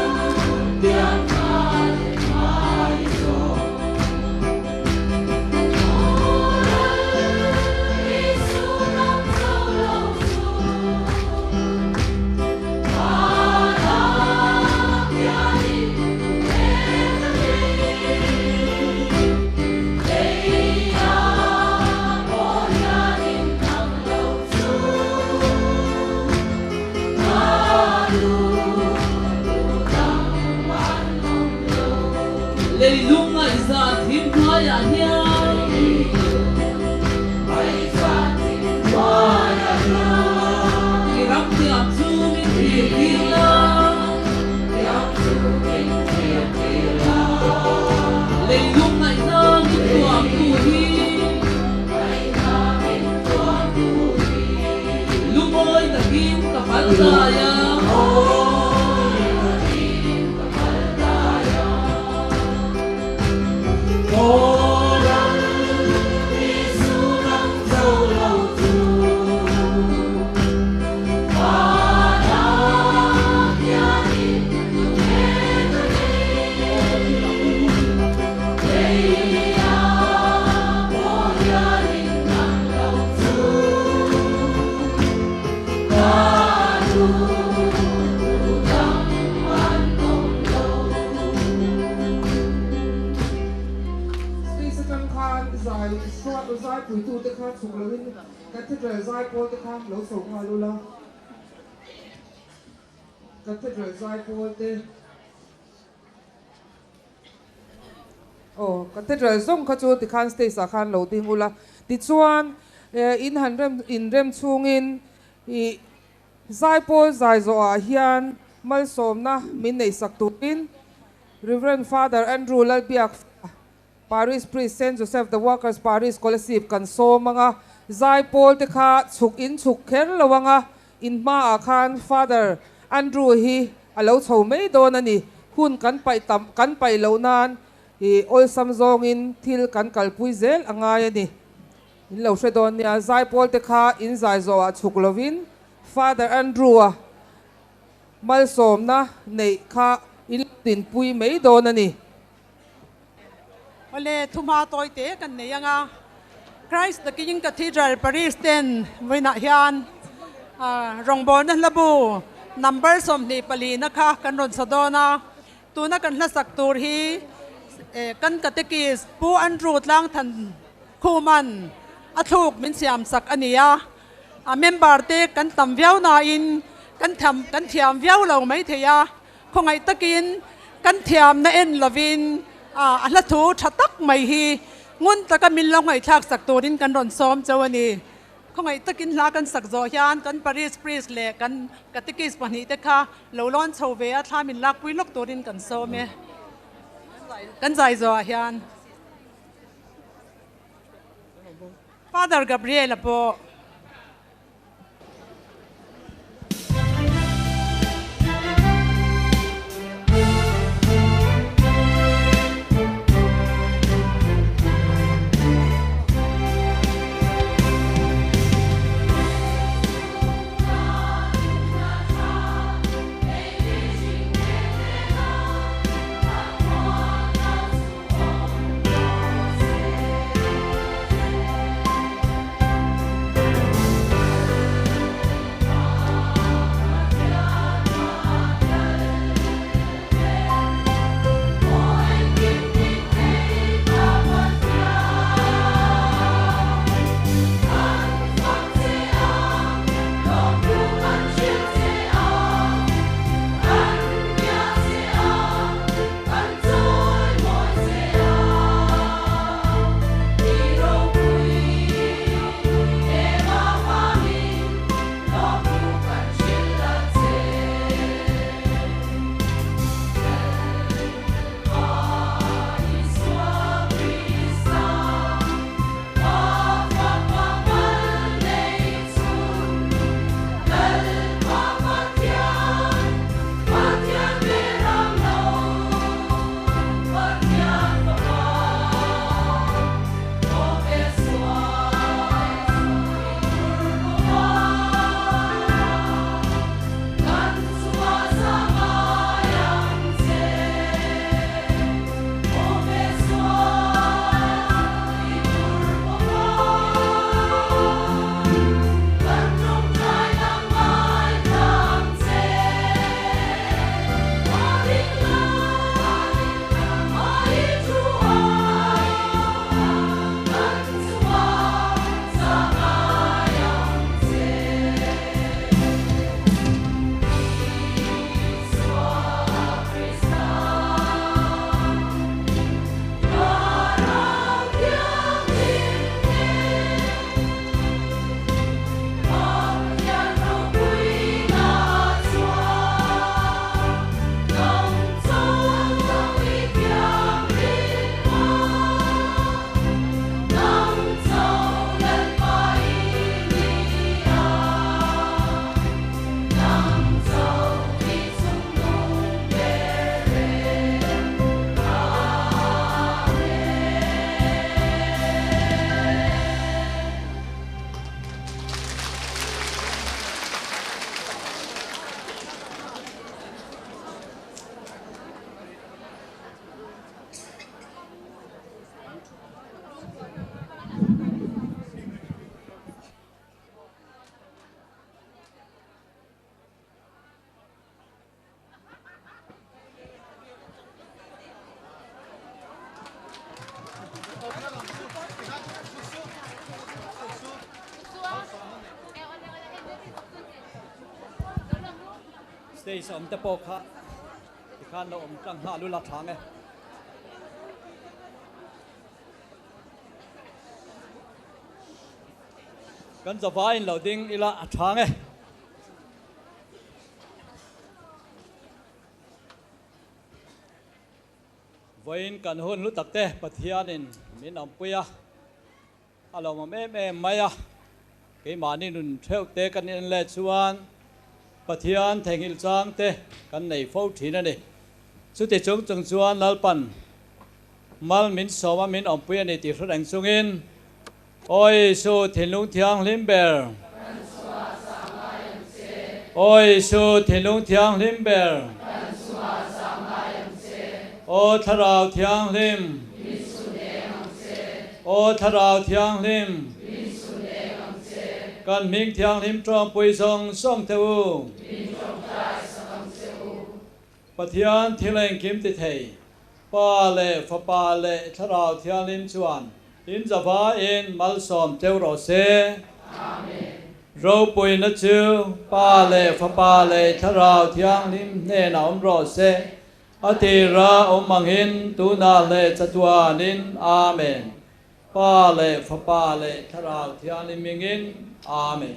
Leilung ngaihzan thim hnuaiah hian I ram tiam chu min thlir tir la. Leilung ngaihna min tuam tu hi Lungawi takin ka pal dai a. Stage atang khan zai zai puitute kha chhuk loin Cathedral zaipawl te kha lo chho nghal ula. Cathedral zaipawl te Aw Cathedral zawng kha chu tikhan stage ah khan lo ding ula. Tichuan in han rem in rem chhungin ih zaipawl zai zawhah hian malsawmna min neihsak turin Rev. Father Andrew Lalbiak Parish Priest Saint Joseph the Workers Parish Kolasib kan sawm anga, zaipawl te kha chhuk in chhuk kher lo anga, in hmaah khan Father Andrew hi a lo chho mai dawn a ni. Hun kan paih tam kan paih loh nan i awlsam zawngin thil kan kalpui zel a ngai a ni. In lo hre dawn nia, zaipawl te kha in zai zawhah chhuk lovin Father Andrew-a malsawmna neih kha in lo dinpui mai dawn a ni. Awle, thumha tawi te kan nei ang a, Christ the King Cathedral Parish ten vawiinah hian rawngbawlna hlabu number 24 na kha kan rawn sa dawn a, tuna kan hlasak tur hi kan catechist Pu Andrew Tlangthan Khuman a thluk min siam sak a ni a, a member te kan tam viau nain kan kan thiam viau lo maithei a. Khawngaih takin kan thiamna en lovin a hla thu tha tak mai hi ngun taka min lo ngaihthlak sak turin kan rawn sawm chauh a ni. Khawngaih takin hla kan sak zawh hian kan Parish Priest leh kan Catechist pahnihte kha lo lawn chho ve a thla min lakpui lawk turin kan sawm e. Kan zai zawhah hian Father Gabriel-a pawh. Stage a awm te pawh kha tikhan lo awm tlang nghal ula thang e. Kan zavaiin lo ding ila a thang e. Vawiin kan hun hlu tak te Pathianin min awmpui a, a lawmawm em em mai a. Keimahni nun theuh te kan en leh chuan Pathian theihnghilh chang te kan nei fo thin a ni. Chuti chung chung chuan Lalpan mal min sawm a min awmpui a ni tih hre reng chungin, Aw Isu thinlung thianghlim ber. Kan chhuah zah ngai ang che. Aw Isu thinlung thianghlim ber. Kan chhuah zah ngai ang che. Aw Thlarau Thianghlim. Min su deng ang che. Aw Thlarau Thianghlim. Min su deng ang che. Kan hming thianghlim tawngpui zawng zawng te u. Min tawngtai sak ang che u. Pathian thil engkim ti thei, Pa leh Fapa leh Thlarau Thianghlim chuan in zavaiin malsawm teuh rawh se. Amen. Ropuina chu Pa leh Fapa leh Thlarau Thianghlim hnenah awm rawh se, a tira awm angin tunah leh chatuanin. Amen. Pa leh Fapa leh Thlarau Thianghlim mingin. Amen.